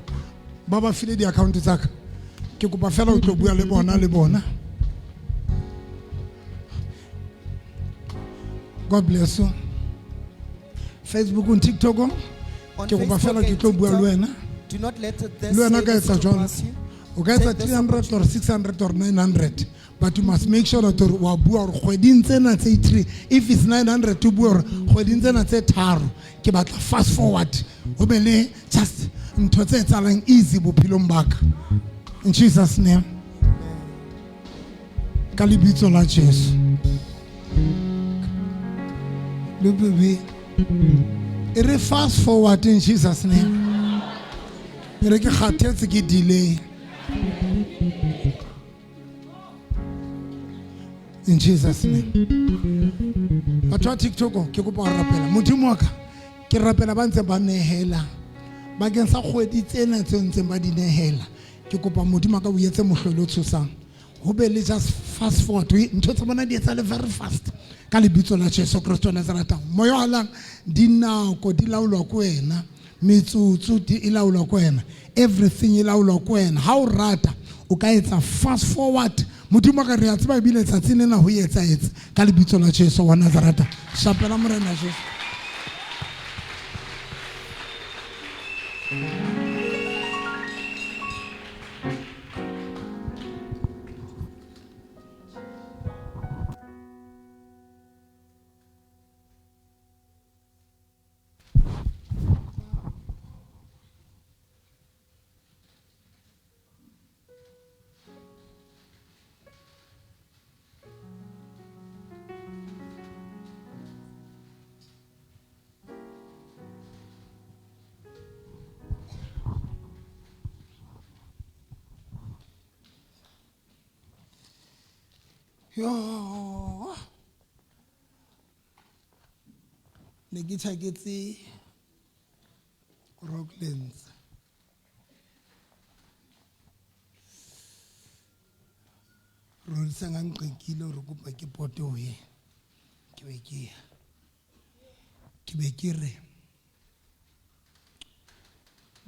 ba ba file di-account tsa ka. Ke kopa fela o tlo bua le bona, le bona. God bless you. Facebook and TikTok, On ke kopa Facebook fela ke and tlo bua le TikTok, wena. Do not let this Le wena ka service etsa to jwalo. pass you. O ka etsa Take this 300 or 600 or 900, but you must make sure that wa bua hore kgweding tsena tse 3, if it's 900, o bua hore kgweding tsena tse tharo, ke batla fast forward. Ho be le just ntho tse etsahalang easy bophelong ba ka. In Jesus name. Ka lebitso la Jesu. Le bebe. E re fast forward in Jesus name. E re ke kgathetse ke delay. In Jesus name. Batho ba TikTok ke kopa ho rapela. Modimo wa ka, ke rapela ba ntseng ba nehela. Bakeng sa kgwedi tsena tse ntseng ba di nehela. Ke kopa Modimo wa ka o etse mohlolo o tshosang. Ho be le just fast forward. Ntho tsa bona di etsahale very fast. Ka lebitso la Jesu Kristo wa Nazareth. Moya wa halang, dinako di laolwa ke wena. Metsotso di e laolwa ke wena. Everything e laolwa ke wena. Ha o rata, o ka etsa fast forward. Modimo wa ka, re a tseba ebile tsatsing lena ho etsahetse. Ka lebitso la Jesu wa Nazareth. Shapela Morena Jesu. Yo. Ne ke tjhaketse Rocklands. Rorisang a nqekile hore kopa ke pote ho yena. Ke be ke ya. Ke be ke re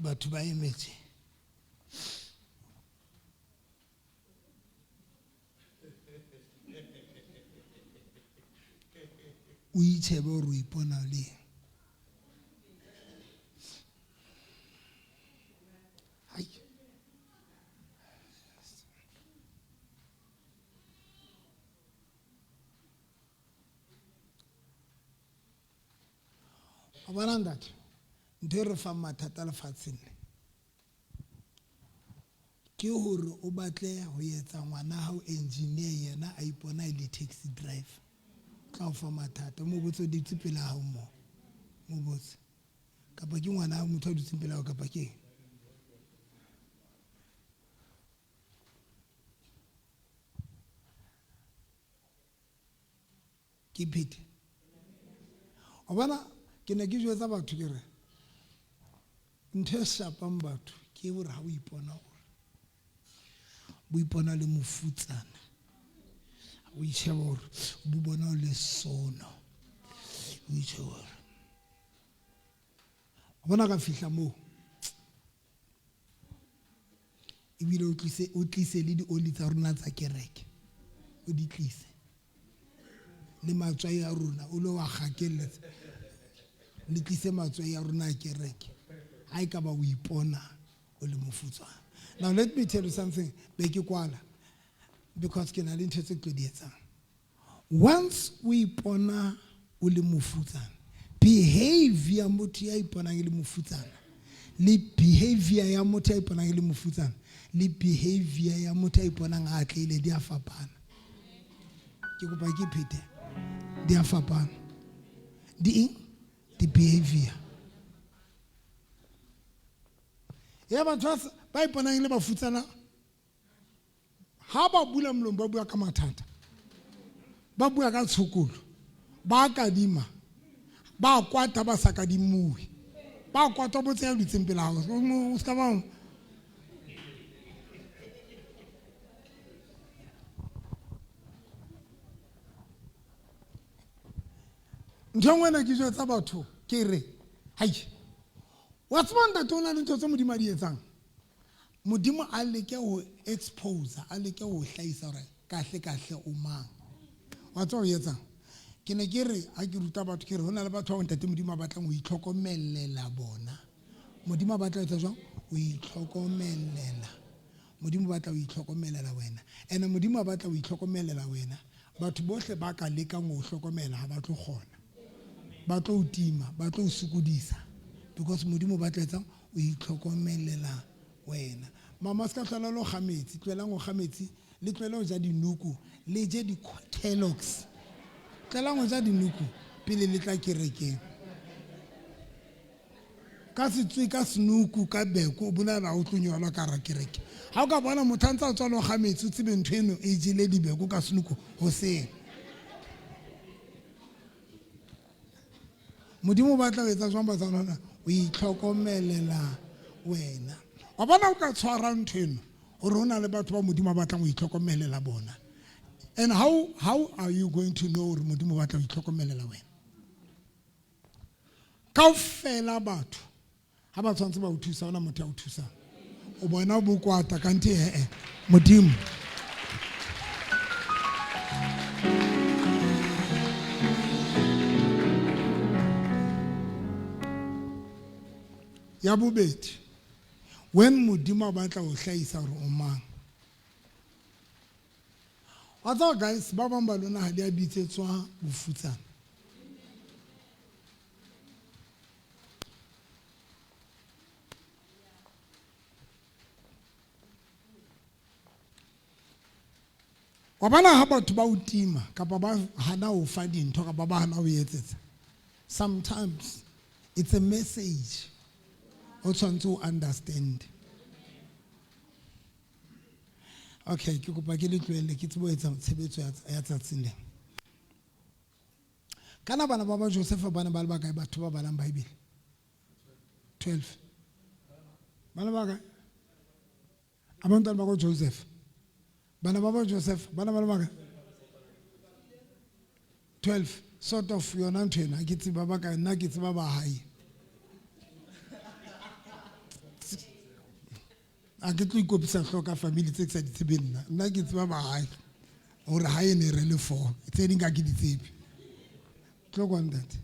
batho ba emetse. O itjhebe hore o ipona o le eng. Hai. Wa bona ntate, ntho e re fang mathata lefatsheng le, ke Ke hore o batle ho etsa ngwana hao engineer yena a ipona e le taxi driver. Tla o fa mathata. Mo botse o dutse pela hao mo. Mo botse. Kapa ke ngwana hao motho a dutseng pela hao kapa ke eng? Ke phete. O bona ke ne ke jwetsa batho ke re ntho e shapang batho ke hore ha o ipona hore bo ipona le mofutsana o itsheba hore bo bona o le sono o itsheba hore o bona ka fihla moo ebile o tlise o tlise le dioli tsa rona tsa kereke o di tlise le matswai a rona o lo wa gakeletsa le tlise matswai a rona a kereke ha e ka ba o ipona o le mofutswana. Now let me tell you something be ke kwala because ke na le ntho tse ke tlo di etsang. Once o ipona o le mofutsana, behavior motho ya iponang e le mofutsana le behavior ya motho ya iponang e le mofutsana le behavior ya motho ya iponang a atlehile di a fapana. Ke kopa ke phete di a fapana. Di eng? Di behavior. Ya batho ba iponang e le bafutsana ha ba bula molomo ba bua ka mathata ba bua ka tshokolo ba kadima ba kwata ba sa kadimuwe ba kwata botse ya dutseng pele hao o ska ba ntho e nngwe ena ke jwetsa batho ke re hai wa tseba ntate o na le ntho tse modimo a di etsang Modimo a leke ho expose, a leke ho hlahisa hore kahle kahle o mang. Wa tseba o etsang? Ke ne ke re ha ke ruta batho ke re ho na le batho ba ntate Modimo a batlang ho itlhokomelela bona. Modimo a batla ho etsa jwang? O itlhokomelela. Modimo o batla ho itlhokomelela wena. Ene Modimo a batla ho itlhokomelela wena. Batho bohle ba ka lekang ho o hlokomela ha ba tlo kgona. Ba tlo o tima, ba tlo o sokodisa because Modimo o batla etsang? O itlhokomelela wena. Mama se ka hlola lo ga metsi, tlohelang go ga metsi, le tlohele go ja dinuku, le je di-Kellogg's. Tlohelang go ja dinuku pele le tla kerekeng. Ka setswe ka senuku ka beko o bolela o tlo nyolwa ka ra kereke. Ha o ka bona motho a ntse a tswa lo ga metsi o tsebe ntho eno e jele dibeko ka senuku hoseng. Modimo o batla ho etsa jwang batswana? O itlhokomelela wena. Wa bona o ka tshwara ntho eno gore o na le batho ba Modimo a batlang ho itlhokomelela bona. And how are you going to know gore Modimo o batla ho itlhokomelela wena? Kaofela batho ha ba tshwanetse ba o thusa ona motho ya o thusang o bona bo kwata kante ee modimo ya bobedi when modimo a batla ho hlahisa hore o mang wa tseba guys ba bang ba lona ha di a bitsetswa bofutsana Wa bona ha batho ba o tima kapa ba hana ho fa dintho kapa ba hana ho etsetsa sometimes it's a message o tshwanetse o understand okay ke kopa ke le tlohelle ke tsebo etsa tshebetso ya tsatsing lena Kana bana ba ba Josefa ba ne ba le bakae batho ba balang Bible? 12. Ba le bakae? Abantwana ba ko Joseph. Bana ba ba Joseph ba ne ba le bakae? 12. Sort of yona ntho ena ke tseba ba kae nna ke tseba ba hae. A ke tlo ikopisa hlooho ka family tse ke sa di tsebeng nna. Nna ke tseba ba hae gore hae ne re le four tse ding ka ke di tsebe. Tlo kwa ntate.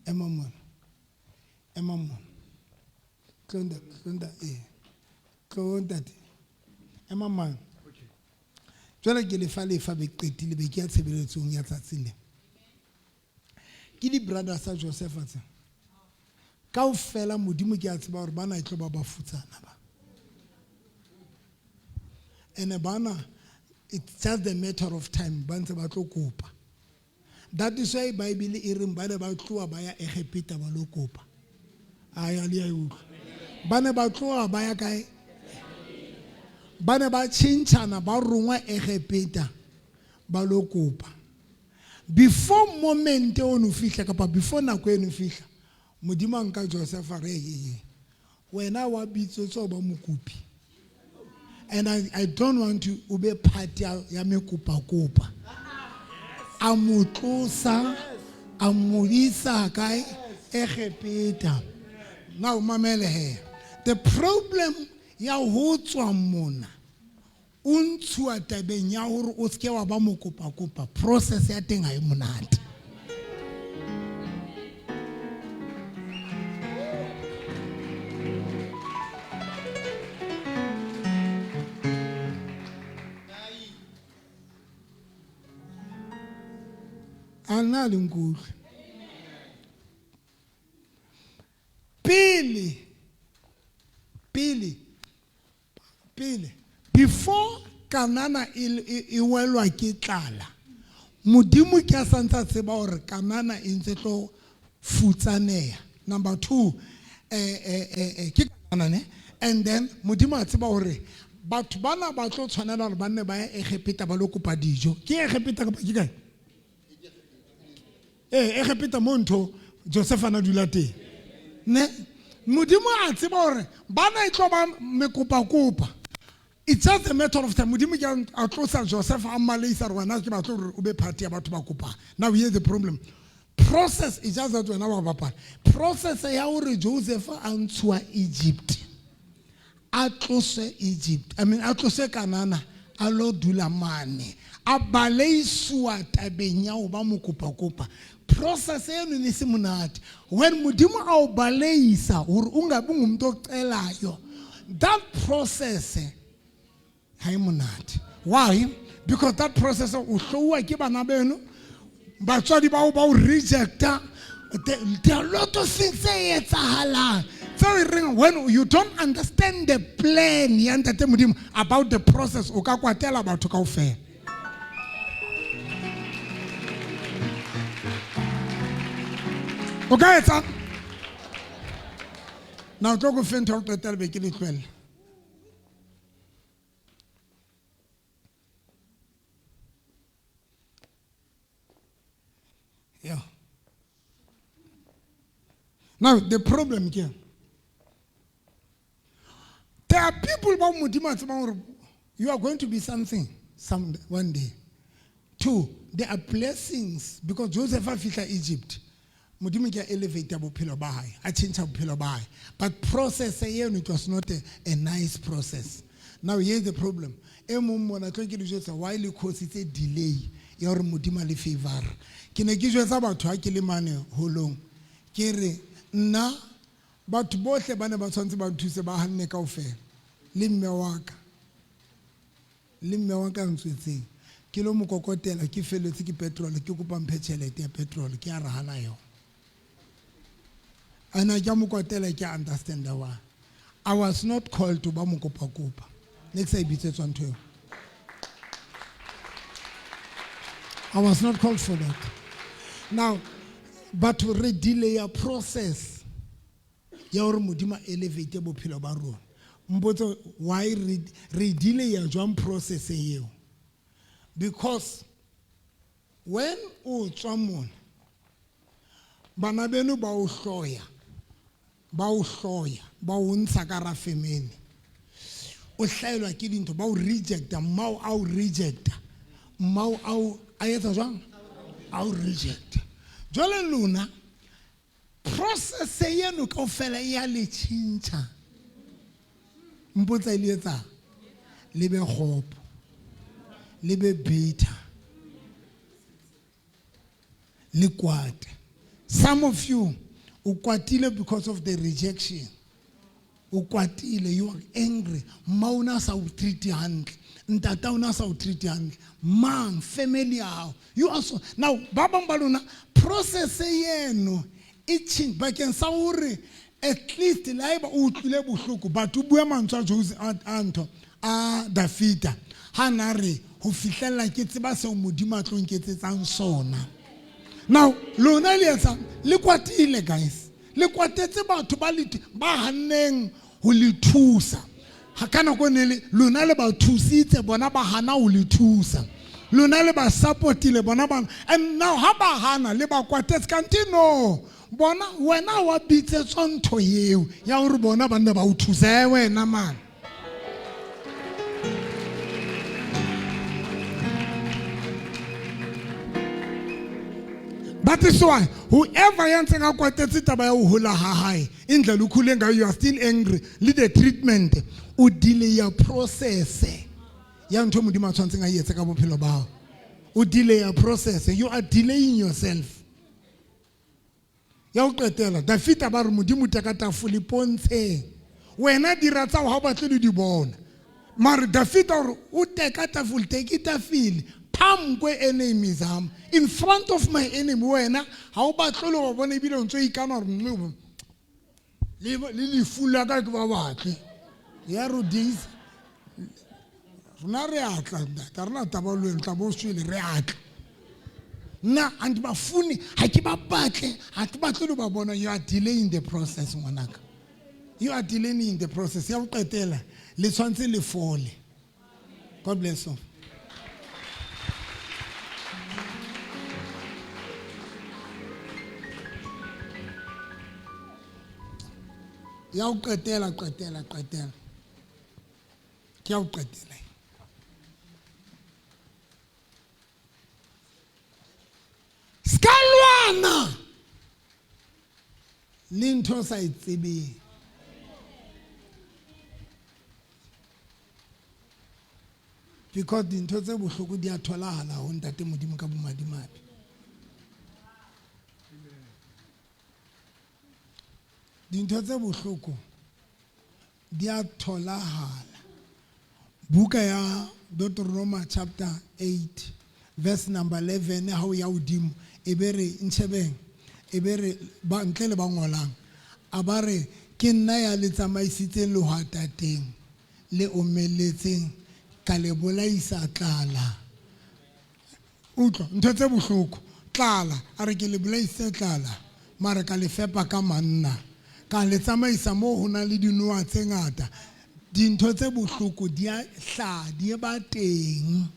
Ema mona. Ema mona. Tlo ntate, tlo ntate, eh. Tlo ntate. Ema mane. Jwale ke lefa lefa be qetile be ke ya tshebeletsong ya tsatsi le. Ke di-brothers tsa Josefa tse. Kaofela Modimo ke a tseba hore bana e tlo ba bafutsana ba. Ene bana it's just a matter of time ba ntse ba tlo kopa. That is why Bible e reng ba ne ba tloha ba ya Egepeta ba lo kopa. A ya le ya e utlwa. Ba ne ba tloha ba ya kae? Ba ne ba tjhentjhana ba rongwa Egepeta ba lo kopa. Before moment ono fihla kapa before nako eno fihla, Modimo a nka Joseph a re ee wena wa bitsetswa ho ba mokopi. And I don't want to o be part ya, ya mekopa-kopa. A mo tlosa, a mo isa kae? Egepeta. Now mamele he. The problem ya ho tswa mona o ntshuwa tabeng ya hore o seke wa ba mokopa-kopa, process ya teng ha e monate. A nna le nkutlwe. Pele, pele, Pele, before Kanana e, e, e welwa ke tlala, Modimo ke a santse a tseba gore Kanana e ntse tlo futsaneha. Number two, ke Kanana ne? And then Modimo a tseba gore batho bana ba tlo tshwanela gore ba nne ba ye Egepeta ba lo kopa dijo. Ke Egepeta kapa ke kae? Ee, Egepeta mo ntho Josefa na dula teng. Ne? Modimo a tseba gore bana e tlo ba mekopa-kopa. It's just a matter of time. Modimo ke a tlosa Josefa a mmaleisa gore wena ke batlo gore o be part ya batho ba kopang. Now here's the problem. Process is just that wena wa bapala. Process ya gore Joseph a ntshuwa Egypt. A tloswe Egypt, I mean a tloswe Kanana a lo dula mane. A baleisiwa tabeng ya go ba mokopakopa. Process eno ne se monate. When Modimo a o baleisa gore o ngabe ngumuntu ocelayo, that process ha e monate. Why? Because that process o hlouwa ke bana beno, batswadi bao ba o rejecta. There are a lot of things tse etsahalang tseo e reng when you don't understand the plan ya Ntate Modimo about the process, o ka kwatela batho kaofela. O ka etsa na o tlo ko fe ntho ya go qetela be ke le tlohella. Yeah. Now the problem here. There are people ba Modimo a tsebang gore you are going to be something some one day. Two, there are blessings because Joseph a fihla Egypt. Modimo ke a elevate bophelo ba hae, a change bophelo ba hae. But process eno, it was not a nice process. Now here's the problem. E mong mona tlo ke le jwetsa why le cause-itse delay ya hore Modimo a le favor. Ke ne ke jwetsa batho ha ke le mane holong. Ke re nna batho bohle ba ne ba tshwanetse ba nthuse ba hanne kaofela le mme wa ka. Le mme wa ka ntswetseng ke lo mo kokotela ke feletse ke petrol ke kopa mphe tjhelete ya petrol ke a re hana yona. And ke a mo kwatela ke a understand why. I was not called to ba mo kopa kopa. Ne ke sa e bitsetswa ntho eo. I was not called for that. Now, batho re delay a process ya gore Modimo a elevate bophelo ba rona. Mpotse why re delay jwang process eo? Because when o tswa mona, bana beno ba o hloya, ba o hloya, ba o ntsha ka ra family. O hlaelwa ke dintho, ba o rejecta, mmao a o rejecta, mmao a o a etsa jwang? A o rejecta. Jwale lona process eno kaofela e ya le tjhentjha. Mpotsa e le etsang? Le be kgopo, le be bitter, le kwate. Some of you o kwatile because of the rejection. O kwatile, you are angry. Mma o ne a sa o treat hantle, ntata o ne a sa o treat hantle, mang family ya hao. You are so now ba bang ba lona process eno e change bakeng sa hore at least le haeba o utlwile bohloko but o bua mantswe a Jose a ntho. a Dafita ha na re ho fihlella ke tseba seo Modimo a tlo nketsetsang sona. Now lona le etsang le kwatile guys. Le kwatetse batho ba le ba hanneng ho le thusa. Ha ka nako ne le lona le ba thusitse bona ba hana ho le thusa. Lona le ba supportile bona ba and now ha ba hana le ba kwatetse kante no bona wena wa bitsetswa ntho eo ya hore bona ba nne ba o thuse wena man. That is why whoever ya ntseng a kwatetse taba ya ho hola ha hae indlela o khuleng ngayo you are still angry le the treatment o delay ya process ya ntho modimo a tshwantseng a e etse ka bophelo ba hao o delay ya process you are delaying yourself ya ho qetela Dafita ba re modimo teka tafole pontsheng wena dira tsa ha o batle le di bona mare Dafita gore o teka tafole teke tafele phambi kwe-enemy zam in front of my enemy wena ha o batle le go bona ebile o ntse o ikana gore le lefu la ka ke ba batle ya rodisa rona re atla ntate rena taba le wena tla bo swele re atla nna and bafuni ha ke ba batle ha ke batle le ba bona you are delaying the process ngwanaka you are delaying the process ya go qetela le tshwanetse le fole god bless you. Ya go qetela qetela qetela ke ya go qetela ska lwana le ntho o sa e tsebeng because dintho tse bohloko di a tholahala ho ntate modimo ka bomadimabe. Dintho tse bohloko di a tholahala. Buka ya Deuteronomy chapter 8 verse number 11 ha o ya hodimo e be re ntshebeng e be re ba ntle le ba ngolang a ba re ke nna ya le tsamaisitseng lehwatateng le omeletseng ka le bolaisa tlala. Utlwa ntho tse bohloko tlala a re ke le bolaisitse tlala mare ka le fepa ka manna ka le tsamaisa moo ho nang le dinoha tse ngata. Dintho tse bohloko di a hlaha di ba teng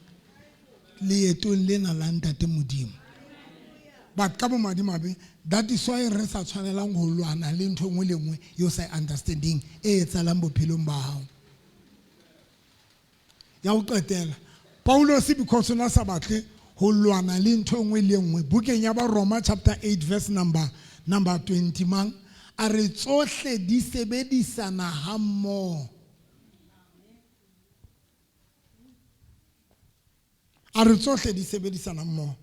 leetong lena la ntate modimo. But ka bomadimabe that is why re sa tshwanelang ho lwana le ntho e nngwe le nngwe eo sa e understanding e etsahalang bophelong ba hao. Ya ho qetela Paulos because o na sa batle ho lwana le ntho e nngwe le nngwe bukeng ya ba Roma chapter 8 verse number 20 mang a re tsohle di sebedisana hammoho. A re tsohle di sebedisana mmoho.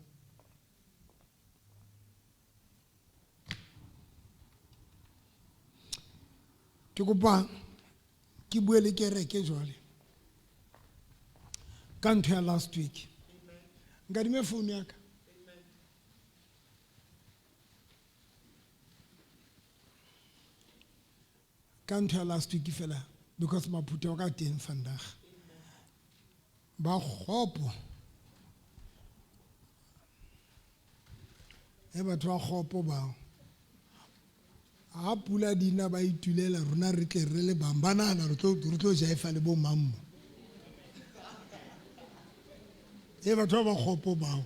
Ke kopa ke bue le kereke jwale ka ntho ya last week. Nkadime phone ya ka. Ka ntho ya last week fela because maphuthego ka teng vandag. Ba kgopo. E batho ba kgopo bao. Ha pula dina ba itulela rona re tle re le bang ba nahana re tlo jaifa le bo mammo. E batho ba kgopo bao.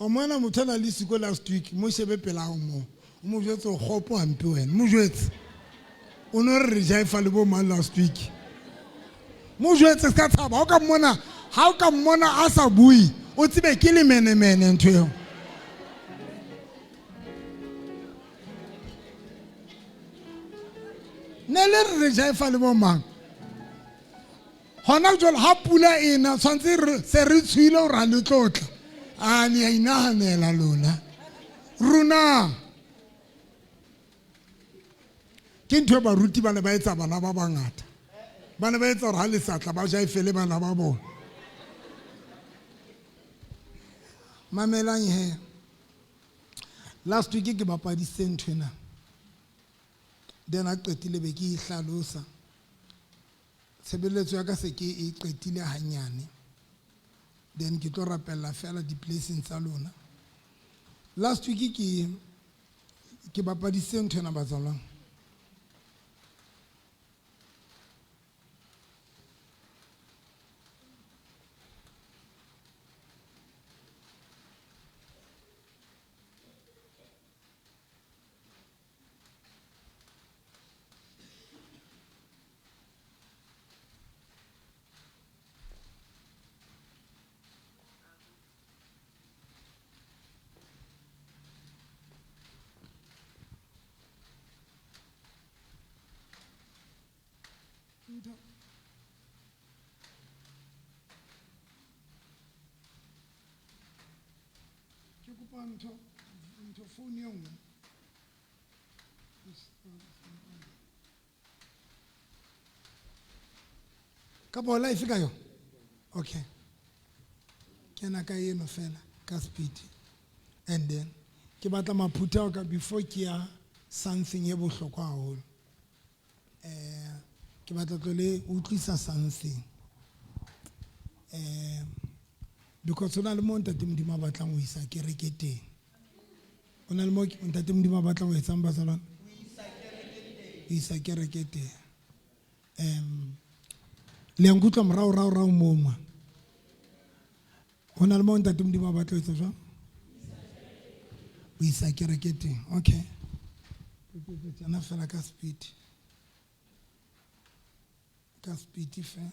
O mona motho a na le siko last week mo shebe pela hao mo. O mo jwetse o kgopo hampe wena. Mo jwetse. O no re re jaifa le bo mang last week. Mo jwetse ska tshaba. Ha o ka mmona a sa bue, o tsebe ke le menemene ntho eo. Ne le re re jaifa le bo mang. Hona jwale ha pula e na tshwantse re se re tswile hore ha le tlotla. A le a inahanela lona. Rona ke ntho e baruti ba ne ba etsa bana ba bangata. Ba ne ba etsa hore ha le sa tla ba jaifele bana ba bona. Mamelang he. Last week ke bapadisitse ntho ena. Then a qetile be ke e hlalosa. Tshebeletso ya ka se ke e qetile hanyane. Then ke tlo rapella fela di-blessing tsa lona. Last week ke ke bapadisitse ntho ena batsalwang. Ntho ke kopa ntho ntho phone e nngwe. Kapa o live ka yona? Okay. Kena ka eno fela ka speed. And then ke batla maphutha ao ka before ke ya something e bohlokwa haholo. Eh ke batla tlo le utlwisa something. Eh because ho na le mo ntate Modimo a batlang ho isa kereke teng. Ho na le mo ntate Modimo a batlang ho etsang bazalwane? Ho isa kereke teng. Um le a nkutlwa morao rao rao moo ma. Ho na le mo ntate Modimo a batla ho etsa jwang? Ho isa kereke teng. Okay. Ke etsa tjena fela ka speed. Ka speed fela.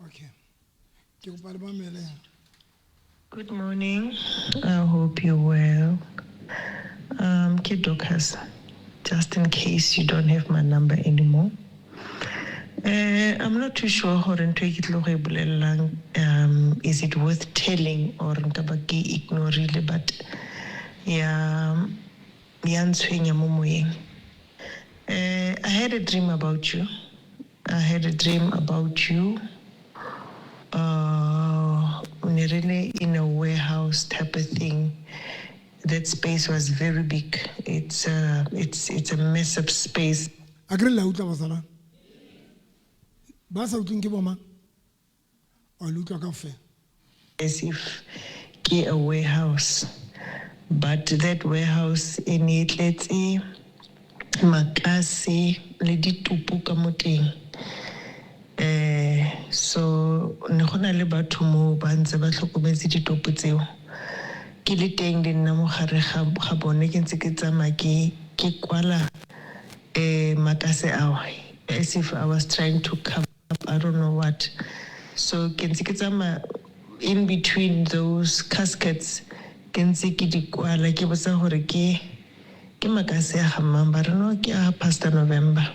Okay. Ke kopa le mamele. Good morning. I hope you're well. Ke Dorcas, just in case you don't have my number anymore. I'm not too sure gore ntho e ke tlile go e bolelelang is it worth telling or nka ba ke ignorile but ya ya ntshwenya mo moyeng. I had a dream about you. I had a dream about you. Ne re le in a warehouse type of thing. That space was very big. It's a massive space. A kere le a utlwa bazalwane? Ba sa utlweng ke bo mang? O le utlwa kaofela? As if ke a warehouse, but that warehouse e ne e tletse makase le ditopo ka mo teng. So ne go na le batho mo ba ntse ba tlhokometse ditopo tseo. Ke le teng le nna mo gare ga bone ke ntse ke tsamaya ke ke kwala makase ao as if I was trying to cover up I don't know what. So ke ntse ke tsamaya in between those caskets ke ntse ke di kwala ke botsa gore ke ke makase a ga mang ba re no ke a Pastor November.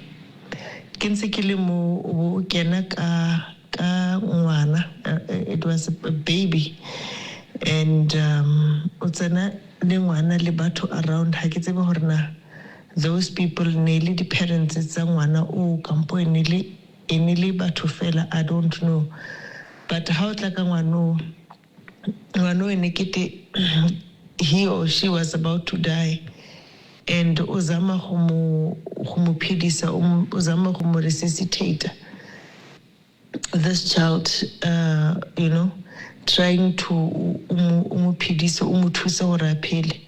Ke ntse ke le mo o bo o kena ka ka ngwana it was a baby and o tsena le ngwana le batho around ha ke tsebe gore na those people ne le di-parents tsa ngwana o kampo e ne le e ne le batho fela I don't know but ha o tla ka ngwano ngwano e ne kete he or she was about to die and o zama go mo go mo phedisa o zama go mo resuscitate this child you know trying to o mo phedise o mo thuse gore a phele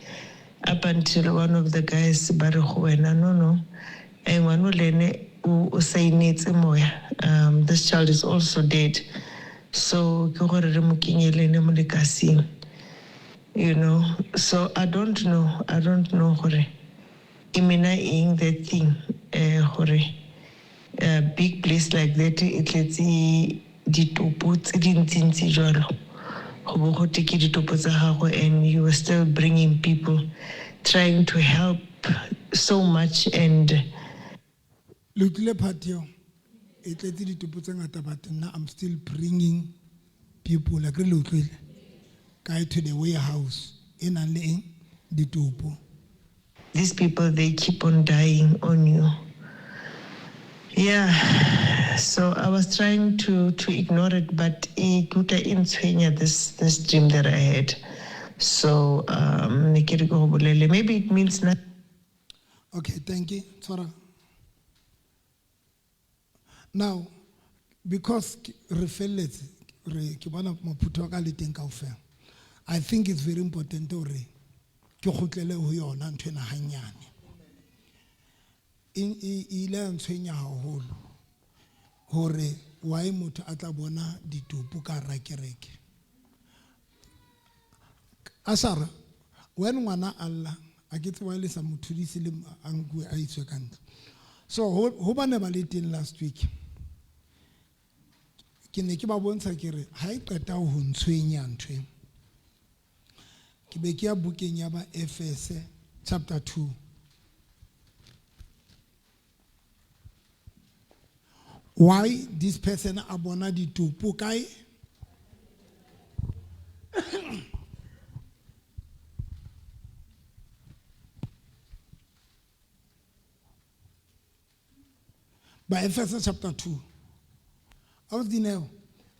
up until one of the guys ba re go wena no no ngwano le ene o sainetse moya this child is also dead so ke gore re mo kenye le ene mo lekasing you know so I don't know gore e mena eng that thing gore a big place like that e tletse ditopo tse dintsintsi jwalo go bo go te ke ditopo tsa gago and you were still bringing people trying to help so much and Le utlwile part eo e tletse ditopo tse ngata but nna I'm still bringing people akere le utlwile kae to the warehouse e nang le eng ditopo. These people, they keep on dying on you. Yeah, so I was trying to to ignore it, but e ke utlwa e ntshwenya this this dream that I had. So ne ke re ke go bolele. Maybe it means nothing. Okay, thank you. Tshwara. Now, because re felletse re ke bona maphutho a ka le teng kaofela. I think it's very important hore ke kgutlele ho yona ntho ena hanyane. E e ile ya ntshwenya haholo hore why motho a tla bona ditopo ka hara kereke. Ashara, when ngwana a lla, a ke tsebe le sa mo thudise le a nkuwe a iswe ka ntle. So ho ba ne ba le teng last week. Ke ne ke ba bontsha ke re ha e qeta ho ntshwenya ntho e. Ke be ke ya bukeng ya ba Efese chapter 2. Why this person a bona ditopo kae? Baefese chapter 2. Ausi Dineo,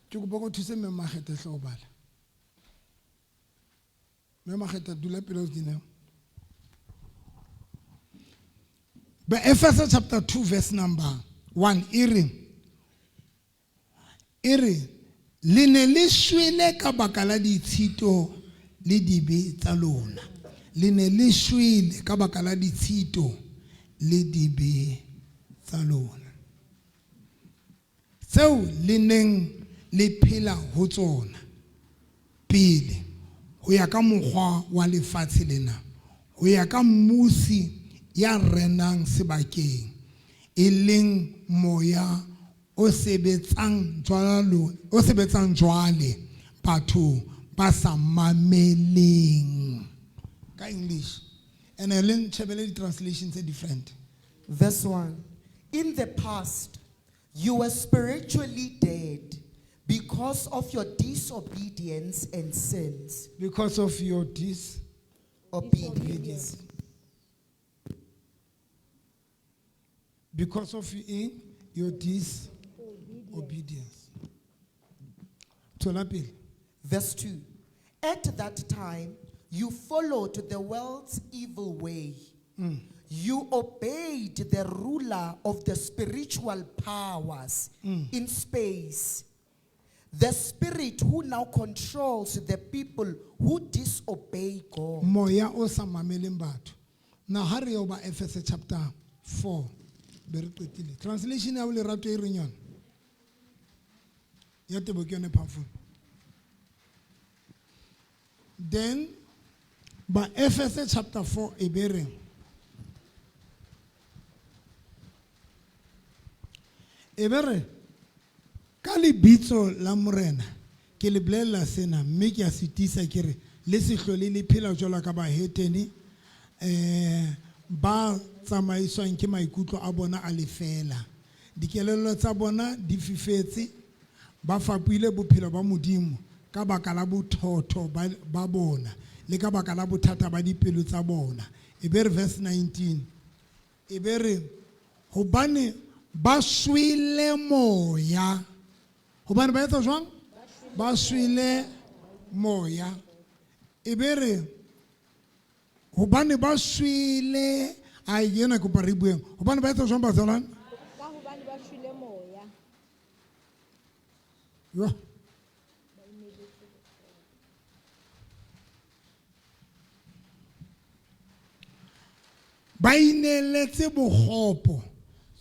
ke kopa ko thuse mme Makgetha hle ho bala. Mme Makgetha dula pele ausi Dineo. Baefese chapter 2 verse number 1 e re e re le ne le shwele ka baka la ditshito le dibe tsa lona. Le ne le shwele ka baka la ditshito le dibe tsa lona. Tseo le neng le phela ho tsona pele ho ya ka mokgwa wa lefatshe lena, ho ya ka mmusi ya renang sebakeng, e leng moya o sebetsang jwalo o sebetsang jwale bathong ba sa mameleng. Ka English. And le ntshebele di-translation tse different. Verse 1. In the past, you were spiritually dead because of your disobedience and sins. Because of your disobedience. Because of your disobedience. Tswela pele. Verse 2. At that time, you followed the world's evil way. You obeyed the ruler of the spiritual powers in space, the spirit who now controls the people who disobey God. Moya o sa mameleng batho. Now ha re yo ba Efese chapter 4 be re qetile. Translation ya Lerato e reng yona? Ya Tebo ke yone powerful. Then ba Efese chapter 4 e be reng? E be re ka lebitso la Morena ke le bolella sena mme ke a setisa ke re le se hlole le phela jwalo ka bahetene ba tsamaiswang ke maikutlo a bona a lefela. Dikelello tsa bona di fifetse, ba fapohile bophelo ba Modimo ka baka la bothotho ba bona le ka baka la bothata ba dipelo tsa bona. E be re verse 19. E be re hobane ba shwele moya. Hobane ba etsa jwang? Ba shwele moya. E be re hobane ba shwele, ai ena kopa re bueng. Hobane ba etsa jwang bazalwane? Ka hobane ba shwele moya. Yo. Ba ineletse bokgopo,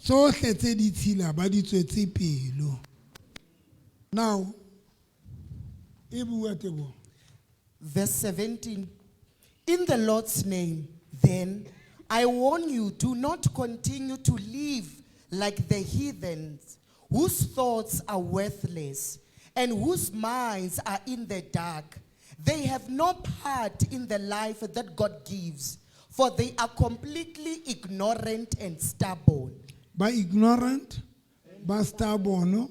tsohle tse ditshila ba di tswetse pelo. Now, e bua Tebo. Verse 17. In the Lord's name, then, I warn you, do not continue to live like the heathens, whose thoughts are worthless and whose minds are in the dark. They have no part in the life that God gives, for they are completely ignorant and stubborn. Ba ignorant, ba stubborn.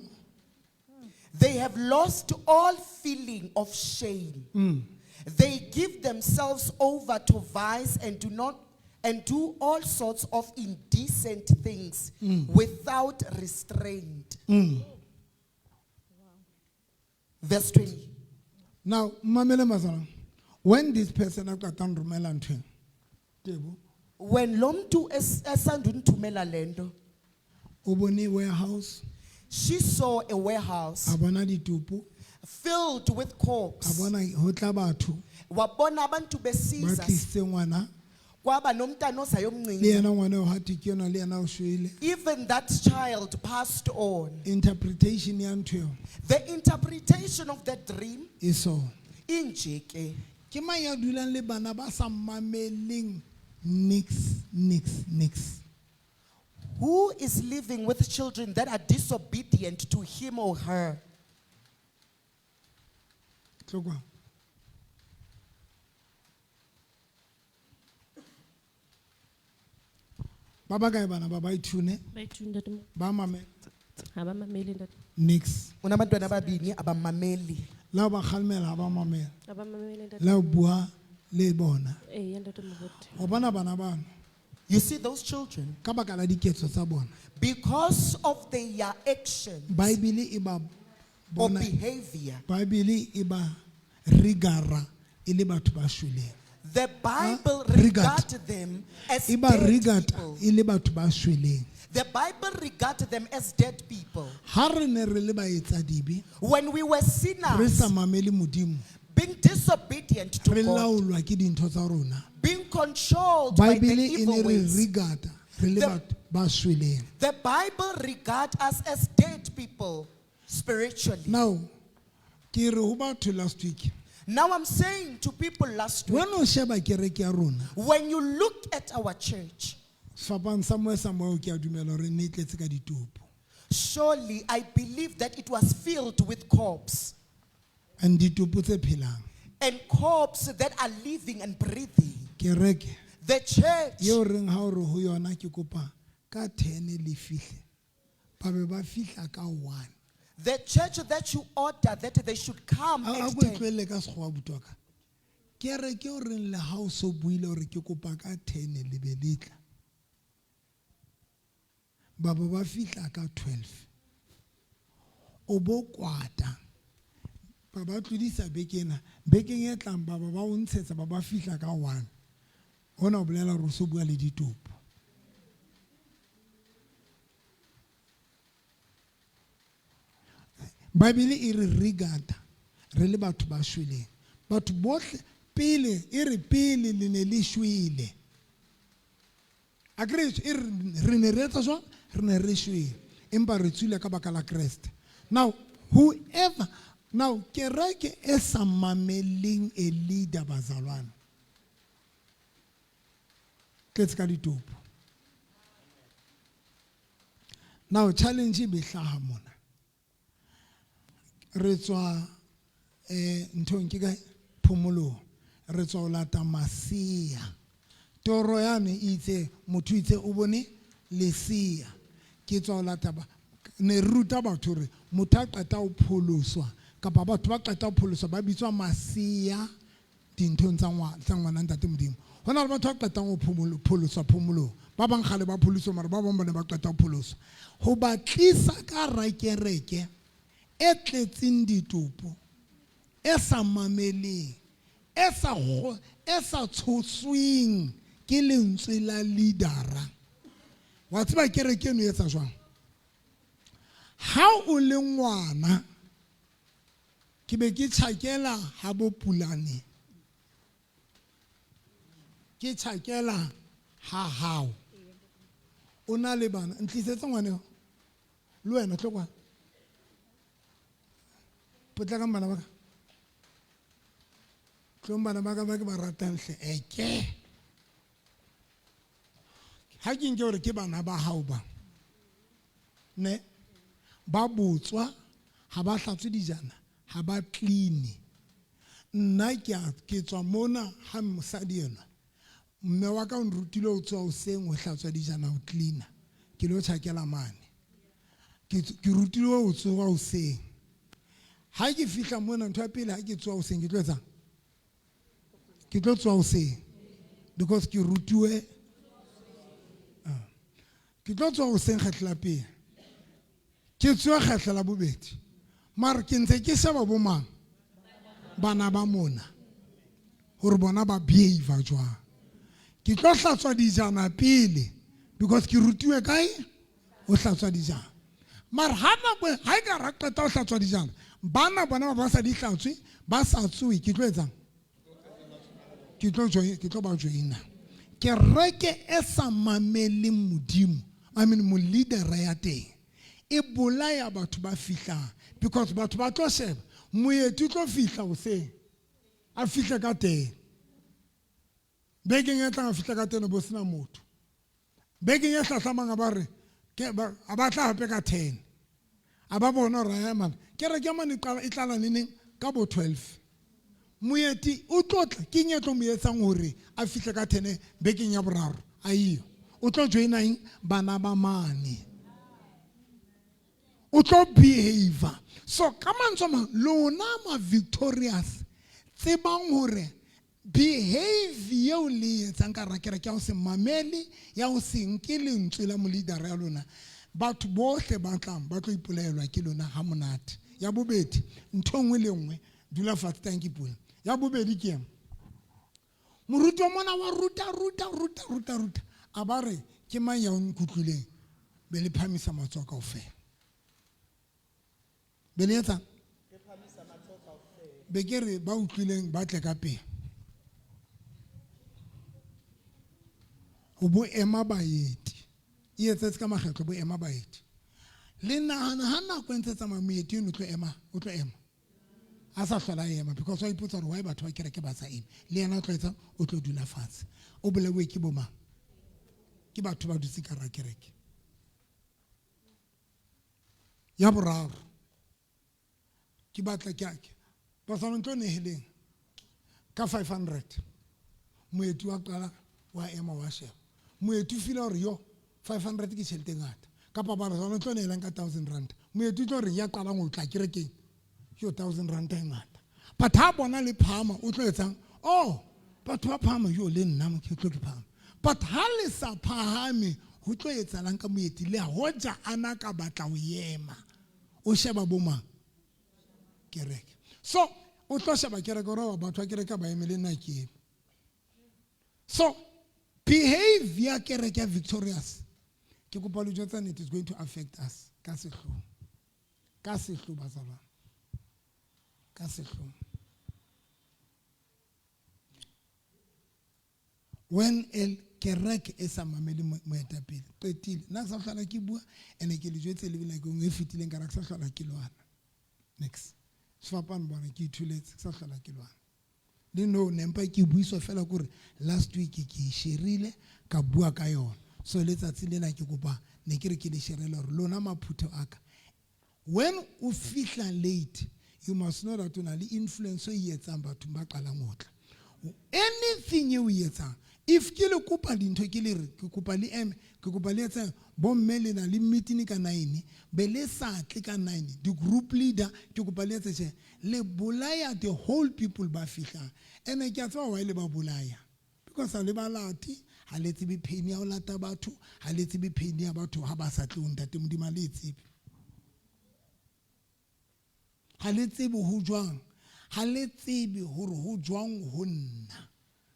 They have lost all feeling of shame. They give themselves over to vice and do not And do all sorts of indecent things without restraint. Verse 20. Now mamele mazalwane, when this person a qetang romela ntho ena, Tebo, When lo mntu esandundithumela le nto, o bone warehouse, she saw a warehouse a bona ditopo, filled with a corpses. bona ho tla batho Wabona abantu ba besiza tlisitse ngwana, kwaba nomntana ozayo le omncinci. yena ngwana eo ha thwe ke yona, le yena o shwele. Even that child passed on. Interpretation ya ntho eo The interpretation of that dream e so. inje ke. Ke mang ya dulang le bana ba sa mameleng nix, nix, nix? Who is living with children that are disobedient to him or her? Tlo kwa. Ba ba kae bana ba ba ithune? Ba ithune, ntate Mo. Ba mamela. Ha ba mamele, ntate. Nix. Unabantwana ababini abamameli. La ba kgalemela ha ba mamela. Ha ba mamele, ntate. La o bua le bona. Eya, ntate Moruti. O bona bana bano. You see those children? Ka baka la diketso tsa bona. Because of their actions Bible e ba or bona behavior. Bible e ba rigara e le batho ba shweleng. The Bible Huh? Regard. regard them as E ba dead regard people. e le batho ba shweleng. The Bible regard them as dead people. Ha re ne re le baetsadibe, When we were re sinners, sa mamele Modimo, being disobedient to re God, laolwa ke dintho tsa rona. being controlled by the Bible e evil ne re ways. regard re le batho ba shweleng. The Bible regard us as dead people spiritually. Now, ke re ho batho last week. Now I'm saying to people last week, When o sheba kereke ya rona, when you look at our church, sefapano sa moya sa moya ke a dumela hore ne e tletse ka ditopo. surely I believe that it was filled with corpses. And ditopo tse phelang. And corpses that are living and breathing. Kereke The church. eo reng ha o re ho yona ke kopa ka 10 le fihle. Ba be ba fihla ka 1. The church that you order that they should come A at ko 10. tlohelle ka sekgowa abuti wa ka. Kereke eo reng le ha o so buile hore ke kopa ka 10 le be le tla. Ba be ba fihla ka 12. O bo kwata. Ba ba tlodisa beke ena. Bekeng e tlang ba ba ba o ntshetsa ba ba fihla ka 1. Hona o bolela hore o so bua le ditopo. Bible e re regard re le batho ba shweleng. Batho bohle pele e re pele le ne le shwele. Akere e re ne re etsa jwang? Re ne re shwele. Empa re tswile ka baka la Kreste. Now whoever now kereke e sa mameleng e leader bazalwane. Tletse ka ditopo. Now challenge e be hlaha mona. Re tswa, nthong ke kae? Phomolong. Re tswa ho lata masea. Toro yane e itse, motho itse o bone lesea. Ke tswa ho lata ba, ne re ruta batho hore motho a qeta ho pholoswa, kapa batho ba qeta ho pholoswa ba bitswa masea dinthong tsa tsa ngwana ntate Modimo. Ho na le batho ba qetang ho pholoswa phomolong. Ba bang kgale ba pholoswa, mara ba bang ba ne ba qeta ho pholoswa. Ho ba tlisa ka hara kereke e tletseng ditopo, e sa mameleng, e sa tshosweng ke lentswe la leadera. Wa tseba kereke eno e etsa jwang? Ha o le ngwana, ke be ke tjhakela ha bo Pulane. Ke tjhakela ha hao. O na le bana, ntlisetse ngwana eo. Le wena tlo kwa. Potlakang bana ba ka. Tlong bana ba ka ba ke ba ratang hle. Eke. Ha ke nke hore ke bana ba hao ba. Ne? Ba botswa, ha ba hlatswe dijana, ha ba clean. Nna ke a, ke tswa mona ha mosadi enwa. Mme wa ka o nrutile ho tswa hoseng ho hlatswa dijana ho cleaner. Ke lo tjhakela mane. Ke rutilwe ho tsoha hoseng. Ha ke fihla mona ntho ya pele ha ke tsoha hoseng ke tlo etsang? Ke tlo tsoha hoseng. Because ke rutuwe Ke tlo tsoha hoseng kgetlo la pele. Ke tsoha kgetlo la bobedi. Mara ke ntse ke sheba bo mang? Bana ba mona. Hore bona ba behave jwang. Ke tlo hlatswa dijana pele because ke rutiwe kae? Ho hlatswa dijana. Mara ha nako ha e ka ra qeta ho hlatswa dijana, bana bona ba ba sa di hlatswe, ba sa tsoe, ke tlo etsang? Ke tlo join, ke tlo ba joina. Kereke e sa mameleng Modimo, I mean mo leader ya teng, e bolaya batho ba fihlang because batho ba tlo sheba moeti o tlo fihla hoseng, a fihle ka 10. Bekeng e tlang a fihla ka 10 bo sena motho. Bekeng e hlahlamang a ba re ke ba a ba tla hape ka 10. A ba bona hore ae man kereke mane e qala e tlala neneng ka bo 12. Moeti o tlo tla ke eng e tlo mo etsang hore a fihle ka 10 bekeng ya boraro a iyo. O tlo joina eng bana ba mane. O tlo behave. So ka mantswe a mang lona ma victorious tsebang hore Behavior eo le e etsang ka hara kereke ya ho se mamele, ya ho se nke lentswe la moleadara ya lona, batho bohle ba tlang ba tlo ipolaelwa ke lona ha monate. Ya bobedi, ntho e nngwe le e nngwe, dula fatshe, tanki pula. Ya bobedi ke ena. Moruti wa mona wa ruta, ruta, ruta, ruta, ruta. A ba re, ke mang ya o nkutlwileng? Be le phamisa matsoho kaofela. Be le etsang? Be ke re ba utlwileng ba tle ka pele. Ho bo ema baeti. E etsetse ka makgetlo bo ema baeti. Le nahana ha nako e ntse tsamaya moeti eno o tlo ema, o tlo ema. A sa hlola a ema because wa ipotsa hore why batho ba kereke ba sa eme. Le yena o tlo etsang? O tlo dula fatshe. O bolauwe ke bo mang? Ke batho ba dutse ka hara kereke. Ya boraro, ke batla ke ake pasalo ntlo neheleng ka 500. Moeti wa qala wa ema wa sheba. Moeti o feel hore yo 500 ke tjhelete e ngata. Kapa ba re ntlo nehelang ka 1000 rand. Moeti o tlo re ya qalang ho tla kerekeng. Yo 1000 rand e ngata. But ha bona le phahama o tlo etsang? Oh, batho ba phahama yo le nna mo ke tlo ke phahama. But ha le sa phahame ho tlo etsahalang ka moeti le hoja ana ka batla ho ema. O sheba bo mang? Kereke. So o tlo sheba kereke hore batho ba kereke ba eme le nna ke eme. So behavior kereke ya Victorious ke kopa le jwetsa nnete is going to affect us ka sehloho. Ka sehloho bazalwane. Ka sehloho. When el kereke e sa mamele moetapele qetile nna ke sa hlola ke bua ene ke le jwetse le nakong e fetileng ka ra ke sa hlola ke lwana next sefapano bona ke ithuletse ke sa hlola ke lwana le no nempa ke buiswa fela kore last week ke e sherile ka bua ka yona so letsatsi lena ke kopa ne ke re ke le sherele gore lona maphutho a ka When o fihla late, you must know that o na le influence e etsang bathong ba qalang ho tla. Anything e o e etsang, if ke le kopa dintho ke le re ke kopa le eme, ke kopa le etse bomme le na le meeting ka 9, be le sa tle ka 9, di group leader ke kopa le etse tje, le bolaya the whole people ba fihlang. Ene ke a tseba why le ba bolaya. Because ha le ba late, ha le tsebe pain ya ho lata batho, ha le tsebe pain ya batho ha ba sa tle ho Ntate Modimo, ha le e tsebe. Ha le tsebe ho jwang, ha le tsebe hore ho jwang ho nna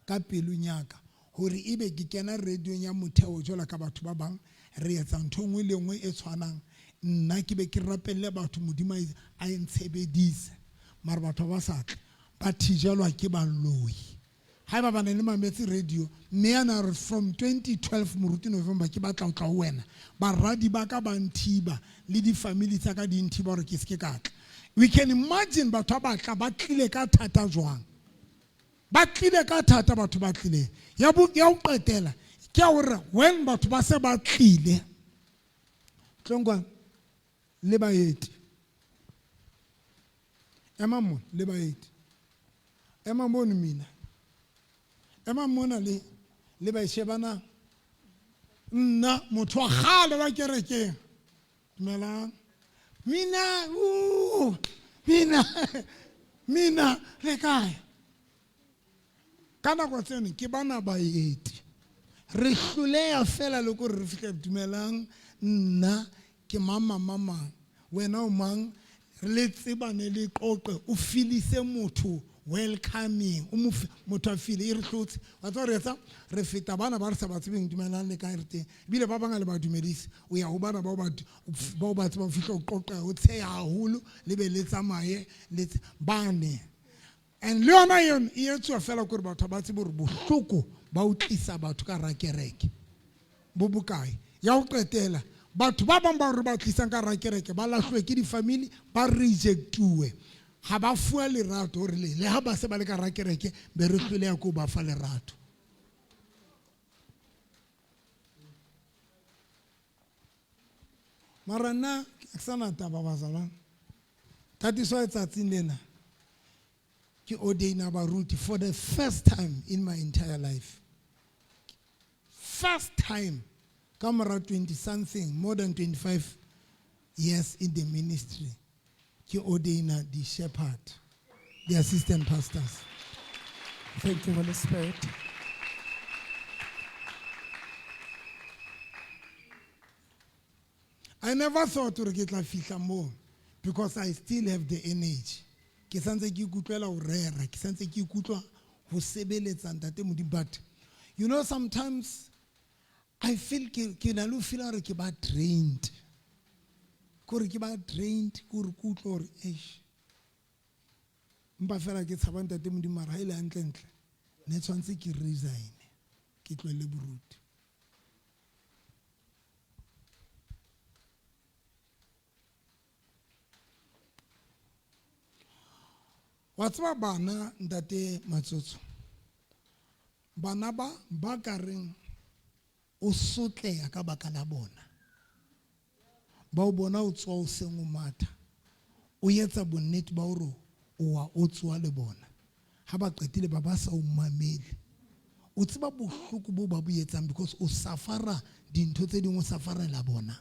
ka pelong ya ka hore ebe ke kena radiong ya motheo jwalo ka batho ba bang, re etsa ntho e nngwe le e nngwe e tshwanang, nna ke be ke rapelle batho Modimo a e ntshebedise, mara batho ba sa tle, ba thijelwa ke baloi. Haeba ba ne le mametse radio, mme yana re from 2012 moruti November ke batla ho tla ho wena. Baradi ba ka ba nthiba le di family tsa ka di nthiba hore ke se ke ka tla. We can imagine batho ba batla ba tlile ka thata jwang. Ba tlile ka thata batho ba tlileng. Ya bo ya ho qetela ke ya hore when batho ba se ba tlile tlongwa le baeti. Ema mona le baeti. Ema mono mina. Ema mona le le ba shebana nna motho wa kgale wa kerekeng. Dumelang. Mina u mina mina le kae? Ka nako tseno ke bana baeti. Re hloleha fela le kore re fihle dumelang nna ke mang mang mang mang wena o mang le tsebane le qoqe o filise motho welcoming o mo motho a file e re hlotse wa tseba re etsa re feta bana ba re sa ba tsebeng dumelang le kae re teng ebile ba bang a le ba dumedise o ya ho bana bao ba bao ba tseba o fihla o qoqa o tsheha haholo le be le tsamaye le bane and le yona eno e etsuwa fela kore batho ba tsebe gore bohloko ba o tlisa batho ka hara kereke bo bokae ya go qetela batho ba bang ba re ba tlisang ka hara kereke ba lahluwe ke di-family ba rejectuwe ga ba fuwa lerato gore le le ga ba se ba le ka hara kereke be re hloleya ko ba fa lerato. Mara nna ke sa na taba bazalwane. That is why tsatsing lena ke ordaina baruti for the first time in my entire life. First time ka mora 20 something, more than 25 years in the ministry, ke ordaina the shepherd, the assistant pastors. Thank you, Holy Spirit. I never thought gore ke tla fihla moo because I still have the energy. Ke santse ke ikutlwela ho rera, ke santse ke ikutlwa ho sebeletsa ntate Modimo, but you know sometimes I feel ke ke na le ho feel hore ke ba drained. Kore ke ba drained, kore ke utlwe hore eish. Mpa fela ke tshaba ntate Modimo mara ha ile hantle ntle. Ne tshwantse ke resign. Ke tlohelle boruti. Wa tseba bana ntate Matsotso, bana ba ba ka reng o sotleha ka baka la bona, ba o bona o tswa o seng o matha, o etsa bonnete ba hore o wa o tsoa le bona, ha ba qetile ba ba sa o mamele. O tseba bohloko bo ba bo etsang because o safara dintho tse ding o safarela bona.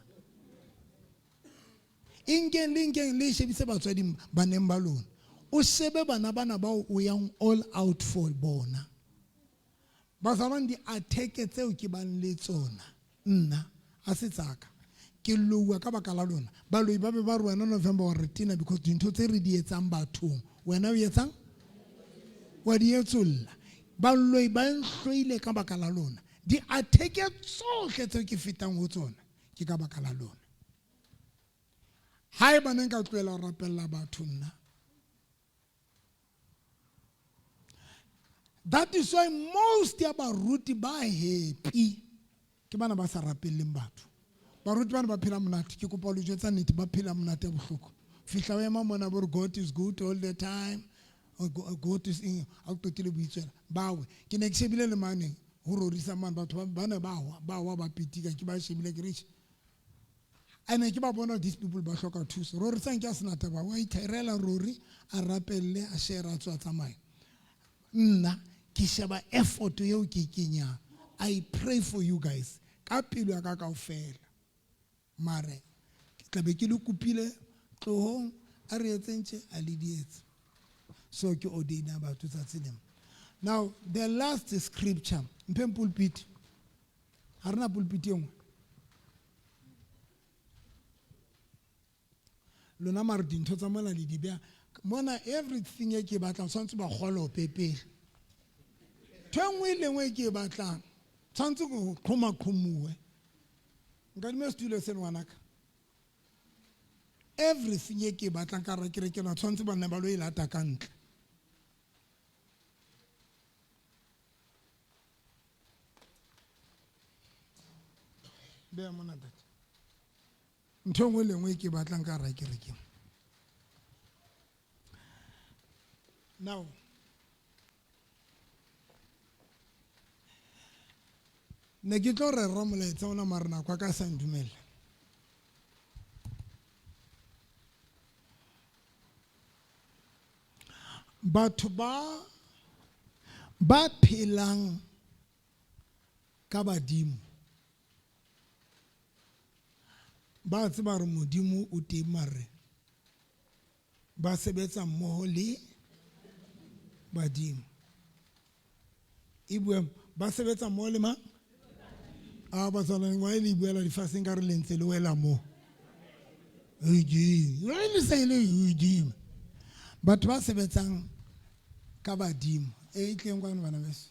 Inkeng le nkeng le shebise batswading baneng ba lona. O shebe bana bana bao o yang all out for bona. Bazalwane di-attack tseo ke bang le tsona nna a se tsaka. Ke louwa ka baka la lona. Baloi ba be ba re wena November wa re tena because dintho tse re di etsang bathong wena o etsang wa di etsolla. Baloi ba nhloile ka baka la lona. Di-attack tsohle tseo ke fetang ho tsona ke ka baka la lona. Haeba ne nka tlohela ho rapella batho nna. That is why most ya baruti ba happy ke bana ba sa rapelleng batho. Baruti bana ba phela monate, ke kopa ho le jwetsa nnete, ba phela monate ya bohloko. Fihla o ema mona bo re God is good all the time. God is in, ha o qetile boitswela. Bawe, ke ne ke shebile le mane ho rorisa mane batho ba ne ba wa, ba wa ba pitika, ke ba shebile ke re ene ke ba bona these people ba hloka thuso. Rorisang ke a sena taba, wa itherela rori a rapelle a share a tswa tsamaya. Nna ke sheba effort eo ke kenyang. I pray for you guys ka pelo ya ka kaofela. Mare ke tla be ke le kopile tlohong a re etseng tje a le di etse. So ke ordaina batho tsatsi lena. Now the last scripture, mpheng pulpit. Ha rena pulpit e nngwe. Lona mare dintho tsa mona le di beha mona, everything e ke batlang tshwanetse ba kgolope pele. Ntho e nngwe le nngwe e ke e batlang tshwanetse go qhoma-qhomuwe. Nkadime setulo seno ngwanaka. Everything e ke e batlang ka hara kereke ena tshwanetse ba nne ba lo e lata ka ntle. Beha mona ntate. Ntho e nngwe le nngwe e ke batlang ka hara kereke. Now, ne ke tlo rera molaetsa ona mare nako a ka sa ndumella. Batho ba ba phelang ka badimo ba tseba hore Modimo o teng mare ba sebetsa mmoho le badimo. E bua ba sebetsa mmoho le mang? A batsalwane wa le buela difaseng ka re le ntse le wela mo. Hodimo. Le se le hodimo. Batho ba sebetsang ka badimo. E tleng kwano bana beso.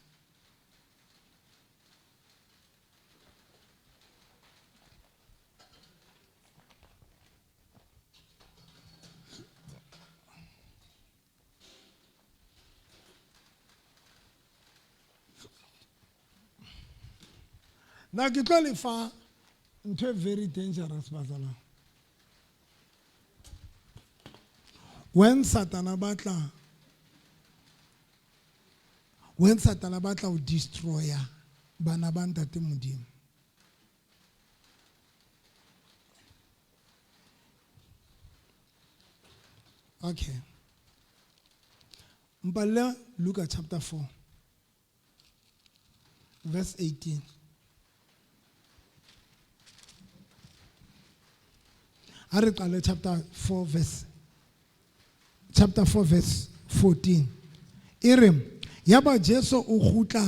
Na ke tlo le fa ntho e very dangerous bazalwane. When Satan a batla when Satan a batla ho destroya bana ba ntate Modimo. Okay. Mpalle Luka chapter 4 verse 18. Ha re qale chapter 4 verse chapter 4 verse 14. E re yaba Jesu o kgutla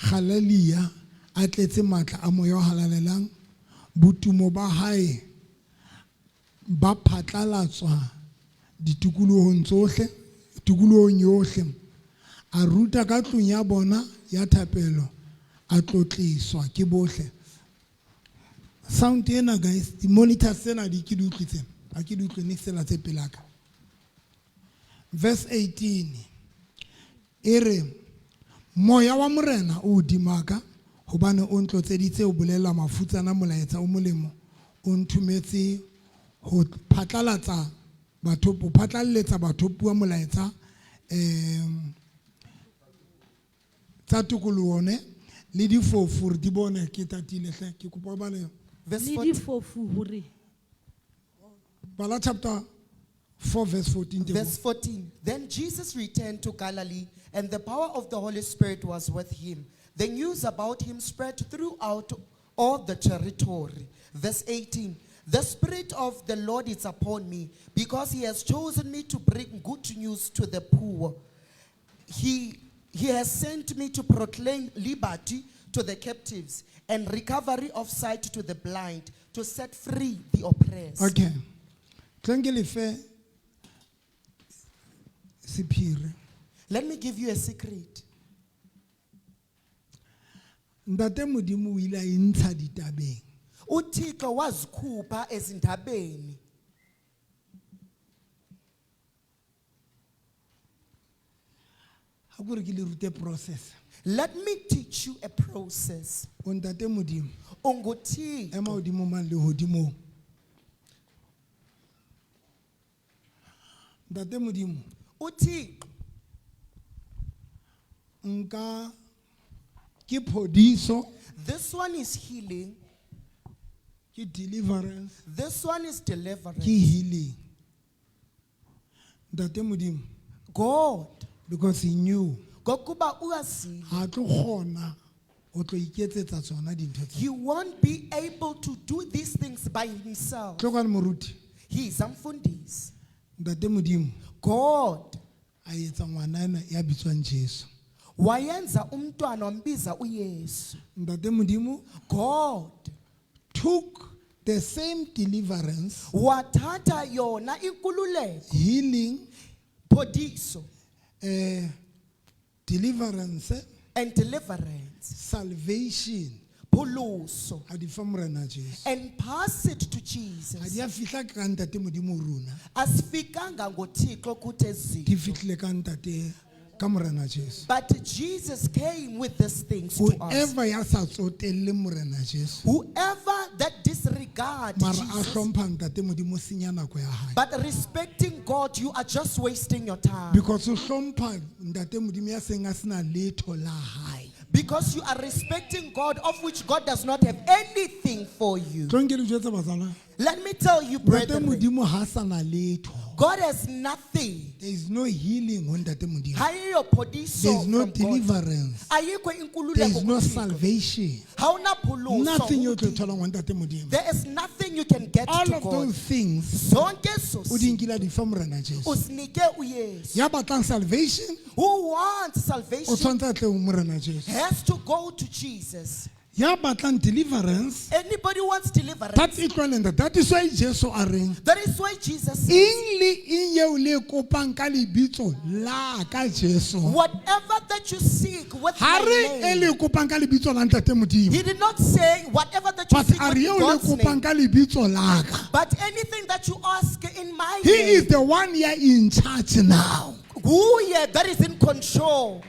Galilea a tletse matla a moya o halalelang botumo ba hae ba phatlalatswa ditikolohong tsohle tikolohong yohle a ruta ka tlung ya bona ya thapelo a tlotliswa ke bohle sound ena guys di monitors tsena di ke di utlwe tsena ha ke di utlwe niks tsena tse pelaka verse 18 e re moya wa morena o hodima ka hobane o ntlotseditse ho bolela mafutsana molaetsa o molemo o nthometse ho phatlalatsa batho ho phatlalletsa batho puo molaetsa um tsa tokoloho ne le difofu hore di bone ke tatile hle ke kopa o bale Verse Le 14. difofu hore bala chapter 4 verse 14 Teboho. Verse 14. Then Jesus returned to Galilee, and the power of the Holy Spirit was with him. The news about him spread throughout all the territory. Verse 18. The Spirit of the Lord is upon me, because he has chosen me to bring good news to the poor. He, he has sent me to proclaim liberty to the captives and recovery of sight to the blind, to set free the oppressed. Okay. Tleng ke lefe sephiri. Let me give you a secret. Ntate Modimo o ile a intsha ditabeng. uthixo wazikhupha ezindabeni Ha ke re ke le rute process. let me teach you a process O ntate Modimo, unguthixo ema hodimo mang le hodimong. Ntate Modimo, uthixo nka ke phodiso, this one is healing ke deliverance, this one is ke deliverance healing. Ntate Modimo, god because he knew ngokuba uyazile ha tlo kgona o tlo iketsetsa tsona dintho tse. he won't be able to do these things by himself Tlo kwano moruti. he is umfundisi Ntate Modimo god a etsa ngwana ena ya bitswang Jesu. wayenza umntwana wambiza uyesu Ntate Modimo god took the same deliverance, wathatha yona inkululeko healing, phodiso deliverance, and deliverance salvation pholoso a di fa Morena Jesu. and pass it to Ha Jesus di a fihla ka ntate Modimo rona, asifikanga ngothixo kuthi di ezinto fihlile ka ntate ka Morena Jesu. but Jesus came with these things to us Whoever ya sa tsotelle Morena Jesu, whoever that disregard mara a Jesus hlompha ntate Modimo o senya nako ya hae. but respecting God you are just wasting your time Because o hlompha ntate Modimo ya seng a sena letho la hae. because you are respecting God of which God does not have anything for you Tlo nke le jwetse bazalwane. let me tell you Ntate brethren Modimo ha sa na letho. God has nothing There is no healing ho ntate Modimo. Hayiyo phodiso There is no from God. deliverance. ayikho There inkululeko is no kuThixo. salvation. Hauna pholoso Nothing you tlo kuThixo. tholang ho ntate Modimo. There is nothing you can get All to of God. those things Zonke ezo o di nkile a di fa Morena Jesu. usinike uYesu. Ya batlang salvation Who wants o salvation tshwanetse a tle ho Morena Jesu. has to go to Jesus. Ya batlang deliverance Anybody wants deliverance. that e tlwaeleng that is why Jesu a reng That is why Jesus says, eng le eng eo le e kopang ka lebitso la ka Jesu whatever that you seek with ha my re e name. le kopang ka lebitso la ntate Modimo He did not say whatever that you but seek a with re eo le God's kopang name. ka lebitso la ka But anything that you ask in my he name, is the one ya in charge now who yeah, that is in control.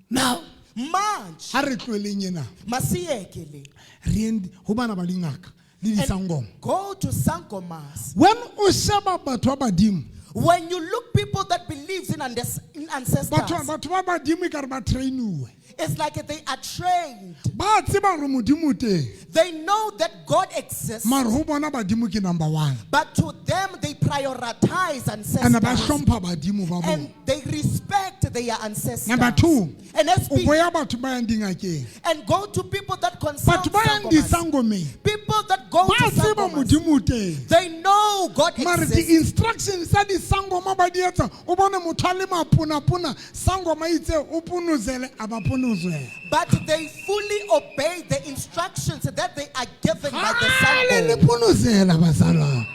Now manje ha re tloeleng ena masiyeke le re yeng ho bana ba dingaka le disangoma go to sangomas when o sheba batho ba badimo when you look people that believes in, in ancestors batho batho ba badimo ekare ba trainiwe it's like they are trained ba tseba hore modimo o teng they know that God exists mare ho bona badimo ke number one but to them they prioritize and ba ancestors hlompha badimo ba bona and they respect their ancestors number two and o SP, boya batho ba yang dingakeng and go to people that consult batho ba yang sangomas. disangomeng people that go ba to tseba sangomas modimo o teng they know God mare exists di-instructions tsa disangoma ba di etsa o bone motho a le maponapona sangoma itse o ponozele a ba ponozela But they fully obey the instructions that they are given by the Kgale le Sangoma. ponozela bazalwane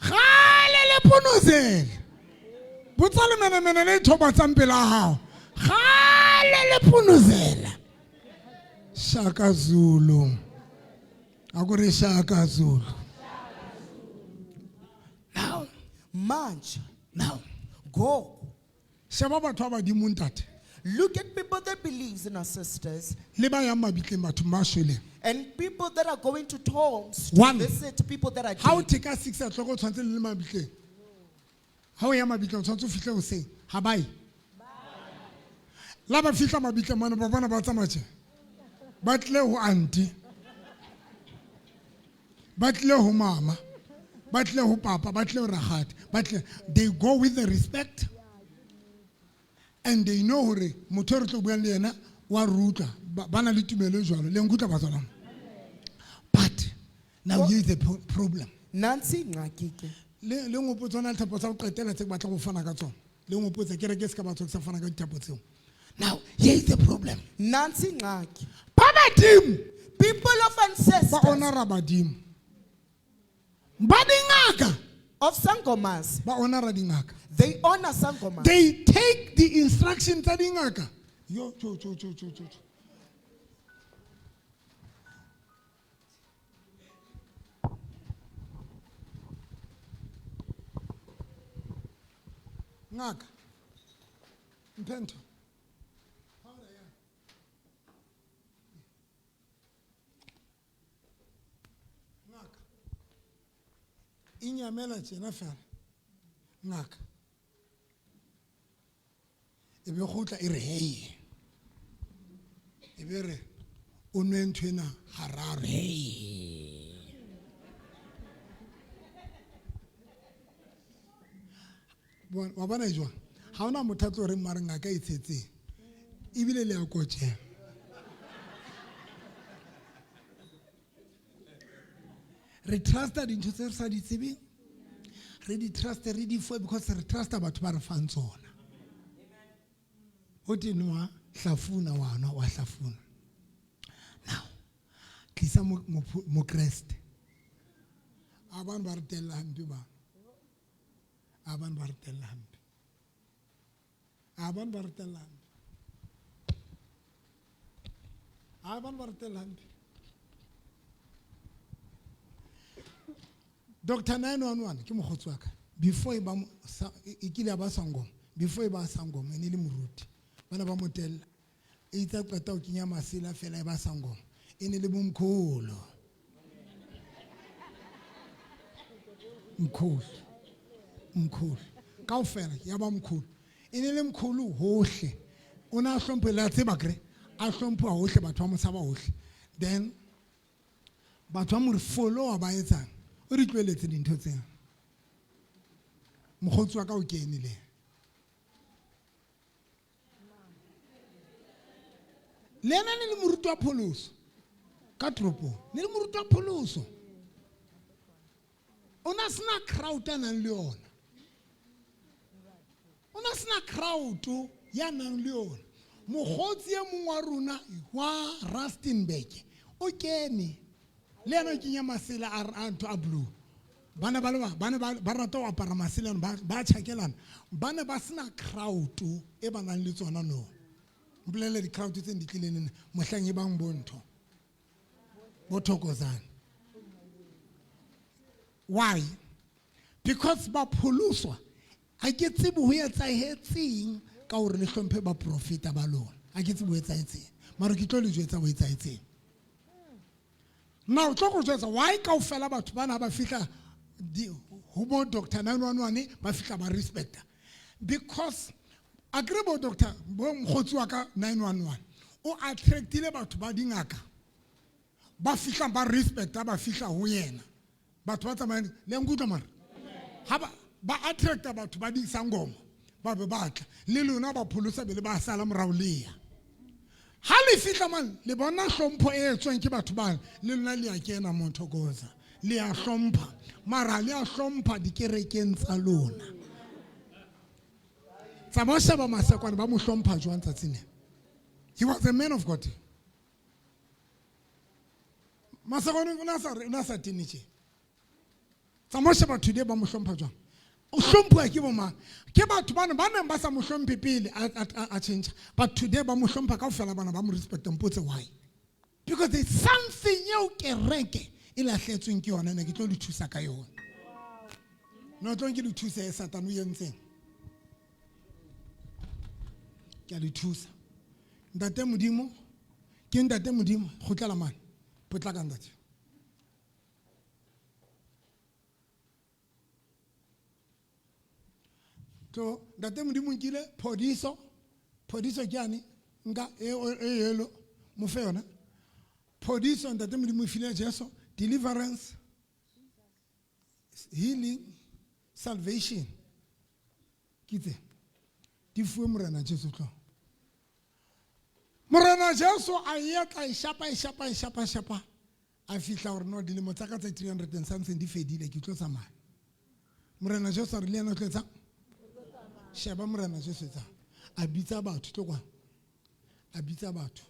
kgale le ponozela botsa lemenemene le ithobatsang pele a gago kgale le ponozela shaka zulu a kore shaka zulu now Manje, now go. sheba batho ba badimo ntate Look at people that believes in ancestors le ba yang mabitleng bathong ba shweleng and people that are going to tombs to One. visit people that are ha o dead. theka 6 o'clock o tshwanetse le le mabitleng ha o ya mabitleng o tshwanetse o fihle hoseng ha ba ye la ba fihla mabitleng mane ba bona ba tsamaya tje ba tlile ho aunty ba tlile ho mama ba tlile ho papa ba tlile ho rakgadi ba tlile they go with the respect and they know hore motho e re tlo buang le yena wa re utlwa ba ba na le tumelo e jwalo le nkutlwa batswalang but now here is the problem Nansi ingxaki ke. le le ngopotse ona dithapo tsa go qetela tse ke batla go fana ka tsona le ngopotse kereke se ka batho ke sa fana ka dithapo tseo now here is the problem Nansi ingxaki. ba badimo People of ba ancestors honora badimo ba dingaka of Sangomas, ba honora dingaka they honor Sangomas. they take the instruction tsa dingaka yo tjo tjo tjo tjo tjo tjo. Ngaka mphe ntho ngaka inyamela tjena fela ngaka e be kgutla e re hei e be re o nwe ntho ena hararo hei wa bona e jwang ha hona motho a tlo reng mare ngaka e tshetseng ebile le ya kotjela re trusta dintho tse re sa di tsebeng re di truste re di fuwe because re trusta batho ba re fang tsona ho te nwa hlafuna wa nwa wa hlafuna now tlisa mokreste abantu ba re tella hampe bana abantu ba re tella hampe abantu ba re tella hampe abantu ba re tella hampe Dr. 911 ke mokgotsi wa ka before e ba e kile ya ba sangoma before e ba sangoma e ne le moruti bana ba mo tella e itse a qeta ho kenya masela fela e ba sangoma e ne le bomkholo mkhulu mkhulu kaofela ya ba mkhulu e ne le mkhulu hohle o ne a hlomphe le a tseba kere a hlomphuwa hohle batho ba mo tshaba hohle then batho ba mo re follower ba etsang o di tlohelletse dintho tsena mokgotsi wa ka o kene le le ena ne le moruti wa pholoso ka toropong ne le moruti wa pholoso o na sena crowd a nang le yona o na sena crowd ya nang le yona. Mokgotsi e mong wa rona wa Rustenburg o kene le yena o kenya masela a ntho a blue. Ba ne ba le ba ne ba rata ho apara masela ano, ba tjhakelana. Ba ne ba sena crowd e ba nang le tsona no. Mpolelle di-crowd tse di tlile neng mohlang e bang bo ntho. Bo Thokozane. Why? Because ba pholoswa. Ha ke tsebe ho etsahetseng ka hore le hlomphe baprofeta ba lona. Ha ke tsebe ho etsahetseng. Mara ke tlo le jwetsa ho etsahetseng. Now tlo go jwetsa why kaofela batho bana ba fihla ho bo Doctor 911 ba fihla ba respecta. Because akere bo doctor bo mokgotsi wa ka 911 o attractile batho ba dingaka ba fihlang ba respecta ba fihla ho yena. Batho ba tsamayang le nkutlwa mara ha ba attracta batho ba di sangoma ba be ba tla le lona ba pholosa be le ba sala morao le ya. Ha le fihla man le bona hlompho e etswang ke batho ba le lona le a kena mo Thokoza le a hlompha mara le a hlompha dikerekeng tsa lona. Tsamaya sheba Masekwane ba mo hlompha jwang tsatsing lena. He was a man of God. Masekwane o na sa tene tje. Tsamaya sheba today ba mo hlompha jwang. O hlomphuwa ke bo mang? Ke batho bana ba neng ba sa mo hlomphe pele a change. But today ba mo hlompha kaofela bana ba mo respect. Mpotse why? Because there's something eo kereke e lahletsweng ke yona, ne ke tlo le thusa ka yona. No tlo ke le thuse e Satan o entseng. Ke a le thusa. Ntate Modimo, ke Ntate Modimo, kgutlela mane. Potlaka ntate. Tlo Ntate Modimo nkile phodiso. Phodiso ke ane nka e yelo mo fe yona. Phodiso Ntate Modimo file Jesu, deliverance, healing, salvation. Ke tse di fuwe Morena Jesu tlo. Morena Jesu a etla e shapa e shapa e shapa shapa. A fihla hore no dilemo tsa ka tse 300 and something di fedile ke tlo tsamaya. Morena Jesu a re le yena o tlo etsang? Sheba Morena Jesu etsang. A bitsa batho tlo kwa. A bitsa batho.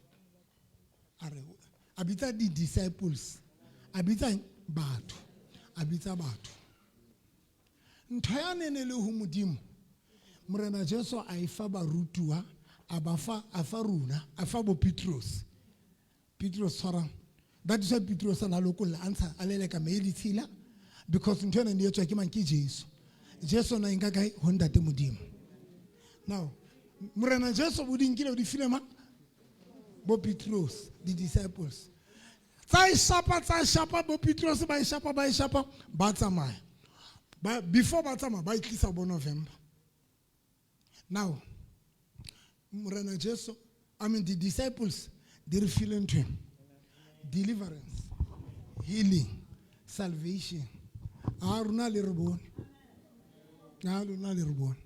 A re a bitsa di disciples. A bitsa batho. A bitsa batho. Ntho ya nene le ho Modimo. Morena Jesu a e fa barutuwa, a ba fa, a fa rona, a fa bo Petros. Petros tshwarang. That is why Petros a na lokolla a ntsha a leleka meya e ditshila because ntho ena ne etswa ke mang? Ke Jesu. Jesu na nka kae? Ho Ntate Modimo. Now Morena Jesu o di nkile o di file mang? Bo Petros, the disciples. Tsa e shapa, tsa e shapa, bo Petros ba e shapa, ba e shapa, ba tsamaya. Ba, before ba tsamaya, ba e tlisa bo November. Now, Morena Jesu, I mean the disciples, they re file ntho ena. Deliverance, healing, salvation. A rona le re bone. A rona le re bone.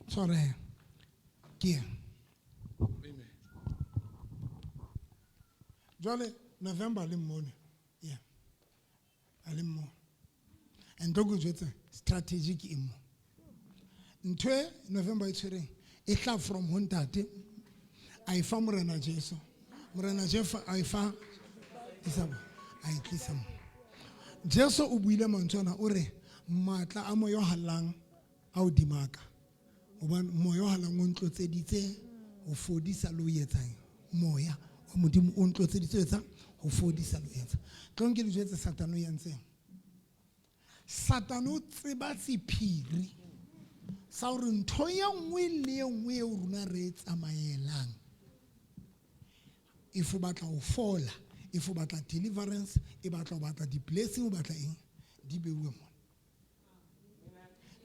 Tshwarelo. Ke ena. Amen. Jwale November le mmone. Yeah. A le mmone. And tlo ke jwetsa strategic e mo. Ntho e November e tshwereng e tla from ho ntate a e fa Morena Jesu. Morena Jesu a e fa Isabo, a e tlisa mo. Jesu o buile mantswe ana o re matla a moya o hallang a o dimaka. Hobane moya o hallang o ntlotseditse ho fodisa le ho etsang. Moya wa Modimo o ntlotseditse ho etsang, ho fodisa le ho etsa. Tlo nke le jwetse Satane o entseng. Satane o tseba sephiri sa hore ntho e nngwe le e nngwe eo rona re e tsamaelang, if o batla ho fola, if o batla deliverance, e batla o batla di-blessing, o batla eng, di beuwe mona.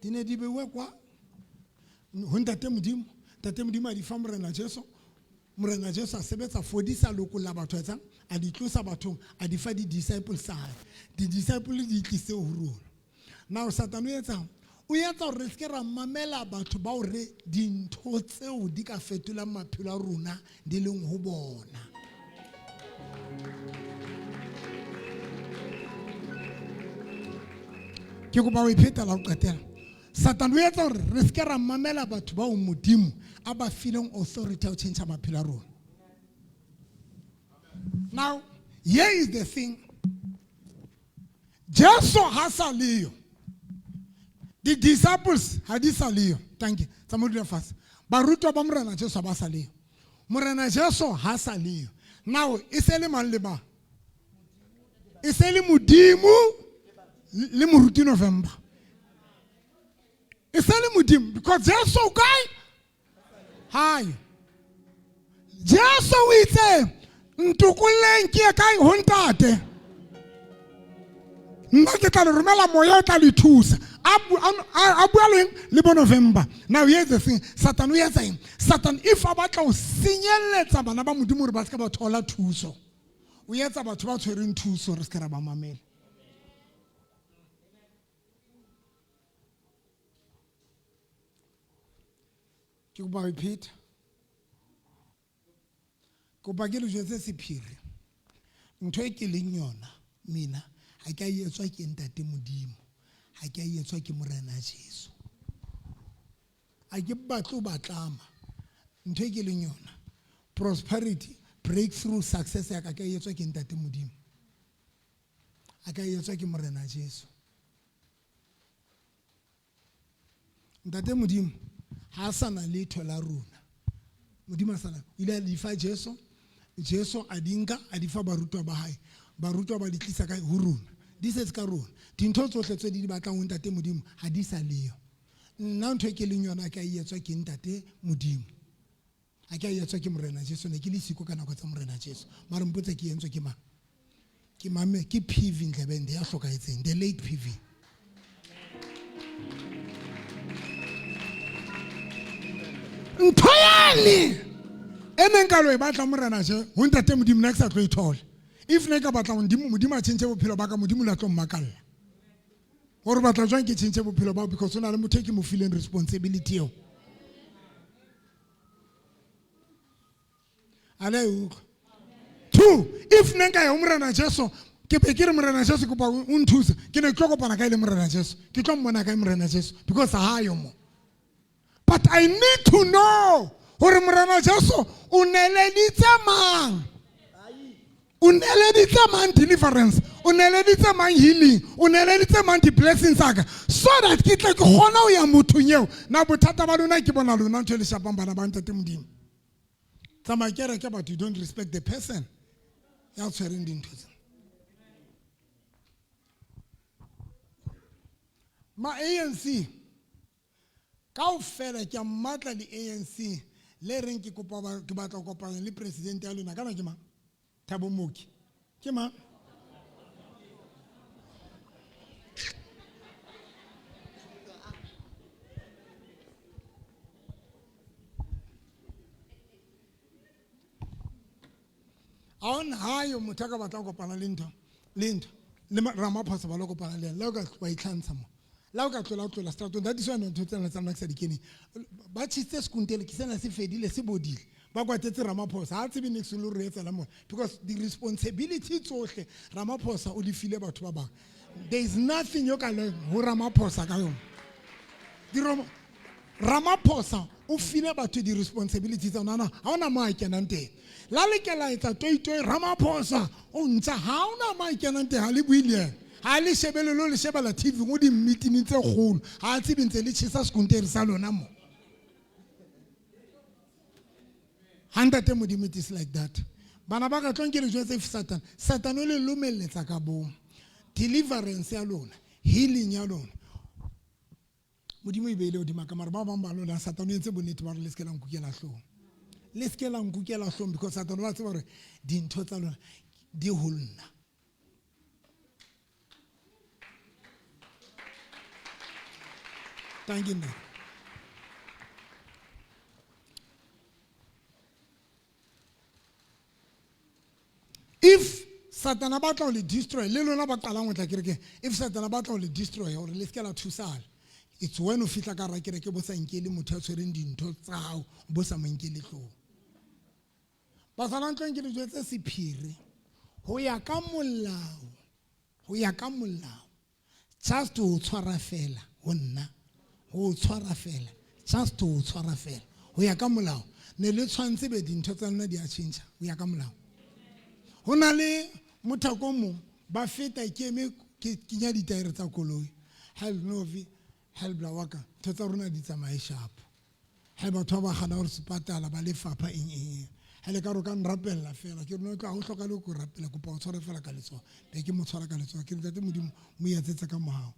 Di ne di beuwe kwa ho Ntate Modimo. Ntate Modimo a di fa Morena Jesu. Morena Jesu a sebetsa fodisa lokolla batho etsang, a di tlosa bathong, a di fa di-disciples tsa hae. Di-disciple di tlise ho rona. Now Satane o etsang? O etsa hore re seke ra mamela batho bao re dintho tseo di ka fetolang maphelo a rona di leng ho bona. Ke kopa ho e pheta la ho qetela. Satane o etsa hore re seke ra mamela batho bao Modimo a ba fileng authority ya ho tjhentjha maphelo a rona. Now, here is the thing. Jesu ha sa leyo. The disciples ha di sa leyo. Thank you. Tsamaya o dule fatshe. Barutwa ba Morena Jesu ha ba sa leyo. Morena Jesu ha sa leyo. Now, e se le mang le mang? E se le Modimo le moruti November. E se le Modimo because Jesu o kae? Hayo. Jesu o itse ntokolleng ke ye kae ho ntate. Nna ke tla le romela moya o tla le thusa. A bua leng le bo November. Now here's the thing. Satan o etsa eng? Satan if a batla ho senyelletsa bana ba Modimo hore ba se ka ba thola thuso. O etsa batho ba tshwereng thuso re se ke ra ba mamela. Ke kopa ho ipheta. Kopa ke le jwetse sephiri. Ntho e ke leng yona mina ha ke a etswa ke ntate Modimo, ha ke a etswa ke Morena Jesu. Ha ke batle ho ba tlama. Ntho e ke leng yona, prosperity, breakthrough, success ya ka ke a etswa ke ntate Modimo. Ha ke a etswa ke Morena Jesu. Ntate Modimo ha sa na letho la rona. Modimo a sa na, o ile a di fa Jesu, Jesu a di nka a di fa barutwa ba hae. Barutwa ba di tlisa kae? Ho rona. Di setse ka rona. Dintho tsohle tse di di batlang ho ntate Modimo ha di sa leyo. Nna ntho e ke leng yona ke a e etswa ke ntate Modimo. Ha ke a etswa ke Morena Jesu, ne ke le siko ka nako tsa Morena Jesu. Mara mpotse ke entswe ke mang? Ke mame, ke PV Ndlebende ya hlokahetseng, the late PV. Ntho yane e neng ka lo e batla Morena je ho ntate Modimo ne ke sa tlo e thola. If ne ka batla Modimo, Modimo a tjhentjhe bophelo ba ka, Modimo la tlo mmakalla. Gore batla jwang ke tjhentjhe bophelo ba because o na le motho e ke mo fileng responsibility eo. A le utlwa? Two, if ne nka ya ho Morena Jesu, ke be ke re Morena Jesu kopa o nthuse, ke ne ke tlo kopana kae le Morena Jesu? Ke tlo mmona kae Morena Jesu? Because ha yo mo. But I need to know hore Morena Jesu o neleditse mang? O neleditse mang deliverance? O neleditse mang healing? O neleditse mang di-blessings tsa ka? So that ke tle ke kgone ho ya mothong eo. Na bothata ba lona ke bona lona ntho e le shapang bana ba ntate Modimo. Tsamaya kereke but you don't respect the person ya tshwereng dintho tse. Ma ANC kaofela ke a mmatla le ANC le reng ke kopa ke batla ho kopana le president ya lona kana ke mang? Thabo Mooki. Ke mang? Ha ona hayo motho a ka batlang ho kopana le ntho le ntho le Ramaphosa ba lo kopana le yena le o ka wa itlhantsha mo la o ka tlola tlola stratong that is why ntho tsena tsa nna ke sa di keneng ba tjhisitse sekuntele ke sena se fedile se bodile ba kwatetse Ramaphosa ha tsebe next le re etsala mona because the responsibility tsohle Ramaphosa o di file batho ba bang there is nothing yo ka le ho Ramaphosa ka yona Ramaphosa o file batho di-responsibility tsa nana ha ona mo a kenang teng la le ke la etsa toitoi Ramaphosa o ntsa ha ona mo a kenang teng ha le bue le yena ha le shebele lo le shebela TV o di-meeting tse kgolo ha a tsebe ntse le tjhesa sekonteri sa lona mo ha ntate Modimo it is like that bana ba ka tlong ke le jwetse if Satan Satan o le lomelletsa ka bong deliverance ya lona healing ya lona Modimo e beile hodima ka mara ba bang ba lona Satan o entse bonnete ba hore le se ke la nkukela hloohong le se ke la nkukela hloohong because Satan wa tseba hore dintho tsa lona di ho nna thank you nna If Satan a batla ho le destroy le lona ba qalang ho tla kerekeng, if Satan a batla ho le destroy hore le seke la thusala, it's when o fihla ka hara kereke bo sa nkele motho ya tshwereng dintho tsa hao bo sa mo nkele hloohong. Bazalwane tlong ke le jwetse sephiri ho ya ka molao, ho ya ka molao just ho tshwara fela ho nna, ho tshwara fela, just ho tshwara fela. Ho ya ka molao ne le tshwanetse be dintho tsa lona di a tjhentjha ho ya ka molao. Ho na le mothako o mong ba feta ke eme ke kenya ditaere tsa koloi. Hell novi, hell bla wa ka, ntho tsa rona di tsamaye sharp. Ha batho ba ba gana gore se patala ba lefapha eng eng eng. Ha le ka re o ka nrapella fela ke re no tla ho hloka le ko rapela kopa o tshware fela ka letsoho. Be ke mo tshwara ka letsoho ke re ntate Modimo mo etsetse ka mohau.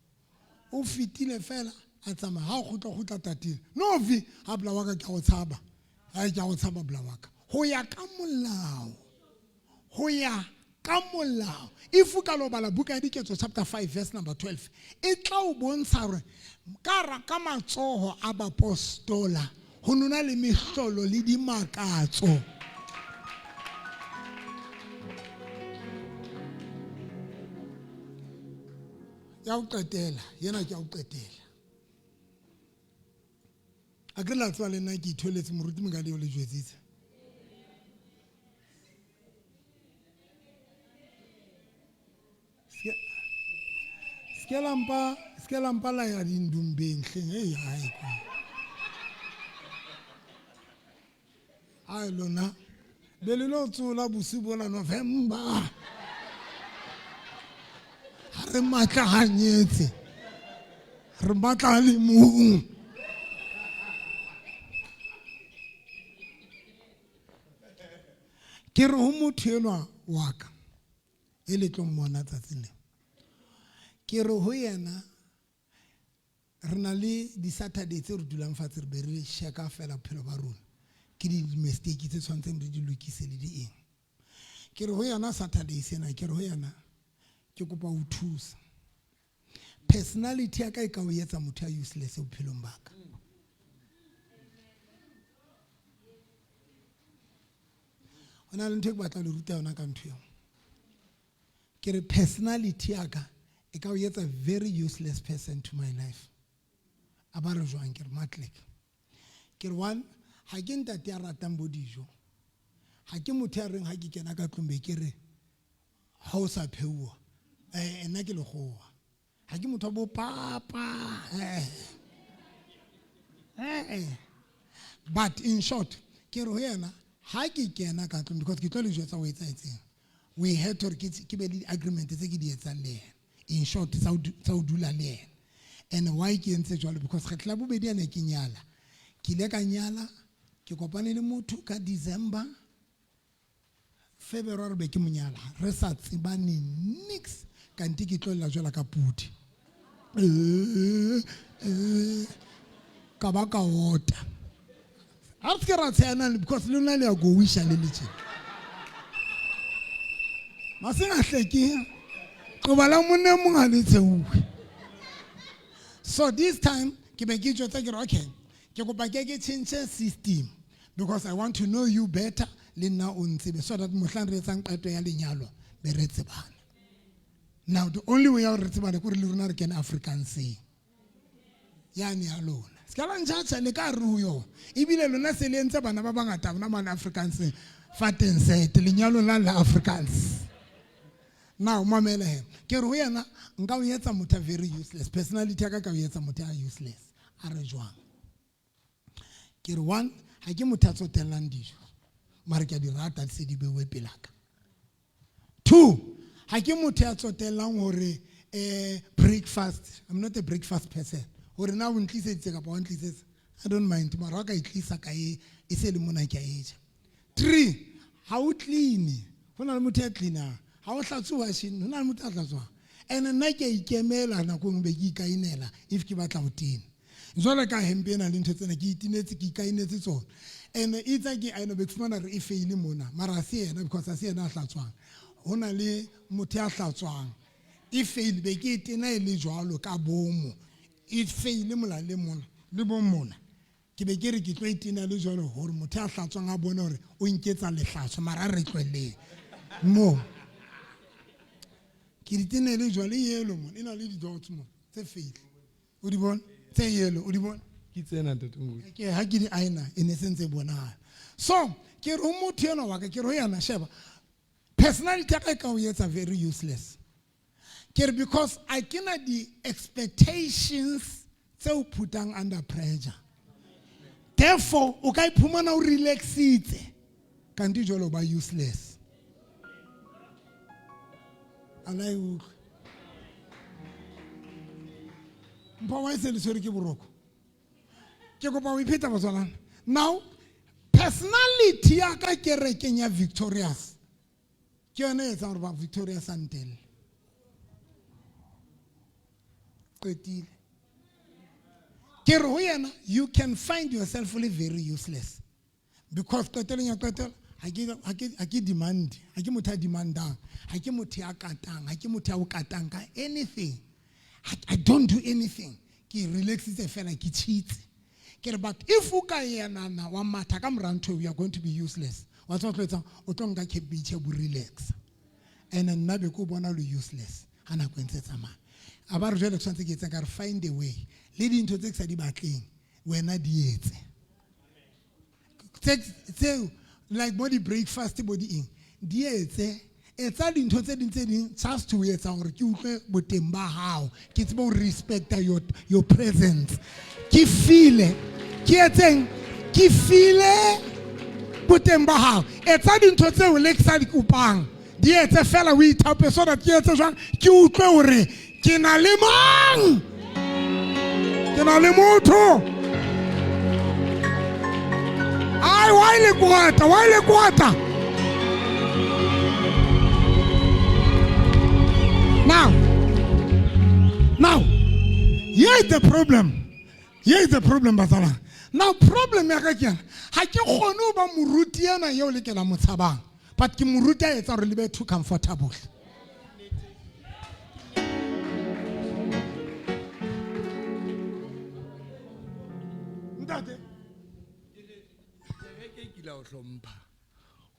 O fetile fela a tsamaya ha o kgutla kgutla tatile. Novi ha bla wa ka ke a o tshaba. Ha ke a o tshaba bla wa ka. Ho ya ka molao. Ho ya ka molao. If o ka lo bala buka ya Diketso chapter 5 verse number 12 e tla o bontsha hore ka ra ka matsoho a bapostola ho nona le mehlolo le dimakatso. Ya ho qetela, yena ke ya ho qetela. A ke la tswa le nna ke itholetse moruti Mokale o le jwetsitse. Ske la mpa, ske la mpa la ya dindumbeng hleng, ei, hai kwa. Ai lona, be le lo tsola bosiu bona November. Ha re matlahanyetse, re batla le mong. Ke re ho motho enwa wa ka, e le tlo mmona tsatsing leo. Ke re ho yena, re na le di-Saturday tse re dulang fatshe re be re checka fela bophelo ba rona. Ke di-mistake tse tshwantseng re di lokise le di eng. Ke re ho yena Saturday sena, ke re ho yena, ke kopa ho thusa. Personality ya ka e ka o etsa motho ya useless bophelong ba ka. Ho na le ntho e ke batla le ruta yona ka ntho eo. Ke re personality ya ka e ka o etsa very useless person to my life. A ba re jwang? Ke re Matlek. Ke re one, ha ke ntate ya ratang bo dijo. Ha ke motho ya reng ha ke kena ka tlung be ke re ha o sa pheuwa, nna ke lekgowa. Ha ke motho wa bo papa. But in short, ke re ho yena ha ke kena ka tlung because ke tlo le jwetsa ho etsahetseng. We had to ke be le di-agreement tse ke di etsang le yena. In short, tsa ho dula le yena. And why ke entse jwalo? Because kgetlo la bobedi ha ne ke nyala. Ke ile ka nyala, ke kopane le motho ka December, February be ke mo nyala. Re sa tsebane nix, kante ke tlo lla jwalo ka pudi. Ka ba ka ota. Ha re se ke ra tsheana because le lona le ya go wisha le le tjena. Maseng a hleke, qoba la monna e mong ha le tsheuwe. So this time ke be ke jwetsa ke re okay, ke kopa ke ke tjhentjhe system because I want to know you better le nna o ntsebe so that mohlang re etsang qeto ya lenyalo be re tsebana. Now the only way ya hore re tsebane ke hore le rona re kene Afrikanseng. Yane ya lona. Se ka la ntjhatjha le ka re ho yona. Ebile lona se le entse bana ba bangata bona mane Afrikanseng. Fateng set lenyalo la la Afrikaans. Now mamela he. Ke re ho yena nka o etsa motho very useless. Personality ya ka ka o etsa motho a useless. A re jwang? Ke re one, ha ke motho a tsotellang dijo. Mara ke a di rata di se di beuwe pela ka. Two, ha ke motho ya tsotellang hore breakfast, I'm not a breakfast person. Hore na o ntliseditse kapa wa ntlisetsa, I don't mind. Mara ha ka e tlisa ka e, e se le mona ke a e ja. Three, ha o clean. Ho na le motho ya cleanang. Ha o hlatswe washing, ho na le motho ya hlatswang. And nna ke a ikemela nako e nngwe be ke ikainela if ke batla ho tena. Jwale ka hempe ena le ntho tsena ke itinetse, ke ikainetse tsona. And itse ke aena be ke fumana re e faile mona, mara ha se yena because ha se yena a hlatswang. Ho na le motho ya hlatswang. E faile be ke e tena e le jwalo ka bomo. E faile molaleng mona le bo mona. Ke be ke re ke tlo e tena le jwalo hore motho ya hlatswang a bone hore o nketsa lehlatswa mara re tlohelleng. Mo. Ke di tena le jwalo e yellow mona, e na le di-dots mona tse faile. O di bona? Tse yellow, o di bona? Ke tsena ntate Moruti. Ke ha ke di aena e ne se ntse e bonahala. So, ke re ho motho enwa wa ka, ke re ho yena sheba, personality ya ka e ka o etsa very useless. Ke re because a ke na di-expectations tse o phutang under pressure. Therefore o ka iphumana o relaxitse kanti jwale o ba useless. A la e utlwe. Mpho wa e se le tshwere ke boroko. Ke kopa ho ipheta batswalana. Now personality ya ka kerekeng ya Victorious ke yona e etsang hore ba Victorious a ntelle. Qetile. Ke re ho yena you can find yourself le very useless because qetelong ya qetelo ha ke demand, ha ke motho a demandang, ha ke motho ya katang, ha ke motho ya o katang ka anything. I don't do anything. Ke relaxitse fela, ke cheatse. Ke re but if o ka yenana wa matha ka mora ntho, you are going to be useless. Wa tseba tlo etsang? O tlo nka cabbage ya bo relax. And nna be ko bona lo useless ha nako e ntse tsamaya. A ba re jwale ke tshwanetse ke etseng? Ka re find a way. Le dintho tse ke sa di batleng wena di etse. Tseo like bo di breakfast bo di eng di etse. Etsa dintho tse ding tse ding just to etsa hore ke utlwe boteng ba hao, ke tsebe ho respecta your presence. Ke feel-e, ke etseng, ke feel-e boteng ba hao. Etsa dintho tseo le ke sa di kopang, di etse fela o ithaope so that ke etse jwang, ke utlwe hore ke na le mang, ke na le motho. Ai, why le kwata, why le kwata? Now, here is the problem. Here is the problem, Batsala. Now, problem ya ka ke ena. Ha ke kgone ho ba moruti ena eo le ke la mo tshabang, but ke moruti a etsa hore le be too comfortable. Ntate. Kereke e kile ya o hlompha.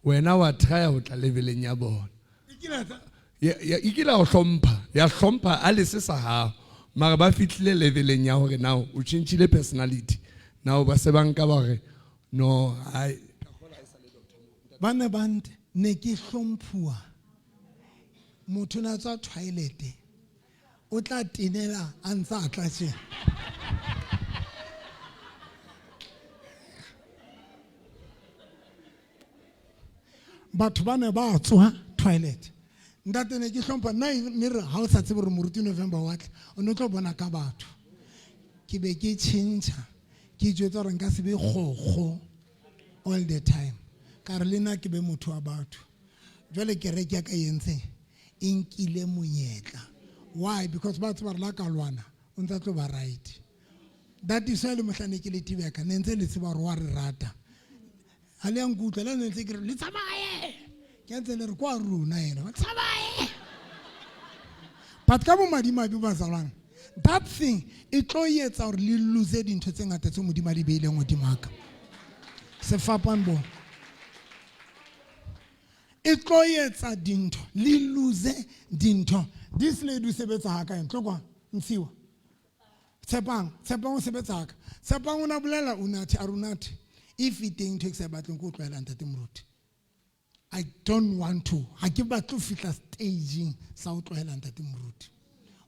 Wena wa try ho tla leveleng ya bona. E kile ya tla- Ya, e kile ya o hlompha, ya hlompha a le se sa hao. Mara ba fihlile leveleng ya hore now o tjhentjhile personality. Now ba se ba nka ba hore no, ai. Ba ne ba nte, ne ke hlomphuwa. Motho na tswa toilet, o tla tenela a ntse a tla tjena. Batho ba ne ba tswa toilet. Ntate ne ke hlompha, nna e ne re ha o sa tsebe hore moruti November wa tla, o ne o tlo bona ka batho. Ke be ke tjhentjha, ke ijwetsa hore nka se be kgokgo all the time. Ka re le nna ke be motho wa batho. Jwale kereke ya ka e entseng, e nkile monyetla. Why? Because ba tseba hore la ka lwana, o ntsa tlo ba right. That is why le mohla ne ke le Tibeka, ne ntse le tseba hore wa re rata. Ha le ya nkutlwa, le ne ntse ke re, le tsamaye. Ke ntse le re, kwa rona ena, ba tsamaye. But ka bomadimabe bazalwane, that thing e tlo etsa hore le lose dintho tse ngata tse Modimo a di beileng hodimo ha ka. Sefapano bo. E tlo etsa dintho, le lose dintho. This lady o sebetsa ha kae? Tlo kwa, Ntshiwa. Tshepang, Tshepang o sebetsa ha ka. Tshepang o na bolela Unathi, a re Unathi, if e teng ntho e ke sa e batleng ke o tlohela ntate Moruti. I don't want to. Ha ke batle ho fihla stageng sa ho tlohela ntate Moruti.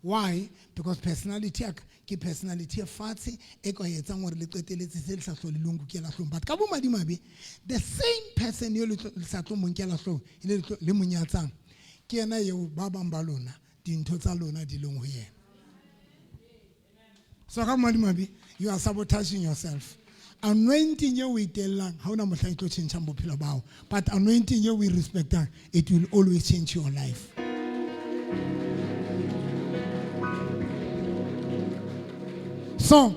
Why? Because personality ya ka ke personality e fatshe e ka etsang hore le qeteletse se le sa hlole le nkukela hloohong. But ka bomadimabe, the same person eo le sa tlo mo nkela hloohong, e le le mo nyatsang, ke yena eo ba bang ba lona dintho tsa lona di leng ho yena. So ka bomadimabe, you are sabotaging yourself. Anointing eo o e tellang, ha hona mohla e tlo tjhentjhang bophelo ba hao. But anointing eo o e respectang, it will always change your life. So,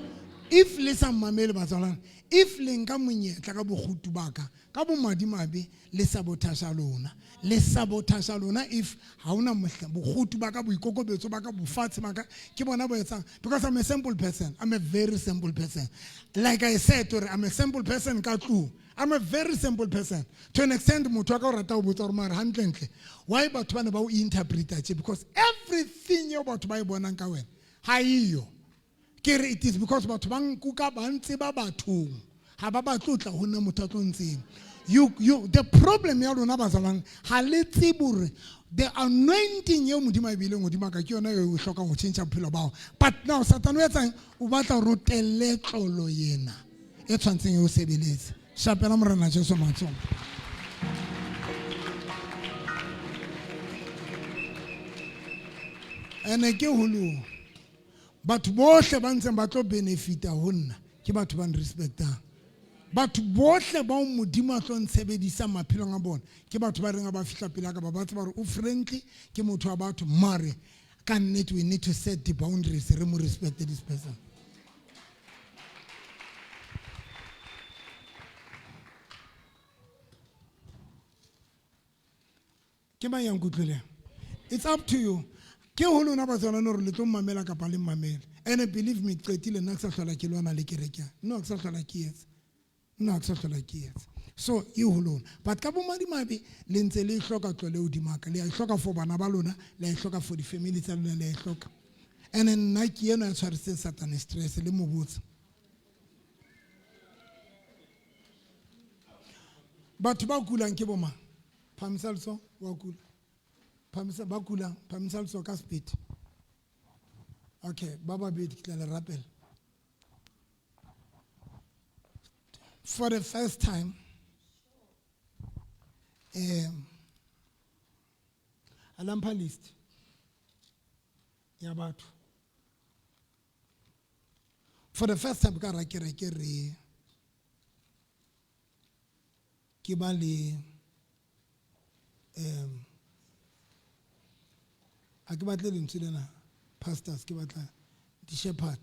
if le sa mmamele batswalana, if le nka monyetla ka bokgutu ba ka, ka bomadimabe le sabotage lona. Le sabotage lona if ha hona mohla bokgutu ba ka, boikokobetso ba ka, bofatshe ba ka, ke bona bo etsang. Because I'm a simple person. I'm a very simple person. Like I said, hore I'm a simple person ka tlung. I'm a very simple person. To an extent, motho wa ka o rata ho botsa hore mara hantlentle, why batho ba ne ba o interpreta tje? Because everything eo batho ba e bonang ka wena, ha eyo. Ke re it is because batho ba nkuka ba ntse ba bathong. Ha ba batle ho tla ho nna motho a tlo ntseng. The problem ya lona bazalwane, ha le tsebe hore the anointing eo Modimo a e beileng hodimo ka ke yona eo e hlokang ho tjhentjha bophelo ba hao. But now Satan o etsang? O batla hore o telle tlolo yena. e tshwanetseng e o sebeletse. Shapela Morena Jesu matsoho. Ene ke ho lona. Batho bohle ba ntseng ba tlo benefita ho nna ke batho ba nrespectang. Batho bohle bao Modimo a tlo ntshebedisang maphelong a bona ke batho ba reng ha ba fihla pele ka ba ba tseba hore o friendly, ke motho wa batho, mare ka nnete we need to set the boundaries, re mo respect this person. Ke mang ya nkutlwileng? It's up to you. Ke ho lona batswalane hore le tlo mmamela kapa le mmamele. And believe me, qetile nna ke sa hlola ke lwana le kereke. Nna ke sa hlola ke etsa. Nna ke sa hlola ke etsa. So e ho lona. But ka bomadimabe le ntse le e hloka tlole hodima ka. Le a e hloka for bana ba lona, le a e hloka for di-family tsa lona, le a e hloka. And nna ke enwa ya tshwarisitseng Satane stress le mo botsa. Batho ba kulang ke bo mang? Phamisa letsoho, wa kula. Phamisa ba kulang, phamisa letsoho ka speed. Okay, ba babedi ke tla le rapela. For the first time, alampha list ya batho. For the first time ka ra kereke re ke ba le a ke batle lentswe lena pastors, ke batla di-shepherd.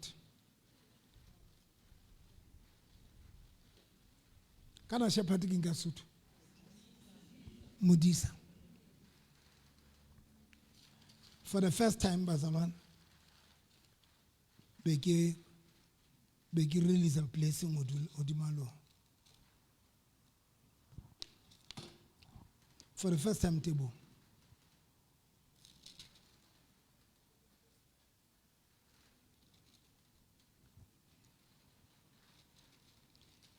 Kana shepherd ke nka Sotho? Modisa. For the first time bazalwane be ke release blessing hodima lona. For the first time table.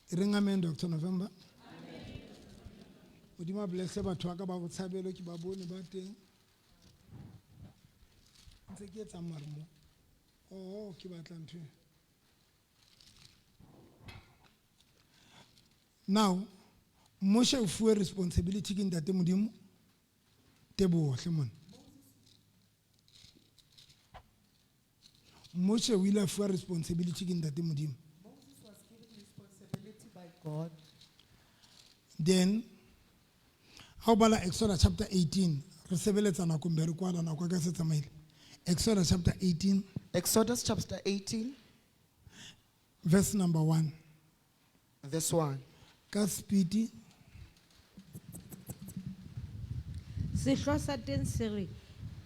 Ring amen, Doctor November. Modimo bless batho ba ka ba botshabelo ke ba bone ba teng. Ntse ke etsa mare mo. Oh, ke batla ntho. Now, Moshe o fuwe responsibility ke Ntate Modimo. Teboho hle mona. Moshe o ile a fuwa responsibility ke Ntate Modimo. Moses was given responsibility by God. Then, ha o bala Exodus chapter 18, re sebeletsa nako mme re kwala nako ka se tsamaile. Exodus chapter 18. Exodus chapter 18. Verse number 1. Verse 1. Ka speed. Sehlo sa teng se re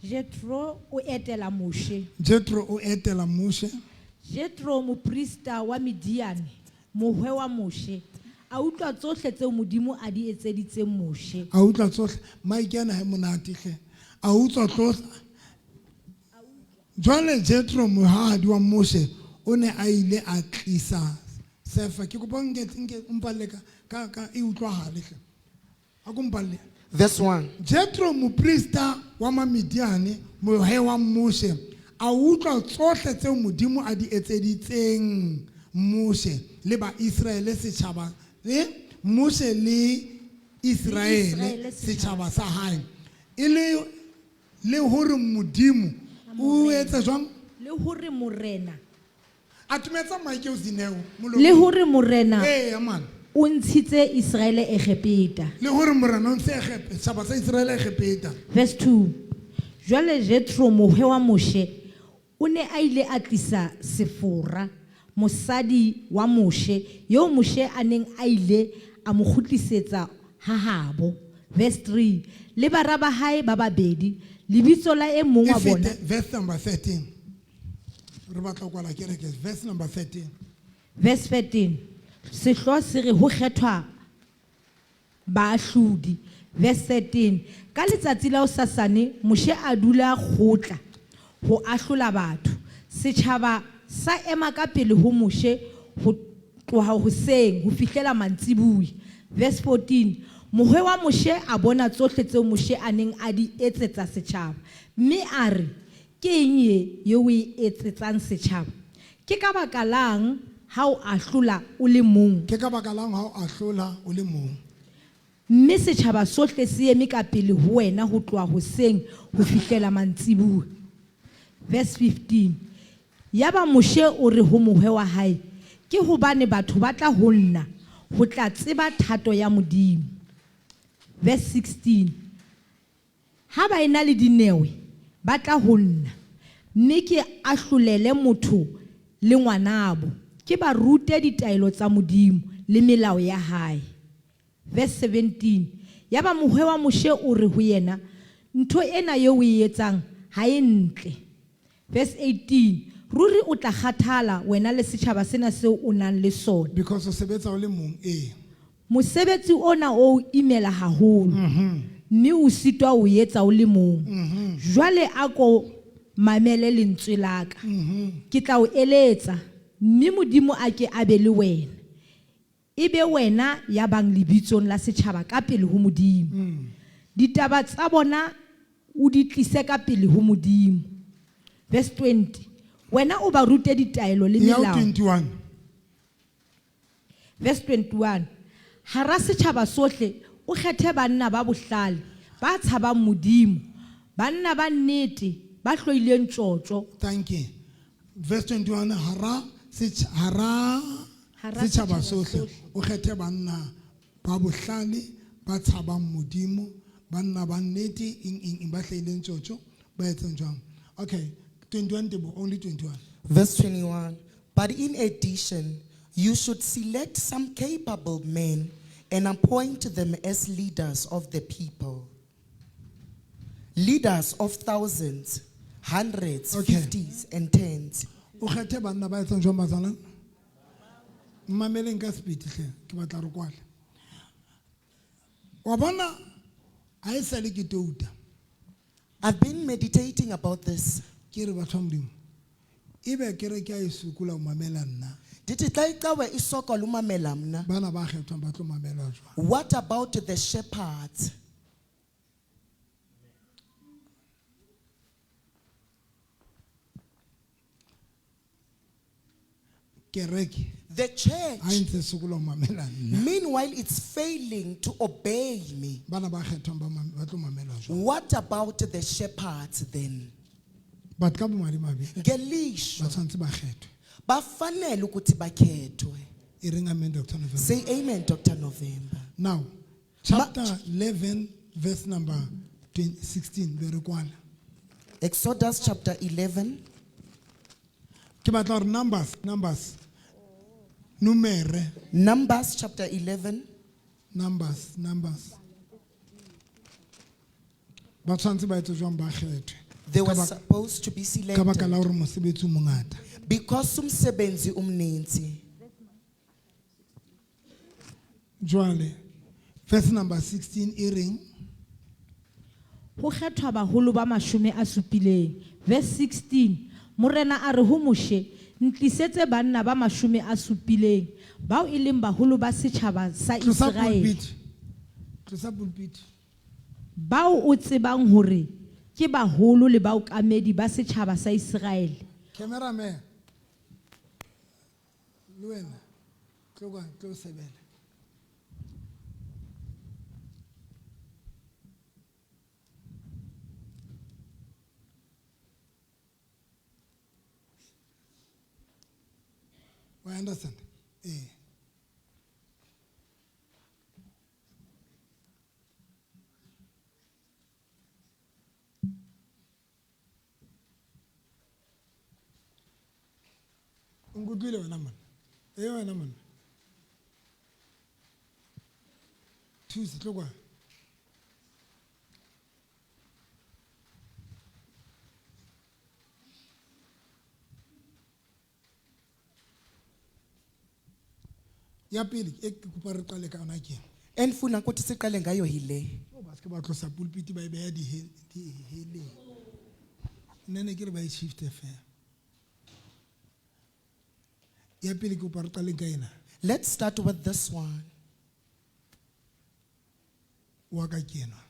Jethro o etela Moshe. Jethro o etela Moshe. Jethro moprista wa Midiane, mohwe wa Moshe, a utlwa tsohle tseo Modimo a di etseditseng Moshe. A utlwa tsohle. Mike ana ha monate hle. A utlwa tsohle. Jwale Jethro mohadi wa Moshe o ne a ile a tlisa sefa. Ke kopa nke mpalle ka e utlwahale hle. A ko mpalle. Verse 1. Jethro moprista wa Mamidiane, mohwe wa Moshe, a utlwa tsohle tseo Modimo a di etseditseng Moshe le Baiseraele setjhaba, le Moshe le Israele setjhaba sa hae. E le hore Modimo o etsa jwang? Le hore Morena. A tumetsa Mike o Zineo, molomo. Le hore Morena. Eh, aman. O ntshitse Israele Egepeta. Le hore Morena o ntshitse Egepeta, setjhaba sa Israele Egepeta. Verse 2. Jwale Jethro mohwe wa Moshe o ne a ile a tlisa Sefora, mosadi wa Moshe, eo Moshe a neng a ile a mo kgutlisetsa ha habo. Verse 3. Le bara ba hae ba babedi, lebitso la e mong wa E fete, bona. Verse number 13. Re batla ho kwala kereke. Verse number 13. Verse 13. Sehloho se re ho kgethwa baahlodi. Verse 13. Ka letsatsi la hosasane, Moshe a dula kgotla ho ahlola batho. Setjhaba sa ema ka pele ho Moshe ho tloha hoseng ho fihlela mantsiboya. Verse 14. Mohwe wa Moshe a bona tsohle tseo Moshe a neng a di etsetsa setjhaba. Mme a re, ke eng e eo o e etsetsang setjhaba? Ke ka baka lang ha o ahlola o le mong? Ke ka baka lang ha o ahlola o le mong? Mme setjhaba sohle se eme ka pele ho wena ho tloha hoseng ho fihlela mantsiboya. Verse 15. Yaba Moshe o re ho mohwe wa hae, ke hobane batho ba tla ho nna ho tla tseba thato ya Modimo. Verse 16. Ha ba ena le dinyewe, ba tla ho nna, mme ke ahlolele motho le ngwanabo, ke ba rute ditaelo tsa Modimo le melao ya hae. Verse 17. Yaba mohwe wa Moshe o re ho yena, ntho ena eo o e etsang ha e ntle. Verse 18. Ruri o tla kgathala wena le setjhaba sena seo o nang le sona. Because o sebetsa o le mong, ee. Mosebetsi ona o imela haholo. Mme o sitwa o etsa o le mong. Jwale a ko mamele lentswe la ka. Ke tla o eletsa, mme Modimo a ke a be le wena. E be wena ya bang lebitsong la setjhaba ka pele ho Modimo. Ditaba tsa bona o di tlise ka pele ho Modimo. Verse 20. Wena o ba rute ditaelo le Ya melao. 21. Verse 21. Hara setjhaba sohle o kgethe banna ba bohlale, ba tshabang Modimo, banna ba nnete, ba hloileng tjotjo. Thank you. Verse 21, hara Hara setjhaba setjhaba sohle sohle. o kgethe banna ba bohlale, ba tshabang Modimo, banna ba nnete, eng, eng, eng, ba hlahileng tjotjo, ba etsang jwang? Okay, 21 Tebo, only 21. Verse 21, but in addition, you should select some capable men and appoint them as leaders of the people. Leaders of thousands, hundreds, Okay. 50s, and tens. O kgethe banna ba etsang jwang bazalwane? Mmameleng ka speed hle, ke batla re kwale. Wa bona, ha e sale ke touta. I've been meditating about this. Ke re batho ba Modimo, ebe kereke ha e sokola ho mamela nna. Ndithi xa icawe isokola umamela mna. Bana ba kgethwang ba tlo mamela jwang? What about the shepherds? Kereke. The church. Ha e ntse sokola ho mamela nna. Meanwhile, it's failing to obey me. Bana ba kgethwang ba tlo mamela jwang? What about the shepherds then? But ka bomadimabe, Ngelishwa. ba tshwanetse ba kgethwe. Bafanele ukuthi bakhethwe. E reng amen, Doctor November. Say amen, Doctor November. Now, chapter 11, verse number 16, be re kwala. Exodus chapter 11. Ke batla hore Numbers, Numbers. Numere. Numbers chapter 11. Numbers, Numbers. Ba tshwanetse ba etse jwang ba kgethwe? They were Ka supposed to be baka la selected. hore mosebetsi o mongata. Because umsebenzi umninzi. Jwale, verse number 16 e reng? Ho kgethwa baholo ba mashome a supileng. Verse 16, Morena a re ho Moshe, ntlisetse banna ba mashome a supileng, bao e leng baholo ba setjhaba sa Tlosa Iseraele. pulpit. Tlosa pulpit. Bao o tsebang hore ke baholo le baokamedi ba setjhaba sa Iseraele. Cameraman. Le wena, tlo kwa, tlo sebela. I understand. O nkutlwile wena monna? Ee, wena monna. Thusi, tlo kwa. Ya pele e ke kopa re qale ka yona ke ena. Endifuna ukuthi siqale ngayo yile. Oh, ba se ke ba tlosa pulpit ba e beha diheleng. Nna ne ke re ba e shifte fela. Ya pele ke kopa re qaleng ka ena. Let's start with this one. Wa ka ke enwa.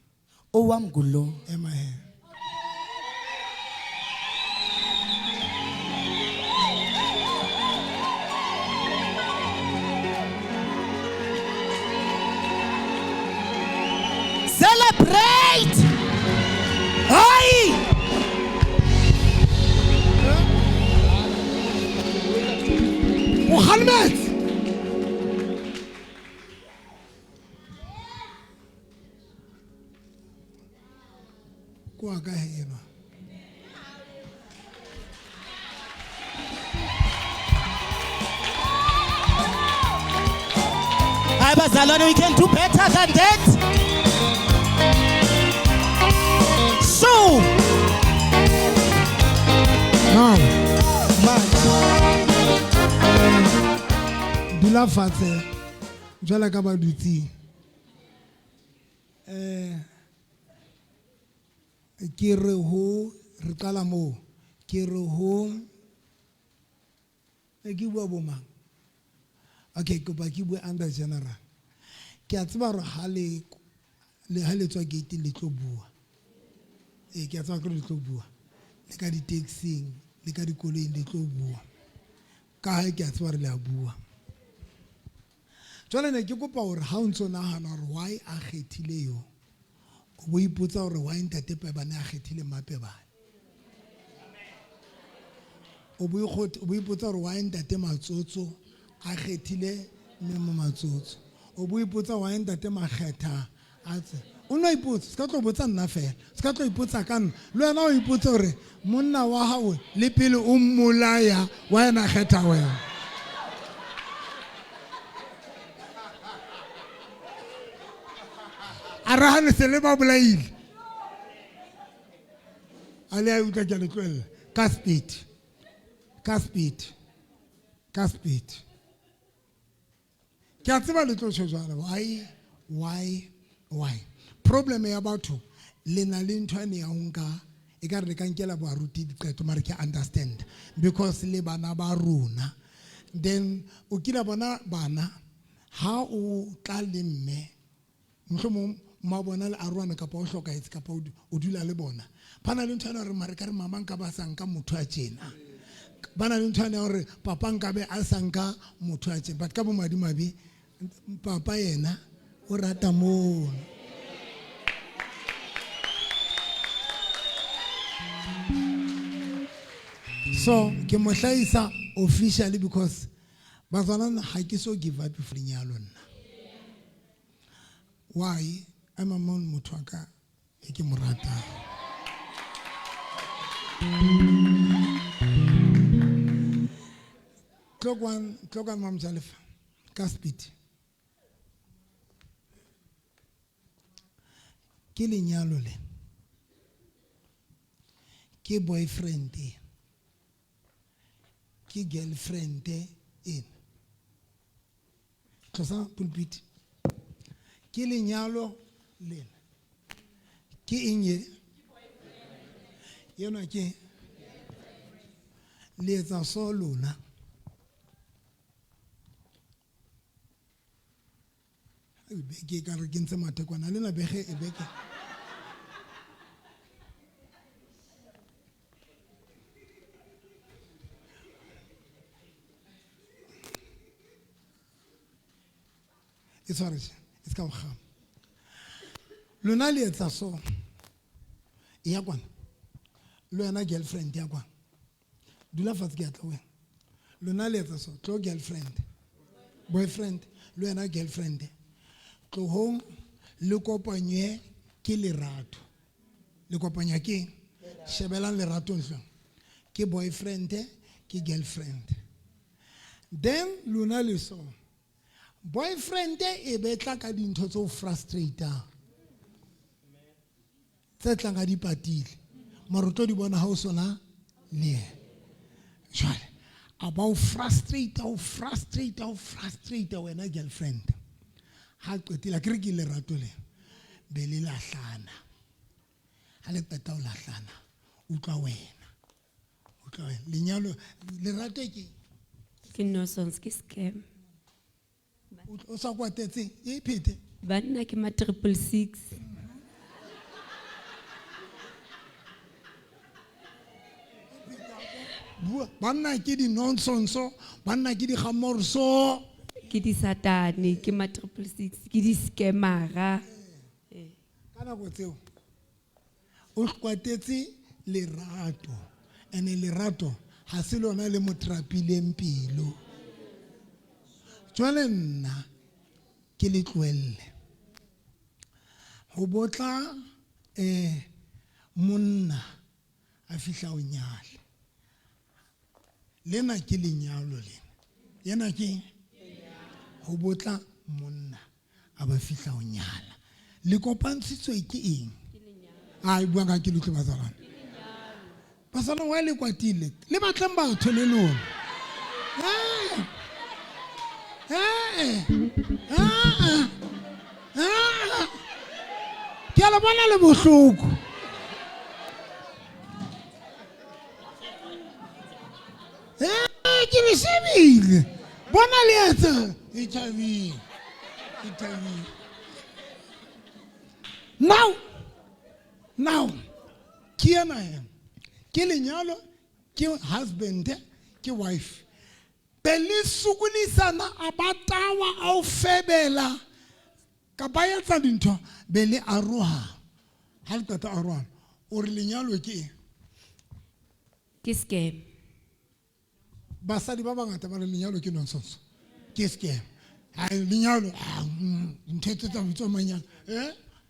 Owam ngulo. Ema he. Lebetse. Kwa ka enwa. Hi bazalwane, we can do better than that. So Now, dula fatshe jwalo ka ba dutseng. Ke re ho re qala moo, ke re ho e ke bua bo mang? Okay, kopa ke bue under general. Ke a tseba hore ha le le ha le tswa gate le tlo bua. Ee, ke a tseba hore le tlo bua. Le ka di-taxing, le ka dikoloing le tlo bua. Ka hae ke a tseba hore le a bua. Jwale ne ke kopa hore ha o ntso nahana hore why a kgethile yo, o bo ipotsa hore why ntate Pebane a kgethile Mapebane. O bo ipotsa hore why ntate Matsotso a kgethile Mme Matsotso. O bo ipotsa why ntate Makgetha a tse. O nno ipotsa, se ka tlo botsa nna fela, se ka tlo ipotsa ka nna. Le wena o ipotse hore monna wa hao le pele o mmolaya, wa yena kgetha wena. A re hane se le ba bolaile. A le a utlwa ke a le tlohella. Ka speed. Ka speed. Ka speed. Ke a tseba le tlo tjho jwalo. Why? Why? Why? Problem ya batho le na le ntho ane ya ho nka e ka re le ka nkela baruti diqeto, mare ke understand because le bana ba rona. Then o kila bona bana ha o tla le mme mohlomong mma bona le arohana kapa o hlokahetse kapa o dula le bona, ba na le ntho ane ya hore mare ka re mama nka ba sa nka motho a tjena, ba na le ntho ane ya hore papa nka be a sa nka motho a tjena, but ka bomadimabe papa yena o rata mono. So ke mo hlahisa officially because batswana ha ke so give up for lenyalo nna. Why? Ema mono motho wa ka e ke mo ratang. Tlokwan Mamjalefa ka speed. Ke lenyalo le. Ke boyfriend e. Ke girlfriend ena. Tlosa pulpit. Ke lenyalo lena. Ke eng e? Yena ke le etsa so lona. Beke ka re ke ntse mathekwana le na bege e beke. E tshware tje, e se ka o kgama. Lona le etsa so. E ya kwana. Le wena girlfriend ya kwana. Dula fatshe ke a tla wena. Lona le etsa so, tlo girlfriend. Boyfriend, le wena girlfriend. Tlohong le kopanywe ke lerato. Le kopanywa ke eng? Shebelang lerato hlong. Ke boyfriend, ke girlfriend. Then lona le so. Boyfriend e betla ka dintho tse o frustrateang. Tse tlang ka dipatile. Mara o tlo di bona ha o sona le yena. Jwale, a ba o frustrate, o frustrate, o frustrate wena girlfriend. Ha qetile, ke re ke lerato le, be le lahlana. Ha le qeta ho lahlana, utlwa wena. Utlwa wena. Lenyalo, lerato ke? Ke nonsense, ke scam. O sa kwatetse, e phete. Banna ke ma triple six. Bua, banna ke di nonsense, banna ke di gamorso. Ke di satane, ke ma triple six, ke di scamara. Ka nako tseo o kwatetse lerato, ene lerato ha se lona le mo trapileng pelo. Jwale nna ke le tlohelle ho botla monna a fihla o nyala. Lena ke lenyalo lena. Yena ke ho botla monna a ba fihla o nyala. Le kopantshitswe ke eng? Ai bua ka ke le bazalwane. Bazalwane wa le kwatile. Le batlang batho le lona. Ke a le bona le bohloko. Ke le shebile. Bona le etsa HIV. HIV. Now, ke ena ena. Ke lenyalo, ke husband, ke wife. Be le sokodisana a ba tawa a o febela kapa ya etsa dintho be le aroha. Ha le qeta arohana, o re lenyalo ke eng? Ke scam. Basadi ba bangata ba re lenyalo ke nonsense. Ke scam. Ha lenyalo, ntho tse tsa bitswa manyalo.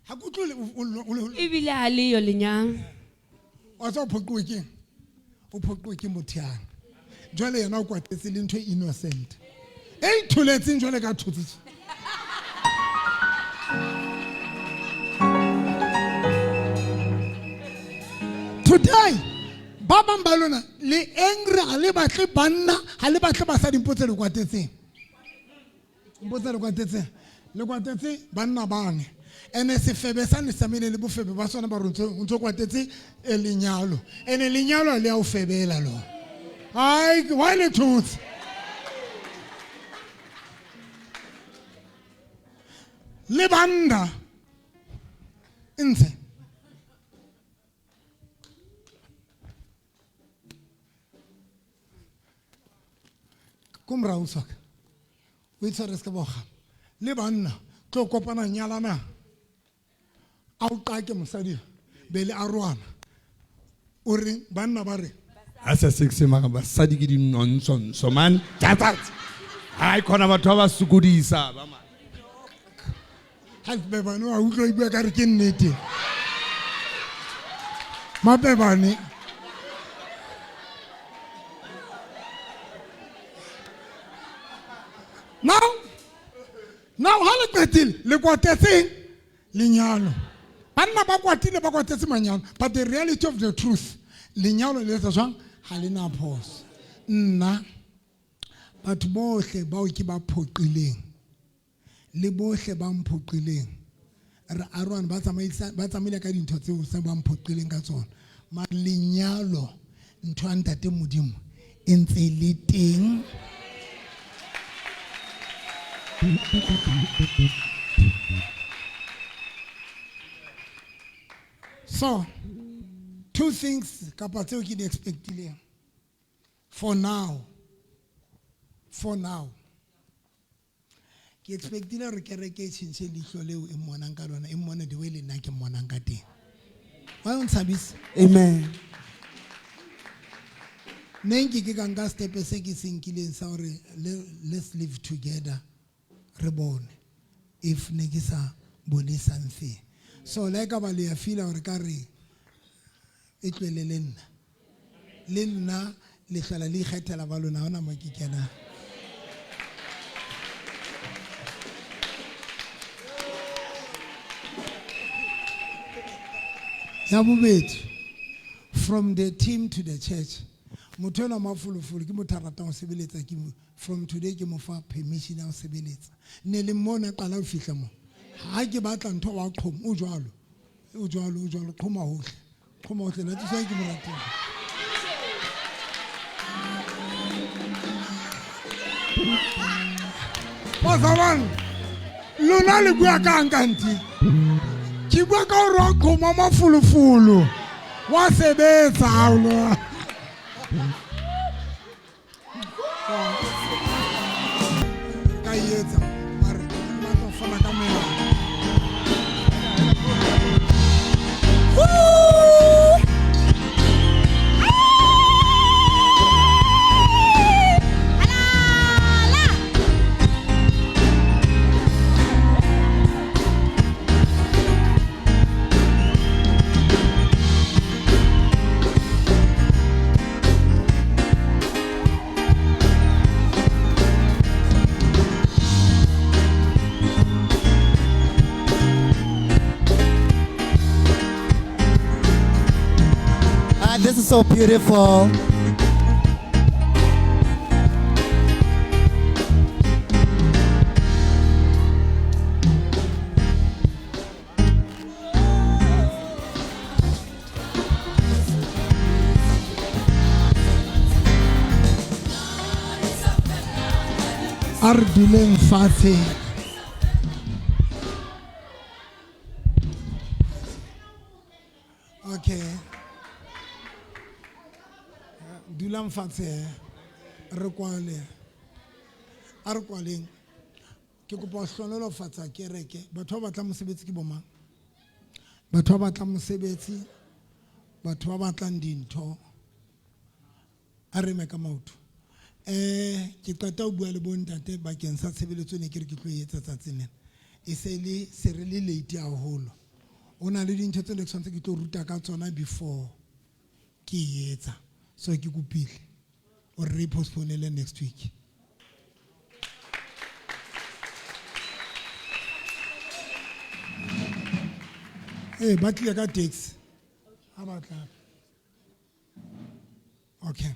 Ha ke utlwe o Ebile ha le yo lenyalo. Wa tswa o phoquwe ke eng? O phoquwe ke motho yana. Jwale yena o kwatetse le ntho e innocent. E itholetseng jwale ka thotse. Today, ba bang ba lona le angry ha le batle banna, ha le batle basadi, mpotse le kwatetseng. Mpotse le kwatetseng. Le kwatetse banna bane. Ene sefebe sa ne samele le bofebe ba sona ba re o ntso kwatetse lenyalo. Ene lenyalo le a o febela lona. Ai, why le thotse? Le banna ntse ko morao tswaka o itshware se ka boga le banna tlo kopana nyalana a o qake mosadi be le aroana o re banna ba re a sa sexe mara basadi ke di nonsense man. Tsa. Ai khona batho ba sokodisa ba ma. Ha Mapebane wa utlwa e bua ka re ke nnete. Mapebane. Now ha le qetile le kwatetseng lenyalo. Banna ba kwatile ba kwatetse manyalo, but the reality of the truth, lenyalo le etsa jwang? Ha le na phoso. Nna batho bohle bao ke ba phoqileng le bohle ba mphoqileng re arohane, ba tsamaisa ba tsamaile ka dintho tseo tse ba mphoqileng ka tsona. Mara lenyalo ntho ya ntate Modimo e ntse le teng. So, two things kapa tseo ke di expectileng for now. For now. Ke expectile hore kereke e tjhentjhe leihlo leo e mmonang ka lona, e mmone the way le nna ke mmonang ka teng. Why o ntshabisa? Amen. Ne nke ke ka nka step se ke se nkileng sa hore let's live together re bone if ne ke sa bone something. So le ka ba le ya feel hore ka re e tlohele le nna. Le nna le hlola le ikgethela ba lona, ha hona mo ke kenang. Ya bobedi, from the team to the church. Motho enwa mafolofolo ke motho a ratang ho sebeletsa, ke mo, from today ke mo fa permission ya ho sebeletsa. Ne le mmone a qala ho fihla mo. Ha ke batla ntho wa qhoma, o jwalo. O jwalo, o jwalo, qhoma hohle. Qhoma hohle, la tswa ke mo ratile. Bazalwane, lona le bua kang kanti? Ke bua ka hore wa qhoma mafolofolo. Wa sebetsa ha o lo. Ka etsa, mare ke batla ho fana ka melao. Ah, this is so beautiful. A re duleng fatshe. Okay, dulang fatshe, re kwale, a re kwaleng. Ke kopa ho hlohonolofatsa kereke. Batho ba batlang mosebetsi ke bomang? Batho ba batlang mosebetsi, batho ba batlang dintho, a re eme ka maoto. Ke qeta ho bua le bontate bakeng sa tshebeletso ne ke re ke tlo e etsa tsatsing lena. E se le se re le late haholo. O na le dintho tse le tshwanetse ke tlo ruta ka tsona before ke e etsa. So ke kopile hore re postponele next week. Ba tlile ka taxi. Ha ba tla. Okay.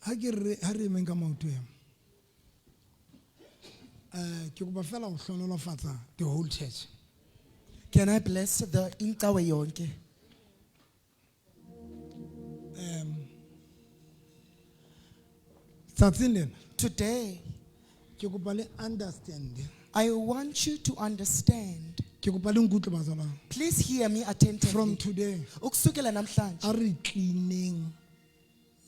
Ha ke re ha re emeng ka maoto ema. Ke kopa fela ho hlohonolofatsa the whole church. Can I bless the incawe yonke? Tsatsing lena. Today, ke kopa le understand. I want you to understand. Ke kopa le nkutlwe bazalwane. Please hear me attentively. From today, Ukusukela namhlanje. a re cleaneng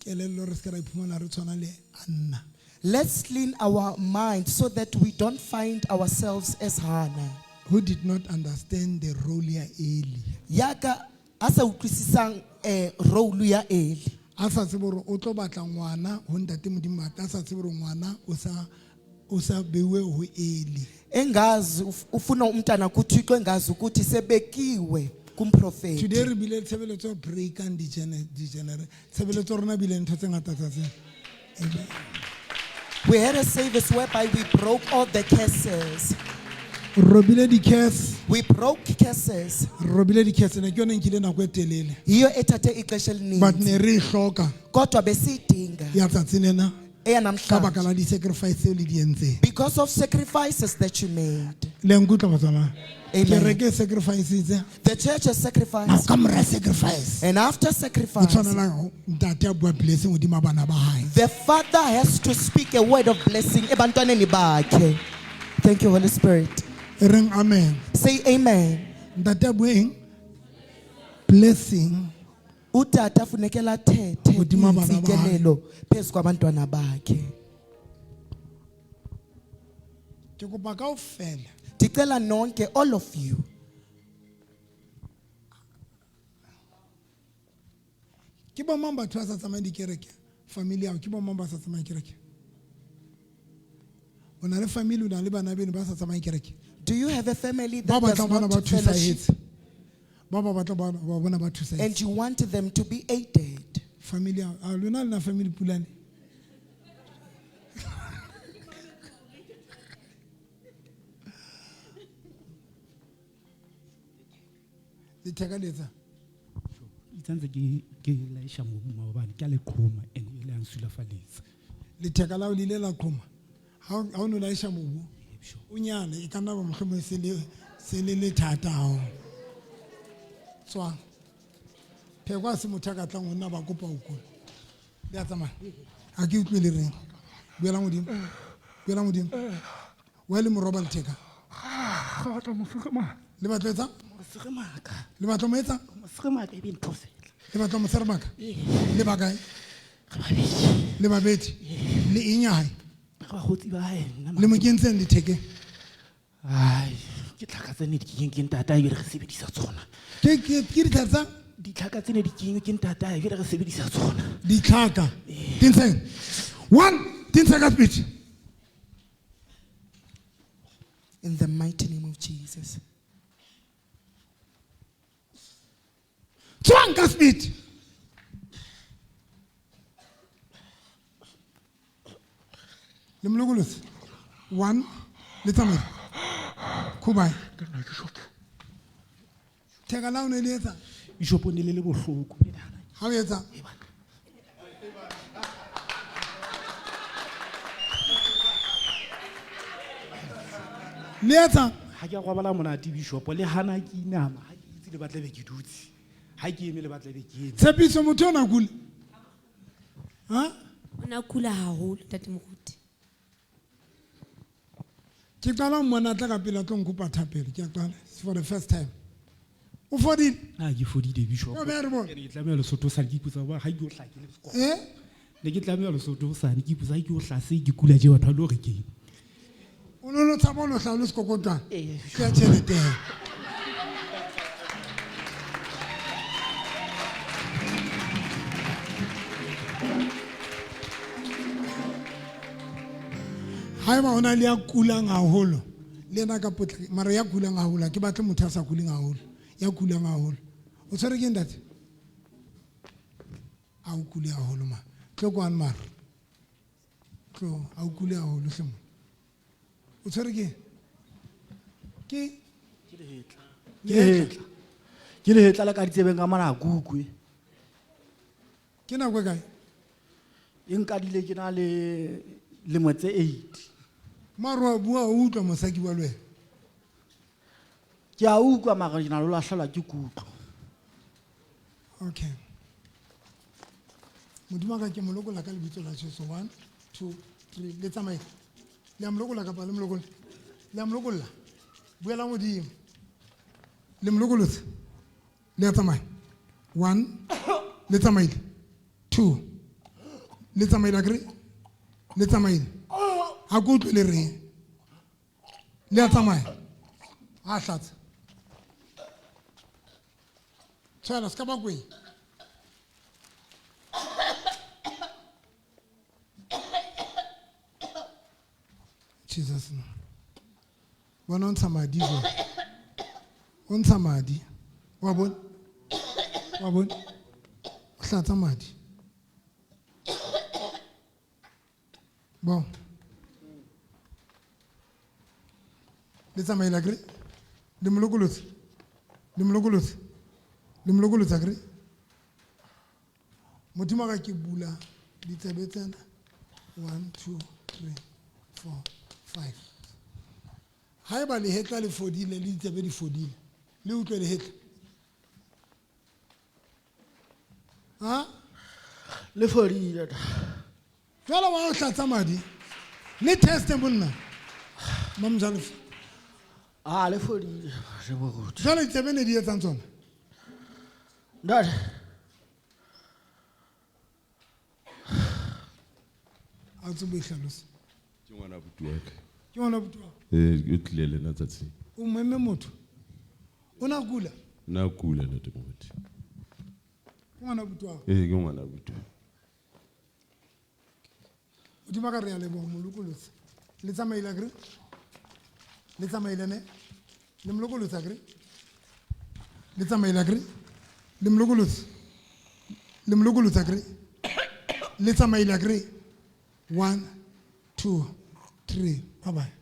kelello re se ke ra iphumana re tshwana le Anna. Let's clean our mind so that we don't find ourselves as Hannah. Who did not understand the role ya Eli. Yaka a sa utlwisisang role ya Eli. A sa tsebe hore o tlo batla ngwana ho ntate Modimo, a sa tsebe hore ngwana o sa beuwe ho Eli. Engazi ufuna umntana kuThixo, engazi ukuthi sebekiwe kumprofeti. Today re bile tshebeletso ya break and degenerate. Tshebeletso rona bile ntho tse ngata tsatsing. We had a service whereby we broke all the curses. Robile di-curse. We broke curses. Robile di-curse, ne ke yone e nkile nako e telele. Yiyo ethathe ixesha elininzi. But ne re e hloka. Kodwa besiyidinga. Ya tsatsi lena. Eyanamhlanje. Ka baka la di-sacrifice tseo le di entseng. Because of sacrifices that you made. Le nkutlwa batswana? Amen. Kereke e sacrifice-itse. The church has sacrificed. Now ka mora sacrifice. And after sacrifice, O tshwanela ho ntate a bua blessing hodima bana ba hae. The father has to speak a word of blessing ebantwaneni bakhe. Thank you, Holy Spirit. E reng amen. Say amen. Ntate a bue eng? Blessing. Utata funeke lathethe Hodima bana ba hae. intsikelelo phezu kwabantwana bakhe. Ke kopa kaofela. Ndicela nonke, all of you. Ke bo mang batho ba sa tsamayeng dikereke? Family ya hao, ke bo mang ba sa tsamayeng kereke? O na le family, o na le bana beno ba sa tsamayeng kereke? Do you have a family Ba that does batlang bona not ba fellowship? thusahetse. Ba ba batlang ba bona ba thusahetse. And you want them to be aided. Family ya hao, a lona le na family pulane? Letheka le etsa? Itse ke laesha mobu maobane, ke a le qhoma and e le a nsulafaletsa. Letheka la hao le ile la qhoma? Ha o no laesha mobu, o nyale, e ka nna ba mohlomong se le le thata haholo. Tswa. Pheko ha se motho a ka tlang ho nna ba kopa ho kula. Le a tsamaya? Ha ke utlwe le reng. Buela Modimo. Buela Modimo. Wa le moroba letheka? Ga batla mo seremaka. Le batla etsa? Mo seremaka. Le batla mo etsa? Mo seremaka e be ntho fela. Le batla mo seremaka? Ee. Le ba kae? Re babedi. Le babedi? Ee. Le eng ya hae? Re bakgotsi ba hae, nna Le mo kentseng lethekeng? Ai, ke tlhaka tse ne di kenyeng ke ntata, ebile re sebedisa tsona. Ke ditlhaka tsa? Ditlhaka tse ne di kenyeng ke ntata, ebile re sebedisa tsona. Ditlhaka? Ee. Tintsheng. One, tintsheng ka speech. In the mighty name of Jesus. Tswang ka speed. Le molokolotse. One, le tsamaye. Khubai. Theka la o ne le etsa? Bishop o ne le le bohloko. Ha o etsa? Le etsa? Ha ke a robala monate bishop le hana ke inama ha ke itse le batla be ke dutse. Ha ke eme le batla be ke eme. Tshepiso motho ona kula. Ha? O na kula haholo ntate moruti. Ke qala ho mmona tla ka pele a tlo nkopa thapelo. Ke a qala. It's for the first time. O fodile? Ah, ke fodile bishop. O be re bone. Ke ne ke tlameha Lesotho sane ke ipotsa hoba ha ke o hla ke le sekolo. Eh? Ne ke tlameha Lesotho sane ke ipotsa ha ke o hlase ke kula je batho ba lo re keng. O no lo tshaba o lo hlaha o le sekokotwana. Ke ya tjhelete he. Haeba ho na le ya kulang haholo, le yena ka potlake, mara ya kulang haholo, ha ke batle motho a sa kuleng haholo, ya kulang haholo. O tshwere ke ntate? A o kule haholo ma. Tlo kwano mara. Tlo, a o kule haholo hle mona. O tshwere ke? Ke? Ke lehetla. Ke lehetla. Ke lehetla le ka ditsebeng ka mona ha ke utlwe. Ke nako e kae? E nkadile ke na le lemo tse 8. Mara wa bua o utlwa mosadi wa le wena? Ke a utlwa mara ke na le ho lahlehelwa ke kutlo. Okay. Modimo wa ka ke mo lokolla ka lebitso la Jesu. 1, 2, 3. Le tsamaye. Le a mo lokolla kapa le mo lokolla? Le a mo lokolla? Buela modimo. Le mo lokolotse? Le a tsamaya? 1. Le tsamaile. 2. Le tsamaile akere? Le tsamaile. Ha ke utlwe le reng. Le a tsamaya? Ha hlatsa. Tshwela se ka ba kweng. Jesus no. Bona o ntsha madi jwale. O ntsha madi. Wa bona? Wa bona? O hlatsa madi. Bon. Le tsamaile akere? Le mo lokolotse? Le mo lokolotse? Le mo lokolotse akere? Modimo wa ka ke bula ditsebe tsena. 1, 2, 3, 4, 5. Haeba lehetla le fodile le ditsebe di fodile, le utlwe lehetla. Ha? Le fodile. Jwale wa o hlatsa madi. Le teste monna. Mamjalefa. Ah, le fodile, re moruti. Jwale ditsebe ne di etsang tsona? Ntate. A tsebo e hlalosa. Ke ngwana abuti wa ka. Ke ngwana abuti wa? Eh, o tlile le nna tsatsing. O memme motho. O na kula? Na kula ntate moruti. Ke ngwana abuti wa? Eh, ke ngwana abuti wa. Modimo ka re a leboha mo lokolotse. Le tsamaile akere? Le tsamaile ne? Le mo lokolotse akere? Le tsamaile akere? Le mo lokolotse? Le mo lokolotse akere? Le tsamaile akere? 1, 2, 3. Bye bye.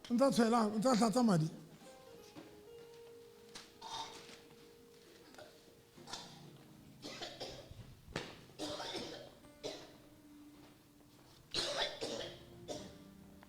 O ntsa tshwela, o ntsa hlatsa madi.